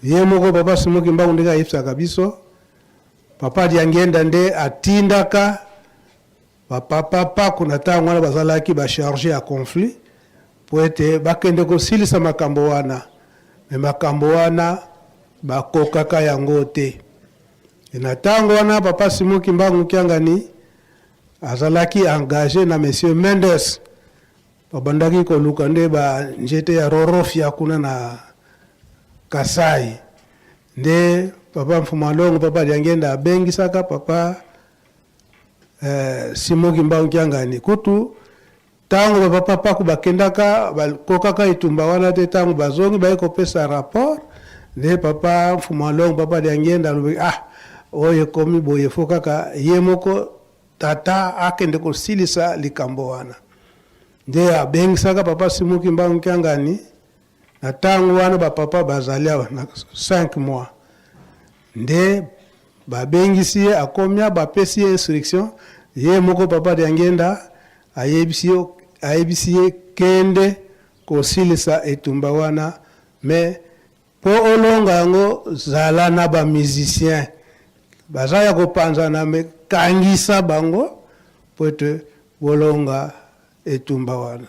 ye moko papa Simon Kimbangu ndenge ayebisaka biso, papa Diangienda nde atindaka Ba papa paku na tango wana bazalaki ba charge ya conflit po ete bakende kosilisa makambo wana, mais makambo wana bakokaka yango te. Et na tango wana papa Simon Kimbangu Kiangani azalaki engage na monsieur Mendes, babandaki koluka nde ba njete ya rorofia kuna na Kasai, nde papa Mfuma Longo, papa Diangienda abengisaka papa Eh, Simon Kimbangu Kiangani kutu tango ba papa paku bakendaka bakokaka etumba wana te, tango bazongi baye kopesa rapport nde papa Mfumu Alongo papa Diangienda alobi ah oyo ekomi boye fo kaka ye moko tata akende kosilisa likambo wana, nde abengisaka papa Simon Kimbangu Kiangani na tango wana ba papa bazali awa na 5 mois nde Babengisi ye akomi a bapesi ye instruction ye moko papa Diangienda ayebisi yo ayebisi ye kende kosilisa etumba wana mais po olonga yango zala na ba musiciens baza ya kopanzana mais kangisa bango po ete bolonga etumba wana.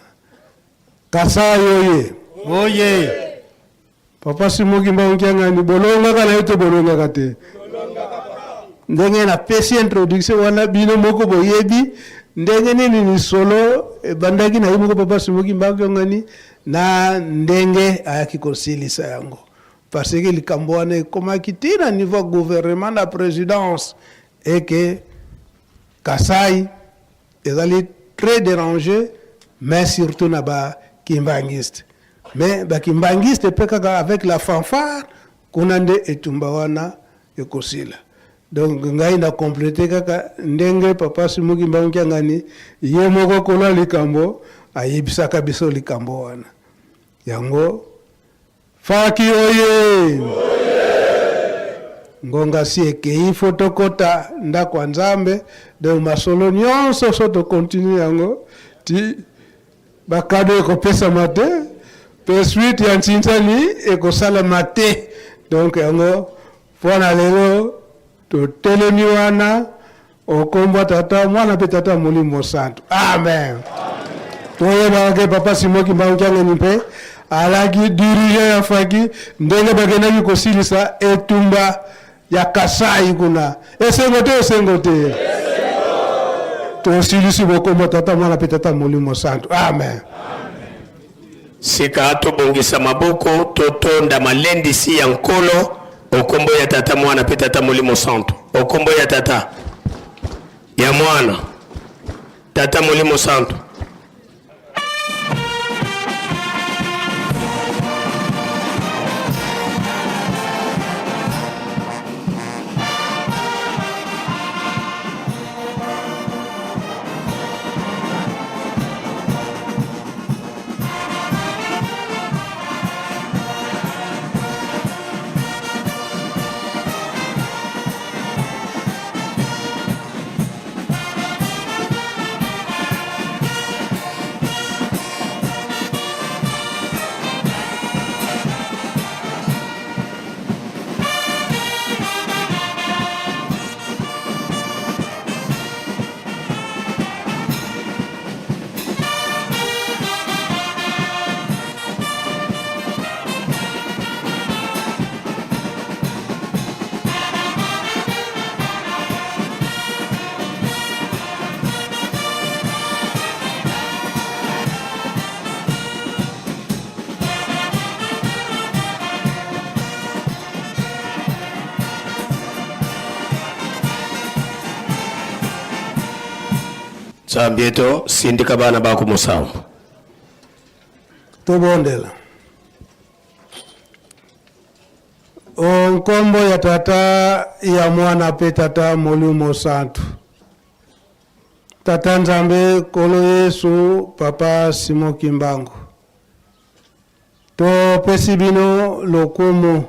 Kasai oye! Oye! Papa Simon Kimbangu Kiangani, bolongaka na yo to bolongaka te? Ndenge napesi introduction wana bino moko boyebi ndenge nini lisolo ebandaki na ye moko Papa Simon Kimbangu Kiangani na ndenge ayaki kosilisa yango parce que likambo wana ekomaki ti na niveau ya gouvernement na presidence et que Kasai ezali très deranger mais surtout na ba kimbanguiste mais ba kimbanguiste pe kaka avec la fanfare kuna nde etumba wana ekosila donc ngai na complete kaka ndenge papa Simon Kimbangu Kiangani ye moko kolo likambo ayebisaka biso likambo wana yango Faki oye! Ngonga si ekeyi faut tokota ndako ya Nzambe donc masolo nionso so to continue yango ti ba cadeau ekopesama te pe suite ya ntsinsani ekosalama te donc yango pona lelo totelemi wana Okombwa tata mwana mpe tata molimo santu amen toyebaka ke papa simon kimbangu kiangani mpe alaki dirigeant ya faki ndenge bakendaki kosilisa etumba ya kasai kuna esengo te esengo te tosilisi bokombo tata mwana mpe tata molimo santu amen Sika tobongisa maboko totonda malendisi ya Nkolo o kombo ya Tata, Mwana pe Tata Molimo Santu. O kombo ya Tata, ya Mwana, Tata Molimo Santu. Nzambi eto sindika bana ba ku musambu. Tobondela. O nkombo ya Tata, ya Mwana mpe Tata Molimo Santu. Tata Nzambe, Nkolo Yesu, Papa Simon Kimbangu, topesi bino lokumu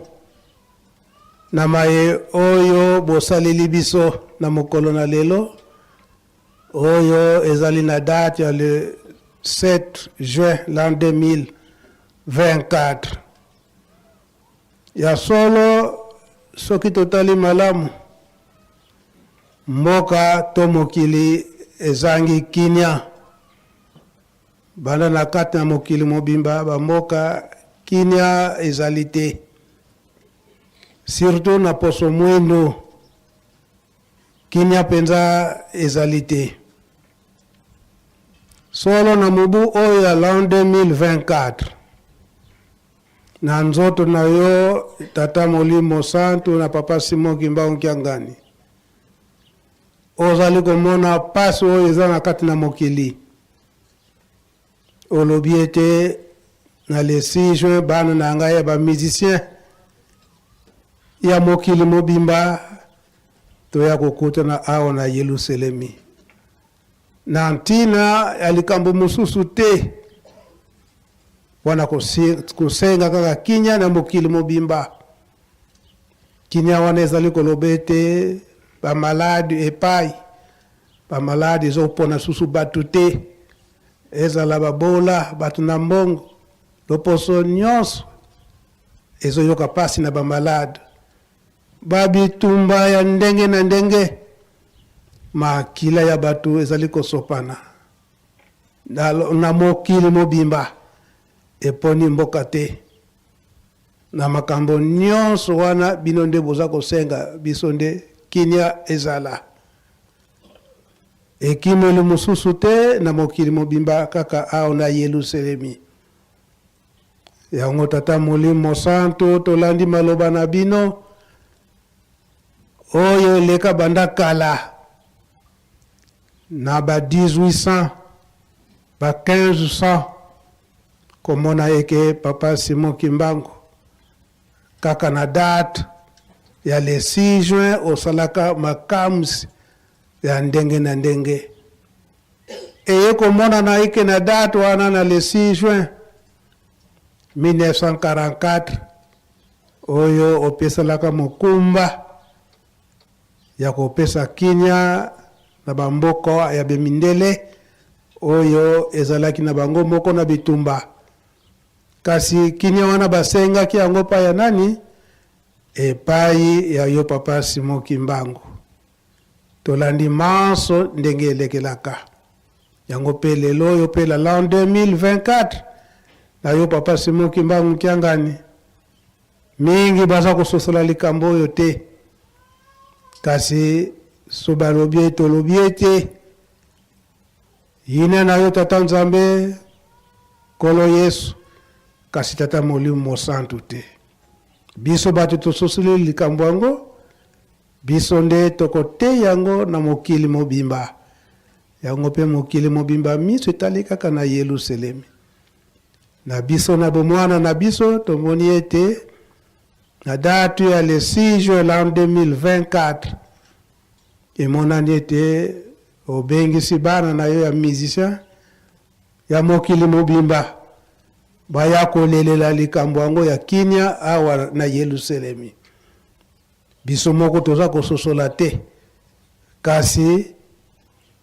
na maye oyo bosaleli biso na mokolo na lelo oyo ezali na date ya le 7 juin l'an 2024. Ya solo, soki totali malamu, mboka to mokili ezangi kimia. Banda na kati na mokili mobimba, ba mboka kimia ezali te. Surtout na poso mwindu, kimia penza ezali te. Solo na mobu oyo ya l'an 2024, na nzoto na yo Tata Molimo Santu na Papa Simon Kimbangu Kiangani, ozali komona pasi oyo eza na kati na mokili. Olobi ete na le 6 juin bana na ngai ya ba musiciens ya mokili mobimba toya kokutana awa na Yelusalemi na ntina ya likambo mosusu te mpo na kosenga kaka kimia na mokili mobimba. Kimia wana ezali koloba ete bamaladi epai bamaladi ezopona susu bato te, ezala babola, bato na mbongo, loposo nyonso ezoyoka pasi na bamalade, babitumba ya ndenge na ndenge, makila ya bato ezali kosopana na, na mokili mobimba, eponi mboka te. Na makambo nyonso wana, bino nde boza kosenga biso nde kimia ezala. Ekimelo mosusu te na mokili mobimba kaka awa na Yelusalemi. Yango Tata Molimo Santu, tolandi maloba na bino oyo eleka banda kala na ba 1800 ba 1500 komona eke Papa Simon Kimbangu kaka na date ya le 6 juin osalaka makamwisi ya ndenge na ndenge. Eye komonana eke na date wana na le 6 juin 1944 oyo opesalaka mokumba ya kopesa kimia na ba mboka ya bemindele oyo ezalaki na bango moko na bitumba. Kasi kimia wana basengaki yango epai ya nani? Epai ya yo Papa Simon Kimbangu. Tolandi manso ndenge elekelaka. Yango pe lelo oyo pe la l'an 2024 na yo Papa Simon Kimbangu Kiangani, Mingi baza kososola likambo oyo te. Kasi so balobi ete olobi ete yina na yo Tata Nzambe Nkolo Yesu, kasi Tata Molimo Mosantu te. Biso bato tososoli likambo yango, biso nde tokoteya yango na mokili mobimba. Yango mpe mokili mobimba miso etali kaka na Yelusalemi. Na biso na bomwana na biso tomoni ete na date ya le 6 juin l'an 2024 emonani ete obengisi bana na yo ya musicien ya mokili mobimba baya kolelela likambo yango ya kimia awa na Yelusalemi. Biso moko toza kososola te, kasi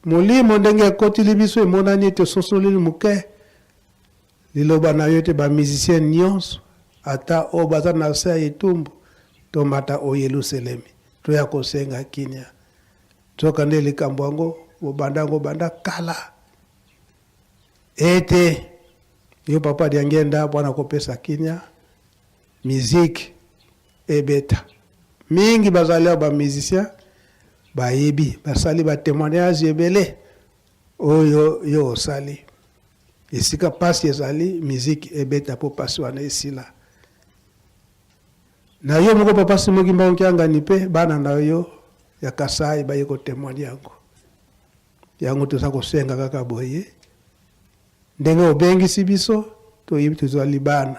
Molimo ndenge ekotili biso emonani ete ososoleli moke liloba na yo ete ba musiciens nionso ata oyo baza na se ya etumbu tomata o Yeluselemi toya kosenga kinia. Nzoka nde likambo yango bobanda yango banda kala ete yo Papa Diangienda bwana kopesa kinia Musique ebeta mingi bazali awa ba musiciens bayebi basali ba temoignage ebele oyo yo osali esika pasi ezali musique ebeta po pasi wana esila na yo moko papa Simon Kimbangu Kiangani pe bana na yo ya Kasai baye ko temoigne yango. Yango toza kosenga kaka boye, ndenge obengisi biso, toyebi tozali bana.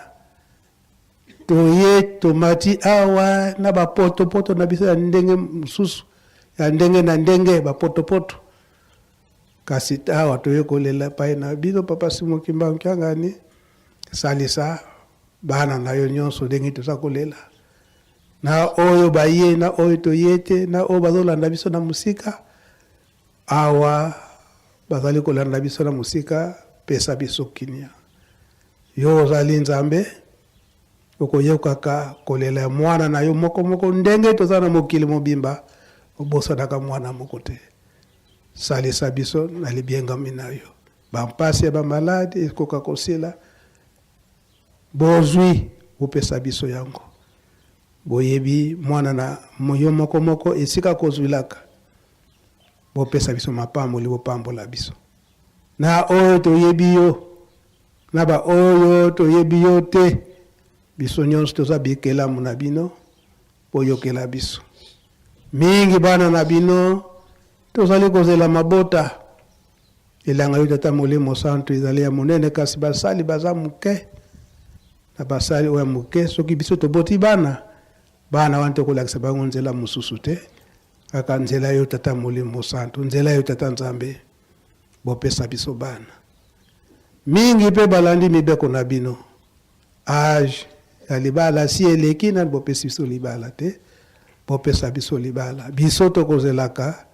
Toye tomati awa na bapotopoto na biso ya ndenge mosusu, ya ndenge na ndenge, bapotopoto. Kasi awa toye kolela epai na bino, Papa Simon Kimbangu Kiangani, salisa bana na yo nyonso ndenge toza kolela. Na oyo baye, na oyo toye te, na oyo bazolanda biso na mosika, awa bazali kolanda biso na mosika, pesa biso kimia. Yo ozali Nzambe, okoyokaka kolela ya mwana na yo moko moko ndenge toza na mokili mobimba, obosanaka mwana moko te. Salisa biso na libiengami na yo. Bampasi ya bamaladi ekoka kosila. Bozwi, bopesa biso yango. Boyebi mwana na yo moko moko esika akozwilaka. Bopesa biso mapamboli, bopambola biso. Na oyo toyebi yo, na ba oyo toyebi yo te, biso nyonso toza bikelamu na bino, boyokela biso. Mingi bana na bino tozali kozela mabota. Elanga yo Tata Molimo Santu ezali ya monene, kasi basali baza moke. Na basali oyo ya moke, soki biso toboti bana, bana wana tokolakisa bango nzela mosusu te, kaka nzela yo Tata Molimo Santu, nzela yo Tata Nzambe. Bopesa biso bana mingi mpe balandi mibeko na bino. Age ya libala si eleki nani bopesi biso libala te, bopesa biso libala. Biso tokozelaka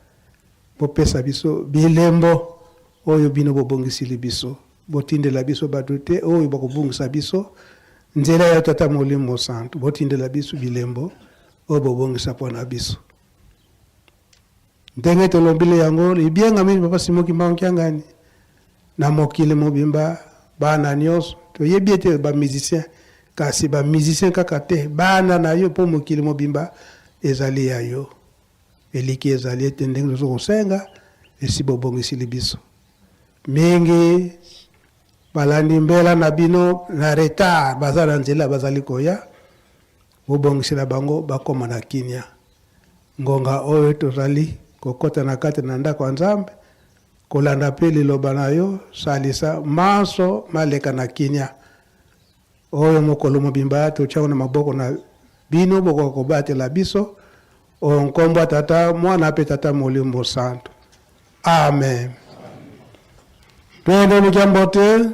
bopesa biso bilembo oyo bino bobongisili biso. Botindela biso bato te oyo bakobungisa biso nzela ya Tata Molimo Santu. Botindela biso bilembo oyo bobongisa mpo na biso. Ndenge tolombili yango libiengami Papa Simon Kimbangu Kiangani na mokili mobimba, bana nionso toyebi ete ba musiciens, kasi ba musiciens kaka te, bana na yo mpo mokili mobimba ezali ya yo. Eliki ezali ete ndenge tozo kosenga esi bobongisili biso mingi balandi mbela na bino na retard, baza na nzela bazali koya, bobongisela bango bakoma na kimia. Ngonga oyo tozali kokota na kati na ndako ya Nzambe, kolanda mpe liloba na yo, salisa manso maleka na kimia. Oyo mokolo mobimba totia yango na maboko na bino, bokoka kobatela biso o nkombo ya Tata, Mwana mpe Tata Molimo Santu. Amen. Twende lukia mbote.